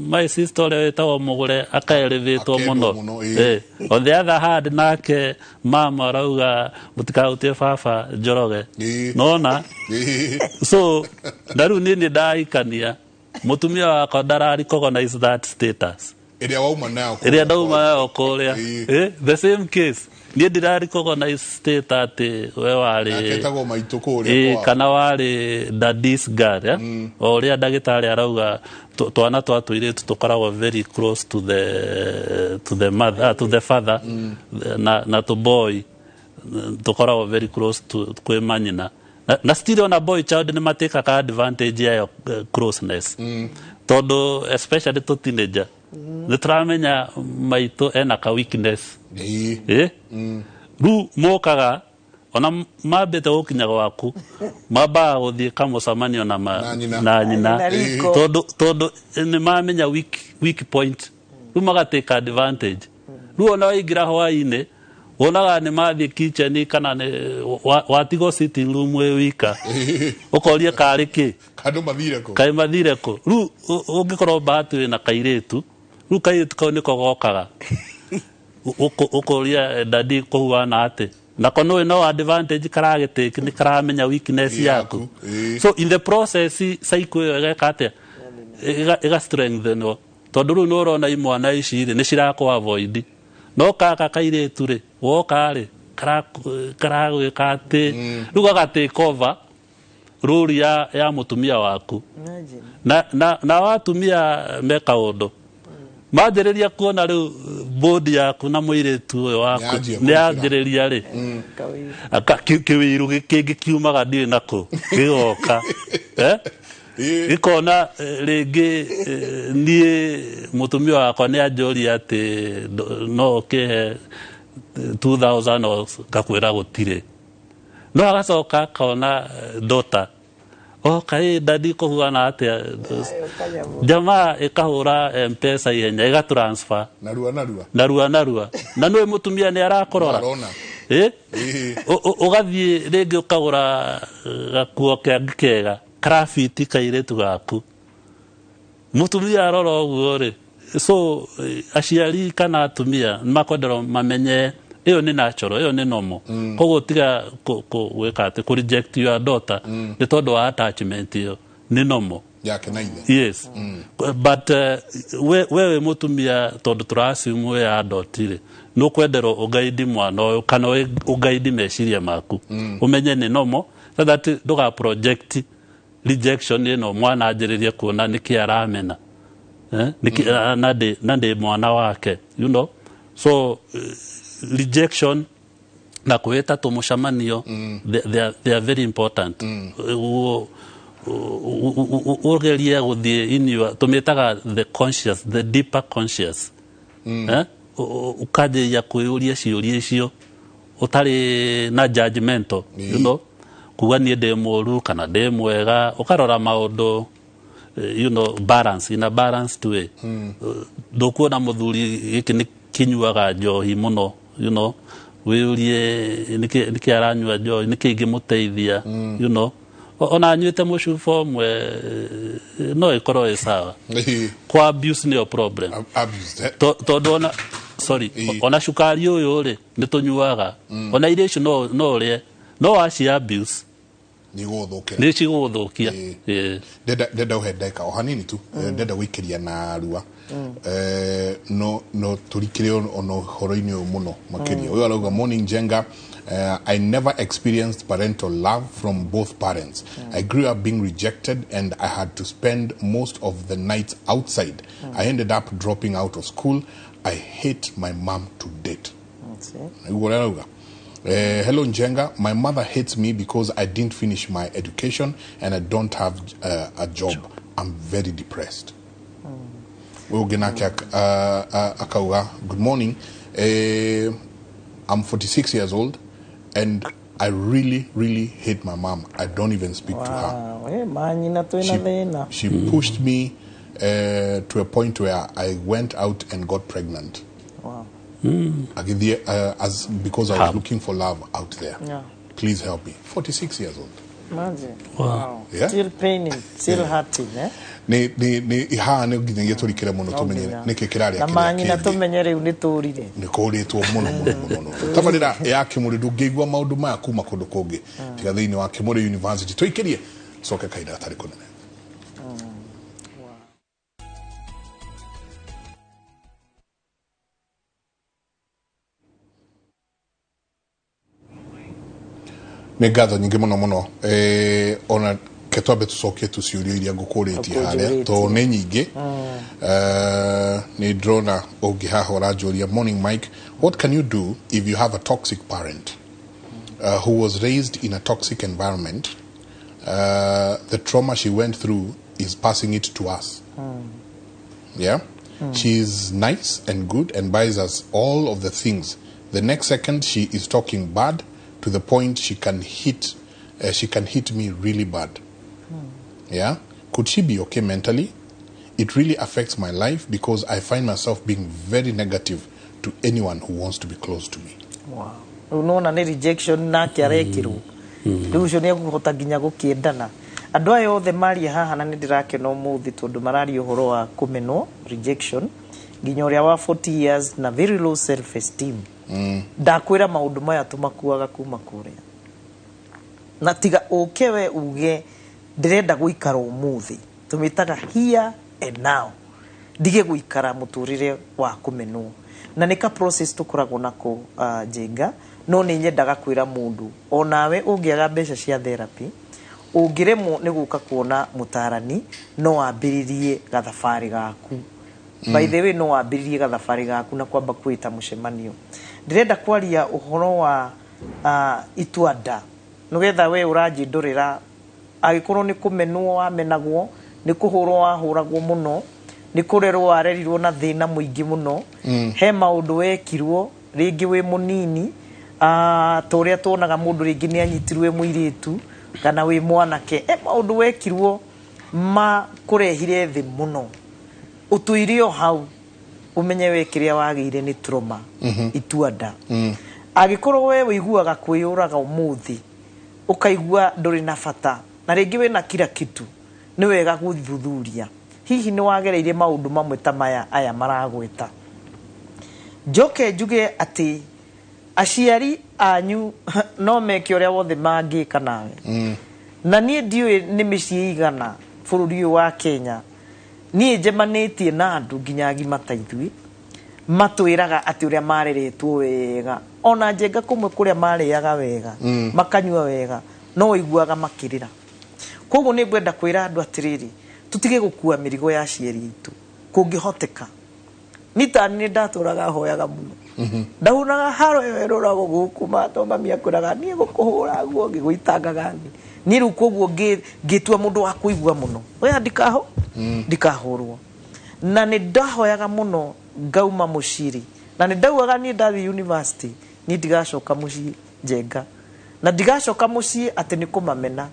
my sister ũrĩa wĩtagwo mũgũre akaelevĩtwo Akendwo mũno. Mũno, ĩĩ. Eh, on the other hand, nake mama arauga mũtikahutie baba Njoroge. Nona? So na rĩu niĩ nĩ ndaikania mũtumia wakwa ndara recognize that status Ĩrĩa wauma nayo kũrĩa. Ĩrĩa ndauma nayo kũrĩa. Eh, the same case, niĩ ndira recognize state atĩ we warĩ Nake etagwo maitũ kũrĩa kwao. Kana warĩ daddy's girl, eh? O ũrĩa ndagĩtarĩ arauga, twana twa tũirĩtu tũkoragwo very close to the mother, to the father, na tũboy tũkoragwo very close to kwĩ manyina. Na still ona boy child nĩ matĩkaga advantage yayo closeness, tondũ especially tũ teenager nĩ tũramenya maitũ ena ka weakness. Eh? Rĩu mokaga ona mambĩte gũkinya gwaku, mambaga gũthiĩ kamũcemanio na, Na nyina. na nyina. Na riko. Tondũ nĩ mamenya weak point, rĩu magatake advantage. Rĩu ona waingĩra hwainĩ, wonaga nĩ mathiĩ kitchen, kana nĩ watigwo sitting room wĩ wika, ũkoria karĩ kĩ. Andũ mathire kũ? Kaĩ mathire kũ? Rĩu ũngĩkorwo bahati wĩna kairĩtu, rĩu kairĩtu kau nĩko gokaga, ũkoria daddy kũhuana atĩ nako nĩũĩ no advantage karagĩtĩki, nĩ karamenya weakness yaku. Yaku, So in the process, cycle ĩyo ĩgeka atĩa? Ĩga strengthenwo, tondũ rĩu nĩ ũrona imwana ici rĩ, nĩ cirakũ avoid, no kaka kairĩtu rĩ, woka rĩ, karagwĩka atĩ rĩu gagatake over role ya mũtumia waku. Imagine. Na watumia me kaũndũ manjĩrĩria kuona rĩu bodi yaku na mũirĩtu ũyũ waku Nĩyanjia nĩ yanjĩrĩria rĩ Kawĩra. Kĩwĩiru kĩngĩ kiumaga ndiũĩ nakũ gĩgoka, eh? Gĩkona rĩngĩ niĩ mũtumia wakwa nĩ anjũria atĩ no ũkĩhe 2000 o ngakwĩra gũtirĩ, no agacoka akona daughter oka, ĩ daddy kũhuana atĩa? Kanyamũ. Jamaa ĩkahũra Mpesa ihenya, ĩga transfer. Narua narua. Narua narua, na nĩwe mũtumia nĩ arakũrora. Arona. Eh? Ĩĩ. Ũgathiĩ rĩngĩ ũkagũra gakuo kangĩ kega karabiti kairĩtu gaku, mũtumia arora ũguo rĩ. So aciari kana atumia nĩ makwenderwo mamenye ĩyo nĩ natural, ĩyo nĩ normal. Koguo tiga gwĩka atĩ kũ reject your daughter nĩ tondũ wa attachment ĩyo, nĩ normal. Yake na ithe. Yes, but we wĩ mũtumia, tondũ tũracimu wĩ adult rĩ, nĩ ũkwenderwo ũgaidi mwana ũyũ kana ũgaidi meciria maku, ũmenye nĩ normal, so that ndũga project rejection ĩno mwana anjĩrĩrie kuona nĩkĩ aramena. Na ndĩ mwana wake, you know. So rejection na kwĩta tũmũcemanio, they are very important. Ũgerie gũthiĩ in your, tũmĩtaga the conscious, the deeper conscious, eh? Ũkanjĩrĩria kwĩyũria ciũria icio ũtarĩ na judgmental, you know, kuga niĩ ndĩ mũru kana ndĩ mwega, ũkarora maũndũ you know, balance, in a balanced way. Ndũkuona mũthuri gĩkĩ nĩ kĩnyuaga njohi mũno, you know, wĩyũrie nĩkĩ aranyua njohi, nĩkĩ ingĩmũteithia, you know. Ona anyuĩte mũcuba ũmwe, no ĩkorwo ĩ sawa. Kwa abuse nĩyo problem. Abuse, eh? Tondũ ona, sorry, ona cukari ũyũ rĩ, nĩ tũnyuaga, ona irio icio no ũrĩe, no waci abuse nĩ gũgũthũkĩra. Nĩ cigũgũthũkia. Ĩĩ. Ndenda ũhe ndagĩka o hanini tu. Ndenda gũikĩria na rua. No tũrikĩre ona ũhoro-inĩ ũyũ mũno makĩria. Ũyũ arauga, "Morning Njenga. I never experienced parental love from both parents. I grew up being rejected and I had to spend most of the nights outside. I ended up dropping out of school. I hate my mom to date." That's it. Nĩguo ũrĩa arauga. "Hello Njenga, my mother hates me because I didn't finish my education and I don't have a job. I'm very depressed." Ũyũ ũngĩ nake akauga, "Good morning. I'm 46 years old and I really, really hate my mom. I don't even speak to her." Wow, manyina twĩna thĩna. "She pushed me to a point where I went out and got pregnant." Agithie, as because I was looking for love out there. "Please help me." 46 years old. Imagine. Wow. Yeah. Still paining, still hurting, eh? Nĩ haha nĩ nginyagia tũrikĩre mũno tũmenye Nginya. nĩkĩ kĩrarĩa Na kĩrĩa manyina kĩngĩ. Tũmenye rĩu nĩ tũrire. Nĩ kũrĩtwo mũno mũno mũno mũno. Tabarĩra ya Kĩmũrĩ, ndũngĩigua maũndũ maya kuma kũndũ kũngĩ tiga thĩinĩ wa Kĩmũrĩ University. Tũikĩrie coke kahinda gatarĩ kũnene. Wow. Nĩ ngatho nyingĩ mũno mũno. Ona ke twambe tũcokie tu ciũria iria ngũkũrĩtie harĩa Ũkũnjũrĩtie. tondũ nĩ nyingĩ. Nĩ ndĩrona ũngĩ haha ũranjũria, "Morning Mike, what can you do if you have a toxic parent who was raised in a toxic environment? The trauma she went through is passing it to us. Yeah. She's nice and good and buys us all of the things. The next second she is talking bad to the point she can hit me really bad. Yeah. Could she be okay mentally? It really affects my life because I find myself being very negative to anyone who wants to be close to me." Wow. Rĩu nona nĩ rejection nake arekĩrwo, rĩu ũcio nĩ ekũhota nginya gũkĩendana. Andũ aya othe maria haha, na nĩ ndĩrakena ũmũthĩ tondũ mararia ũhoro wa kũmenwo, rejection, nginya ũrĩa wa 40 years na very low self esteem. Ndakwĩra maũndũ maya tũmakuaga kuma kũrĩa, na tiga ũke we uge ndĩrenda gũikara ũmũthĩ, tũmĩtaga here and now, ndige gũikara mũtũrĩre wa kũmenwo, na nĩ ka process tũkoragwo nako, Njenga. No nĩ nyendaga kwĩra mũndũ onawe ũngĩaga mbeca cia therapy, ũngĩremwo nĩ gũka kuona mũtarani, no wambĩrĩrie gathabarĩ gaku. By the way, no wambĩrĩrie gathabarĩ gaku na kwamba kwĩta mũcemanio. Ndĩrenda kwaria ũhoro wa itua nda, nĩgetha we ũranjindũrĩra, angĩkorwo nĩ kũmenwo wamenagwo, nĩ kũhũrwo wahũragwo mũno, nĩ kũrerwo warerirwo na thĩna mũingĩ mũno, he maũndũ wekirwo rĩngĩ wĩ mũnini, ta ũrĩa tuonaga mũndũ rĩngĩ nĩ anyitirwo wĩ mũirĩtu kana wĩ mwanake, maũndũ wekirwo ma kũrehire thĩ mũno, ũtũire o hau, ũmenye we kĩrĩa wagĩire nĩ trauma. Itua nda, angĩkorwo we wĩiguaga kwĩyũraga ũmũthĩ, ũkaigua ndũrĩ na bata na rĩngĩ wĩna kila kitu, nĩ wega gũthuthuria hihi nĩ wagereire maũndũ mamwe ta maya aya maragweta. Njoke njuge atĩ aciari anyu no meke ũrĩa wothe mangĩka nawe, na niĩ ndiũĩ nĩ mĩciĩ igana bũrũri ũyũ wa Kenya niĩ njemanĩtie na andũ nginya agima ta ithuĩ matwĩraga atĩ ũrĩa mareretwo wega, ona Njenga, kũmwe kũrĩa marĩaga wega, makanyua wega, no ũiguaga makĩrĩra. Koguo nĩ ngwenda kwĩra andũ atĩrĩrĩ, tũtige gũkua mĩrigo ya aciari aitũ. Kũngĩhoteka nitani nĩ ndatũraga hoyaga mũno, ndahunaga haro ĩyo ĩrũragwo gũkũ mato mami akwĩraga niĩ gũkũhũra guo ngĩgũitangaga thĩ. Niĩ rĩu koguo ngĩtua mũndũ wa kũigua mũno, oya ndikahũrwo. Na nĩ ndahoyaga mũno ngauma mũciĩ, na nĩ ndaugaga niĩ ndathiĩ university niĩ ndigacoka mũciĩ Njenga, na ndigacoka mũciĩ atĩ nĩ kũmamena.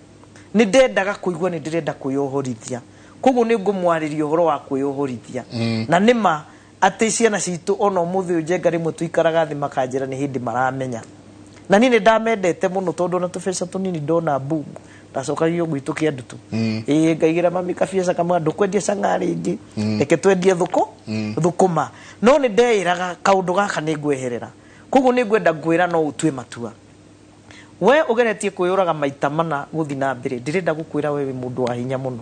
Nĩ ndendaga kũigua nĩ ndĩrenda kwĩyohorithia, koguo nĩ ngũmwarĩria ũhoro wa kwĩyohorithia. Na nĩma atĩ ciana citũ ona ũmũthĩ ũyũ, Njenga, rĩmwe tũikaraga thĩ makanjĩra nĩ hĩndĩ maramenya. Na niĩ nĩ ndamendete mũno, tondũ ona tũbeca tũnini ndona boom ndacokagio gwitũ kĩa ndutu, ĩĩ ngaigĩra mami kabiaca kamwe, ndũkwendia cang'aa rĩngĩ, reke twendie thũkũ thũkũma. No nĩ ndeĩraga kaũndũ gaka nĩ ngweherera, koguo nĩ ngwenda ngwĩra no ũtue matua. We ũgeretie kwĩyũraga maita mana gũthiĩ na mbere, ndĩrenda gũkwĩra we wĩ mũndũ wa hinya mũno,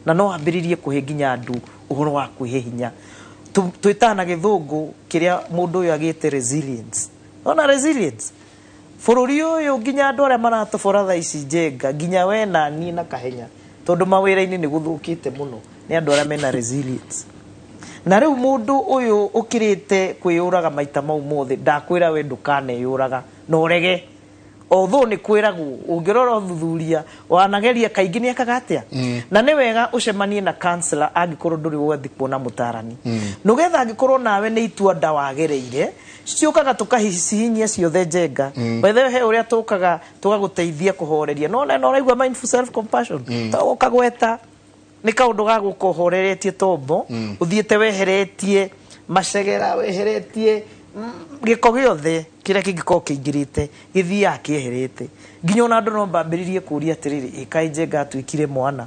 na no wambĩrĩrie kũhe nginya andũ ũhoro wa kwĩhe hinya. Twĩtaga na gĩthũngũ kĩrĩa mũndũ ũyũ agĩte resilience. Ona resilience bũrũri ũyũ, nginya andũ arĩa maratũbora thaa ici, Njenga, nginya we na niĩ na Kahenya, tondũ mawĩra-inĩ nĩ gũthũkĩte mũno, nĩ andũ arĩa mena resilience. Na rĩu mũndũ ũyũ ũkĩrĩte kwĩyũraga maita mau mothe, ndakwĩra we ndũkaneyũraga na ũrege, although nĩ kwĩragwo ũngĩrora ũthuthuria wanageria kaingĩ nĩ ekaga atĩa. Na nĩ wega ũcemanie na counselor angĩkorwo ndũrĩ wathi kuona mũtarani, nĩgetha angĩkorwo nawe nĩ itua nda wagereire ciũkaga tũkahicihinyia ciothe. Njenga, by the way, he ũrĩa tũkaga tũgagũteithia kũhoreria, no na ũraigua mindful self compassion to ũkagweta nĩ kaũndũ ga gũka ũhoreretie tombo, ũthiĩte weheretie macegera, weheretie gĩko gĩothe kĩrĩa kĩngĩkorwo kĩingĩrĩte, gĩthiaga kĩeherete. Nginya ona andũ no mambĩrĩrie kũũria atĩrĩrĩ, ĩ kaĩ Njenga atuĩkire mwana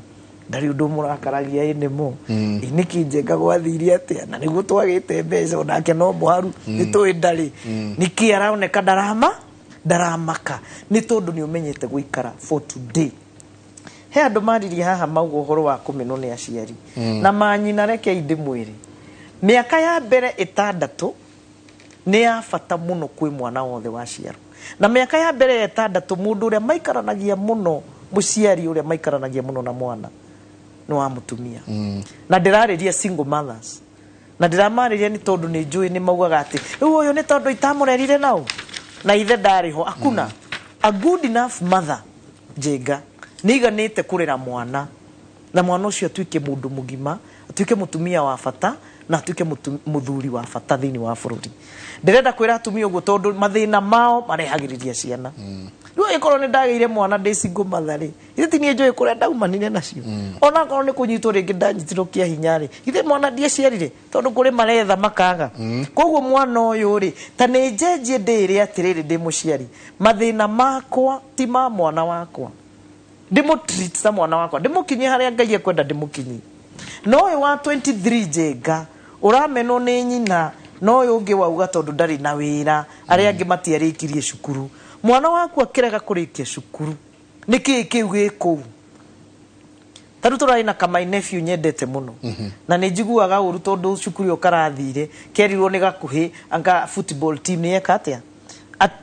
ndarĩ ũndũ mũrakaragia ĩ nĩmo ĩ nĩkĩ Njenga gwathire atĩa? Na nĩguo twagĩte mbeca onake no mũharu nĩ tũĩ ndarĩ nĩkĩ aroneka ndarama ndaramaka, nĩ tondũ nĩ ũmenyete gũikara for today. He andũ maririe haha mauga ũhoro wa kũmenwo nĩ aciari na manyina. Rekei ndĩmwĩre, mĩaka ya mbere 6 nĩ ya bata mũno kwĩ mwana wothe waciarwo. Na mĩaka ya mbere ya 6, mũndũ ũrĩa maikaranagia mũno, mũciari ũrĩa maikaranagia mũno na mwana nĩ wa mũtumia. Na ndĩrarĩria single mothers, na ndĩramarĩria nĩ tondũ nĩ njũĩ nĩ maugaga atĩ rĩu ũyũ nĩ tondũ itamũrerire nao na ithe ndarĩ ho. Akuna a good enough mother, Njenga, nĩ iganĩte kũrera mwana, na mwana ũcio atuĩke mũndũ mũgima, atuĩke mũtumia wa bata, na atuĩke mũthuri wa bata thĩinĩ wa bũrũri. Ndĩrenda kwĩra atumia ũguo tondũ mathĩna mao marehagĩrĩria ciana. Rĩu angĩkorwo nĩ ndagĩire mwana ndĩ single mother rĩ, ithe ti niĩ njũĩ kũrĩa ndaumanire nacio. Ona akorwo nĩ kũnyitwo rĩngĩ ndanyitirwo kĩa hinya rĩ, ithe mwana ndiaciarire tondũ kũrĩ maretha makaga. Koguo mwana ũyũ rĩ, ta nĩ njenjie ndĩĩre atĩrĩrĩ, ndĩ mũciari, mathĩna makwa ti ma mwana wakwa, ndĩmũ-treat ta mwana wakwa, ndĩmũkinyie harĩa Ngai ekwenda ndĩmũkinyie. No ũyũ wa 23, Njenga, ũramenwo nĩ nyina, no ũyũ ũngĩ wauga tondũ ndarĩ na wĩra, arĩa angĩ matiarĩkirie cukuru, mwana waku akĩrega kũrĩkia cukuru, nĩ kĩĩ kĩu gĩ kũu? Ta rĩu tũrarĩ na kamai nephew nyendete mũno, na nĩ njiguaga ũru tondũ cukuru ĩyo karathire kerirwo nĩ gakuhĩ anga football team nĩ eka atĩa.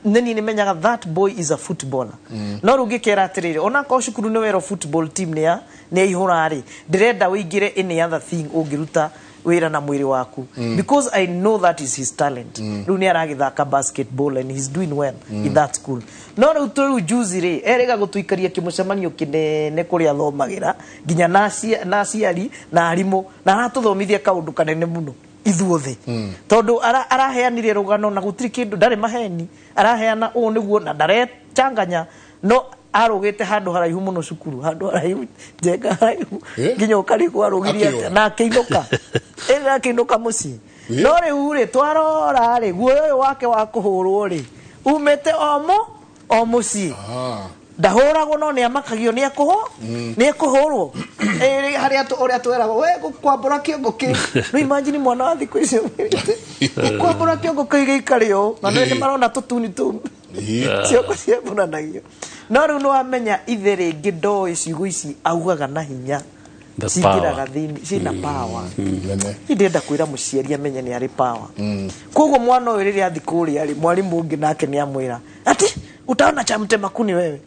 Nĩ niĩ nĩmenyaga that boy is a footballer. No rĩu ngĩkera atĩrĩrĩ, onakorwo cukuru nĩ werwo football team nĩ ya nĩ yaihũra rĩ, ndĩrenda ũingĩre any other thing ũngĩruta wĩra na mwĩrĩ waku, because I know that is his talent. Rĩu nĩ aragĩthaka basketball and he's doing well in that school. No rĩu rĩu juzi rĩ, erĩga gũtũikaria kĩmũcemanio kĩnene kũrĩa athomagĩra, nginya na aciari na arimũ, na aratũthomithia kaũndũ kanene mũno ithuothe, tondũ araheanire rũgano na gũtirĩ kĩndũ, ndarĩ maheni araheana, ũũ nĩguo na ndarecanganya. No arũgĩte handũ haraihu mũno cukuru, handũ haraihu, Njenga, haraihu nginya ũkarigwo arũgirie Akĩũra. atĩa na akĩinũka. Ĩ na akĩinũka mũciĩ. No rĩu rĩ, twarora rĩ, guoya ũyũ wake wa kũhũrwo rĩ, umĩte o mũciĩ. Ndahũragwo, no nĩ amakagio nĩ ekũhũ nĩ ekũhũrwo. Ĩ, harĩa ũrĩa tweragwo we gũkwambũra kĩongo kĩu, no imagine mwana wa thikũ icio wĩrĩte kwambũra kĩongo kĩu gĩikare ũũ, na nĩ marona tũtuni tũu ciongo ciambũranagio. No rĩu nĩ wamenya ithe rĩngĩ ndoĩ ciugo ici augaga na hinya The cingĩraga power. thĩinĩ, ciĩna power. Nene. Niĩ ndĩrenda kwĩra mũciari amenye nĩ arĩ power. Koguo mwana ũyũ rĩrĩa athi kũrĩa rĩ, mwarimũ ũngĩ nake nĩ amwĩra ati utaona cha mtema kuni wewe.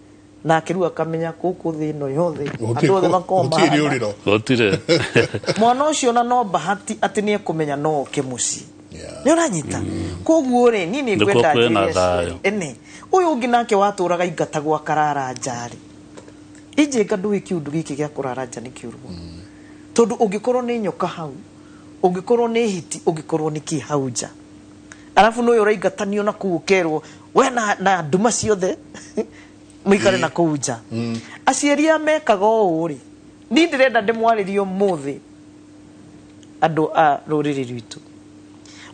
Nake rĩu akamenya gũkũ thĩ ĩno yothe andũ othe makoragwo Gũtirĩ mahana. rĩũrĩro. Gũtirĩ. Mwana ũcio ona no bahati atĩ nĩ ekũmenya no oke mũciĩ. Yeah. Nĩ ũranyita? Koguo rĩ, niĩ nĩ Nĩkuo ngwenda kwĩna njĩre aciari. thayũ. Ene ũyũ ũngĩ nake watũraga ingatagwo akarara nja rĩ, injĩnga ndũĩ kĩũndũ gĩkĩ gĩa kũrara nja nĩ kĩũru mũno. Tondũ ũngĩkorwo nĩ nyoka hau, ũngĩkorwo nĩ hiti, ũngĩkorwo nĩ kĩ hau nja, arabu nĩ ũyũ ũraingatanio na kũu ũkerwo we na nduma ciothe mũikare na kũu nja. Aciari a mekaga ũũ rĩ, niĩ ndĩrenda ndĩmwarĩrie ũmũthĩ andũ a rũrĩrĩ rwitũ.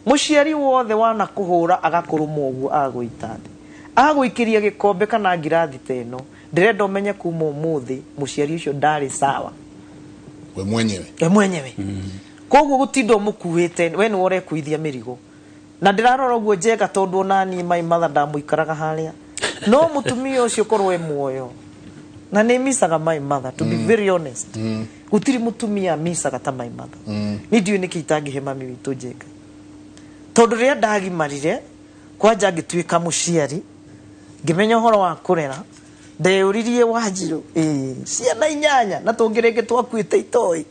Mũciari wothe wana kũhũra agakũrũma ũguo, agagũita thĩ, agagũikĩria gĩkombe kana ngirathi ta ĩno, ndĩrenda ũmenye kuma ũmũthĩ mũciari ũcio ndarĩ sawa We mwenyewe. We mwenyewe. Koguo gũtinda ũmũkuĩte, we nĩwe ũrekuithia mĩrigo. Na ndĩrarora ũguo njega tondũ ona niĩ my mother ndamũikaraga harĩa, no mũtumia ũcio korwo e muoyo na nĩ micaga my mother, to be very honest, gũtirĩ mũtumia micaga ta my mother. Niĩ ndiũĩ nĩkĩ itangĩhe mami witũ njega, tondũ rĩrĩa ndagimarire kwanja ngĩtuĩka mũciari, ngĩmenya ũhoro wa kũrera, ndeyũririe, Wanjirũ, ĩĩ ciana 8 na tũngĩ rĩngĩ twakuĩte itoĩ.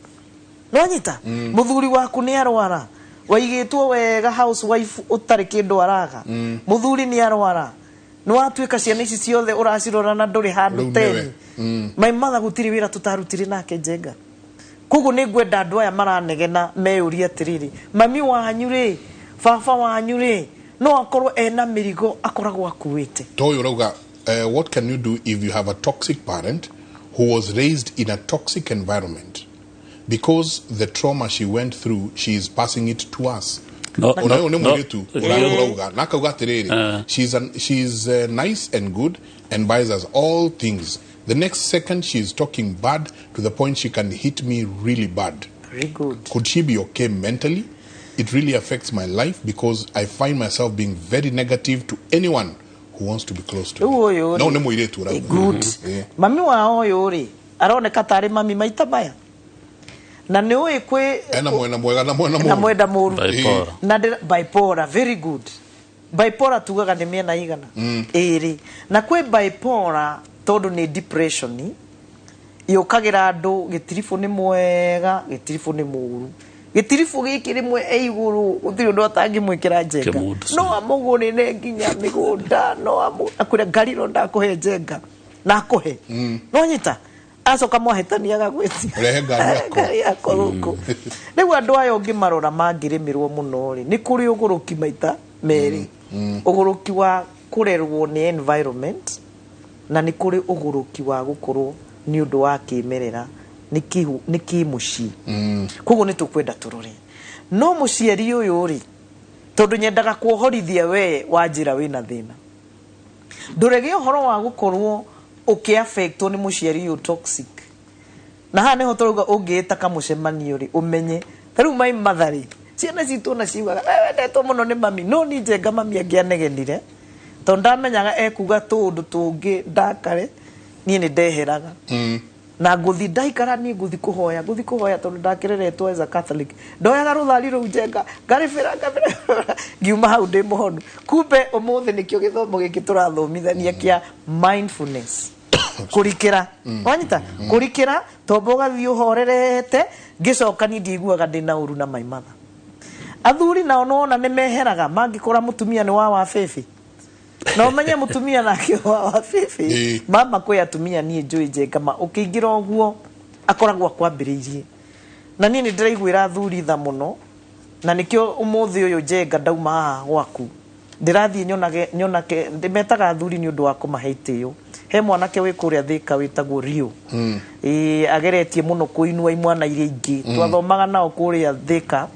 Nĩwanyita? Mũthuri waku nĩ arwara, waigĩtwo wega housewife ũtarĩ kĩndũ araga. Mũthuri nĩ arwara, nĩ watuĩka ciana ici ciothe ũracirora na ndũrĩ handũ Rĩu nĩwe. teni. My mother gũtirĩ wĩra tũtarutire nake njenga. Koguo nĩ ngwenda andũ aya maranegena meyũrie atĩrĩrĩ, mami wanyu rĩ, baba wanyu rĩ, no akorwo ena mĩrigo akoragwo akuĩte. Toyo ũrauga, what can you do if you have a toxic parent who was raised in a toxic environment? Because the trauma she went through, she is passing it to us. No, Ona ũyũ nĩ no, mũirĩtu ũrauga na akauga atĩrĩrĩ, she's nice and good and buys us all things. The next second she is talking bad to the point she can hit me really bad. Very good. Could she be okay mentally? It really affects my life because I find myself being very negative to anyone who wants to be close to me. Rĩu ũyũ No rĩ, nĩ mũirĩtu ũrauga. Good. Mami wao ũyũ rĩ, aroneka tarĩ mami maita maya, na nĩ ũĩ kwĩ Ena mwena mwega na mwena na mũũru. mwenda mũru. Bipolar. Na bipolar, very good. Bipolar tugaga nĩ mĩena igana ĩrĩ, na kwĩ bipolar tondũ nĩ depression yũkagĩra andũ. Gĩtiribũ nĩ mwega, gĩtiribũ nĩ mũũru. Gĩtiribũ gĩkĩ rĩmwe e igũrũ, gũtirĩ ũndũ atangĩmwĩkĩra njenga. Kĩmũndũ. No amũgũrĩre nginya mĩgũnda, no akwĩre ngariro ndakũhe njenga na akũhe no nyita, acoka mwahĩtania agagwĩtia Rehe ngari yakwa. Ngari yakwa gũkũ. Rĩu andũ aya ũngĩmarora mangĩrĩmĩrwo mũno rĩ, nĩ kũrĩ ũgũrũki maita merĩ, ũgũrũki wa kũrerwo nĩ environment, na nĩ kũrĩ ũgũrũki wa gũkorwo nĩ ũndũ wa kĩmerera, nĩ kĩmũciĩ. Koguo nĩ tũkwenda tũrore no mũciari ũyũ rĩ, tondũ nyendaga kuohorithia we wa njĩra wĩna thĩna, ndũrege ũhoro wa gũkorwo ũkĩaffectwo nĩ mũciari ũyũ toxic. Na haha nĩho tũrauga ũngĩĩta kamũcemanio rĩ, ũmenye ta rĩu my mother rĩ, ciana citũ ona ciugaga we wendetwo mũno nĩ mami, no ni njenga mami angĩanegenire, tondũ ndamenyaga ekuga tũũndũ tũngĩ ndakare, niĩ nĩ ndeheraga na ngũthi ndaikara niĩ ngũthi kũhoya, ngũthi kũhoya, tondũ ndakĩreretwo as a Catholic, ndoyaga rũthari rũu njenga ngarĩbĩra ngabĩra, ngiuma hau ndĩ mũhonu. Kumbe ũmũthĩ nĩkĩo gĩthomo gĩkĩ tũrathomithania kĩa mindfulness, kũrikĩra. Wanyita? Kũrikĩra tombo ũgathiĩ ũhorerete, ngĩcoka niĩ ndiiguaga ndĩna ũru na my mother. Athuri nao nĩwona nĩ meheraga mangĩkora mũtumia nĩ wa wabĩbĩ, na ũmenye mũtumia nake wa wabĩbĩ. Mama kwĩ atumia niĩ njũĩ njenga ma ũkĩingĩra ũguo akoragwo akwambĩrĩirie, na niĩ nĩ ndĩraiguĩra athuri tha mũno, na nĩkĩo ũmũthĩ ũyũ njenga ndauma haha gwaku ndĩrathiĩ nyonage nyonake ndĩmetaga athuri nĩ ũndũ wa kũmahe itĩo. He mwanake wĩ kũrĩa Thĩka wĩtagwo Rio. Ĩĩ, ageretie mũno kũinua imwana iria ingĩ twathomaga nao kũrĩa Thĩka,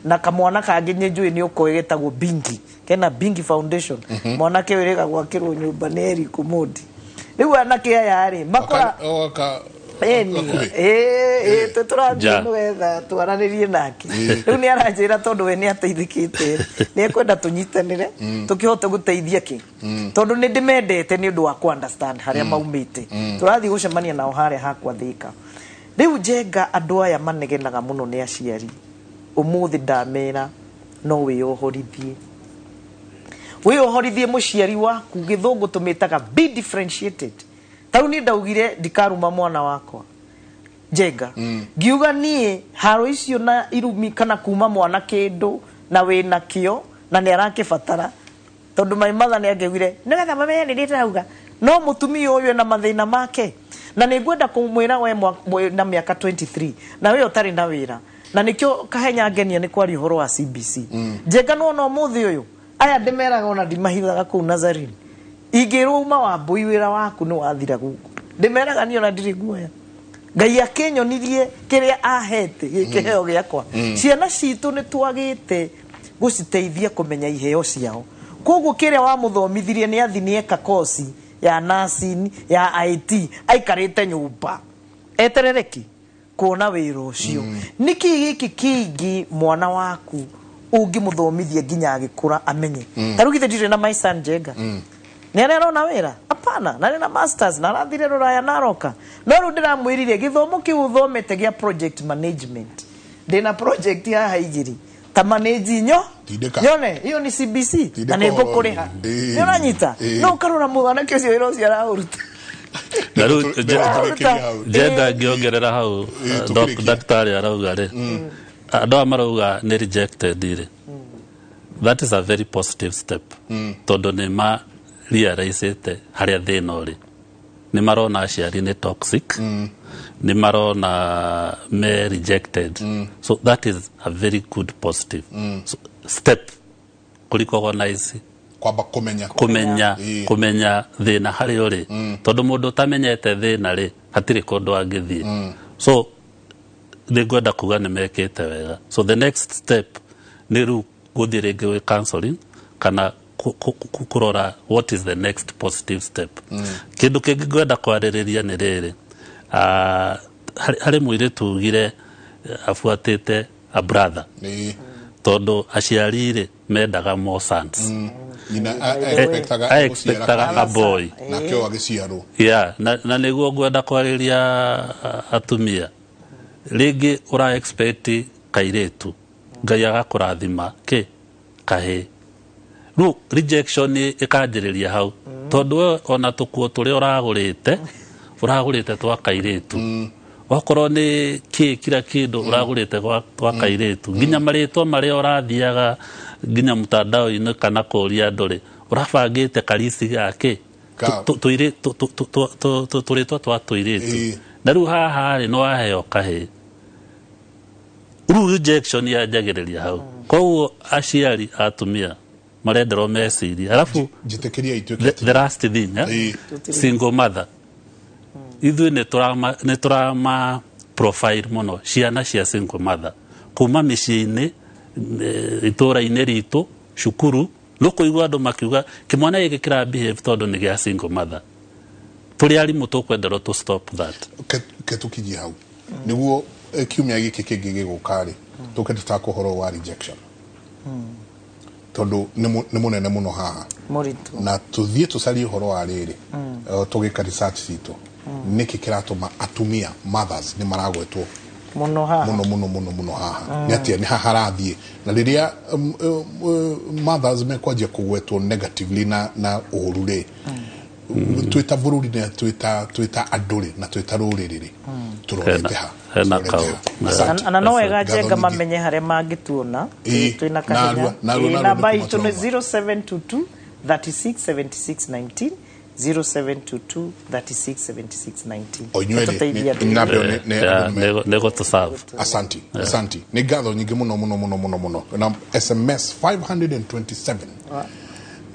na kamwana kangĩ nĩ njũĩ nĩ ũkoĩ getagwo Bingi, kena Bingi Foundation. Mwanake wĩrĩga gwakĩrwo nyũmba nĩ Eric Omondi. Rĩu anake aya rĩ makora Ĩni, ĩĩ tũrathiĩ nĩgetha twaranĩrie nake. Rĩu nĩ aranjĩra tondũ we nĩ ateithĩkĩte, nĩ ekwenda tũnyitanĩre tũkĩhote gũteithia kĩ, tondũ nĩ ndĩmendete nĩ ũndũ wa kũ understand harĩa maumĩte. Tũrathiĩ gũcemania nao harĩa hakwa Thĩka. Rĩu njenga andũ aya manegenaga mũno nĩ aciari, ũmũthĩ ndamera no wĩyohorithie, wĩyohorithie mũciari waku. Gĩthũngũ tũmĩtaga be differentiated. Tarĩu niĩ ndaugire ndikaruma mwana wakwa Njenga, ngiuga niĩ haro icio na irumi kana kuma mwana kĩndũ na wĩna kĩo na nĩ arakĩbatara, tondũ my mother nĩ angĩugire nĩgetha mamenye nĩ ndĩrauga, no mũtumia ũyũ ena mathĩna make, na nĩ ngwenda kũmwĩra we na mĩaka 23 na we ũtarĩ na wĩra, na nĩkĩo Kahenya ngenia nĩ kwaria ũhoro wa CBC. Njenga no no mũthĩ ũyũ aya ndĩmeraga ona ndimahithaga kũu Nazarene, ingĩrwo uma wa mbũi wĩra waku nĩ wathira gũkũ, ndĩmeraga niĩ ona ndirĩ guoya. Ngai akĩnyonirie kĩrĩa ahete gĩkĩheo gĩakwa. Ciana citũ nĩ twagĩte gũciteithia kũmenya iheo ciao, koguo kĩrĩa wamũthomithirie nĩ athi nĩeka kosi ya nursing ya IT, aikarĩte nyũmba eterere ki kuona wĩra ũcio. Nĩkĩ gĩkĩ kĩngĩ mwana waku ũngĩmũthomithia nginya agĩkũra amenye? Ta rĩu githĩ ndirĩ na my son Njenga, nĩ arĩa arona wĩra? Hapana, na na masters na arathire rũraya na aroka, no rĩu ndĩramwĩrire gĩthomo kĩu ũthomete gĩa project management, ndĩna project haha igĩrĩ ta manage nyo nyone iyo ni CBC na nĩ ngũkũrĩha, nĩ ũranyita? No ũkarora mwanake ũcio wĩra ũcio araũruta. Na rĩu Njenga ngĩongerera hau daktari arauga rĩ, andũ aya marauga nĩ rejected rĩ, that is a very positive step, tondũ nĩ ma realize-ĩte harĩa thĩna ũrĩ, nĩ marona aciari nĩ toxic, nĩ marona me rejected, so that is a very good positive so, step kũrecognize, kwamba kũmenya kũmenya kũmenya thĩna harĩa ũrĩ, tondũ mũndũ ũtamenyete thĩna rĩ hatirĩ kũndũ angĩthiĩ. So nĩ ngwenda kuga nĩ mekĩte wega. So the next step nĩ rĩu gũthiĩ rĩngĩ gwĩ counseling kana kũrora what is the next positive step. Kĩndũ kĩngĩ ngwenda kwarĩrĩria nĩ rĩrĩ, harĩ mũirĩtu ugire abuatĩte a brother, tondũ aciari rĩ mendaga more sons. Nyina expectaga a boy nakĩo agĩciarwo. Yeah, na nĩguo ngwenda kwarĩria atumia, rĩngĩ ũra expect kairĩtu, Ngai agakũrathima kĩ kahĩ, rĩu rejection ĩkanjĩrĩria hau, tondũ we ona tũkuo tũrĩa ũragũrĩte twa kairĩtu, okorwo nĩ kĩ kila kĩndũ ũragũrĩte twa kairĩtu, nginya marĩtwa marĩa ũrathiaga nginya mtandao-inĩ kana kũria andũ rĩ, ũrabangĩte karisi gake tũrĩtwa twa tũirĩtu, na rĩu haha rĩ nĩ waheo kahĩ, rĩu rejection yanjagĩrĩria hau. Koguo aciari atumia marenderwo meciria. Alafu njĩtĩkĩria ituĩke the last thing, single mother, ithuĩ nĩ tũrama profile mũno ciana cia single mother kuma mĩciĩ-inĩ, itũra-inĩ ritũ, cukuru, no kũigua andũ makiuga kĩmwana gĩkĩ kĩra behave tondũ nĩ gĩa single mother. Tũrĩ arimũ tũkwenderwo to stop that. Ke tũkinyie hau nĩguo kiumia gĩkĩ kĩngĩ gĩgũka rĩ, tũke tũtake ũhoro wa rejection, tondũ nĩ mũnene mũno haha na tũthiĩ tũcarie ũhoro wa rĩrĩ, tũgĩka research citũ, nĩkĩ kĩratũma atumia mothers nĩ maragwetwo mũno haha, mũno mũno mũno mũno haha, nĩ atĩa nĩ haha harathiĩ, na rĩrĩa mothers mekwanjia kũgwetwo negatively na ũru rĩ, twĩta bũrũri na twĩta andũ rĩ na twĩta rũrĩrĩ rĩ, tũrorete ha. Na no wega Njenga mamenye harĩa mangĩtuona twĩna Kahenya. Namba itũ nĩ 0722 36 76 19, 0722 36 76 19. Asanti, asanti. Nĩ ngatho nyingĩ mũno mũno mũno mũno mũno. Na SMS 527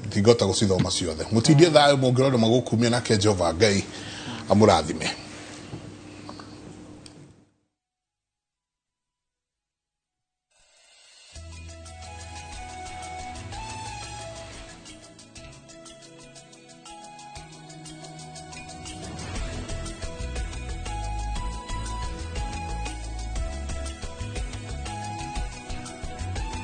ndigota gũcithoma ciothe. Mũtindie thayũ mũngĩrora magũkumia nake Jehova Ngai amũrathime.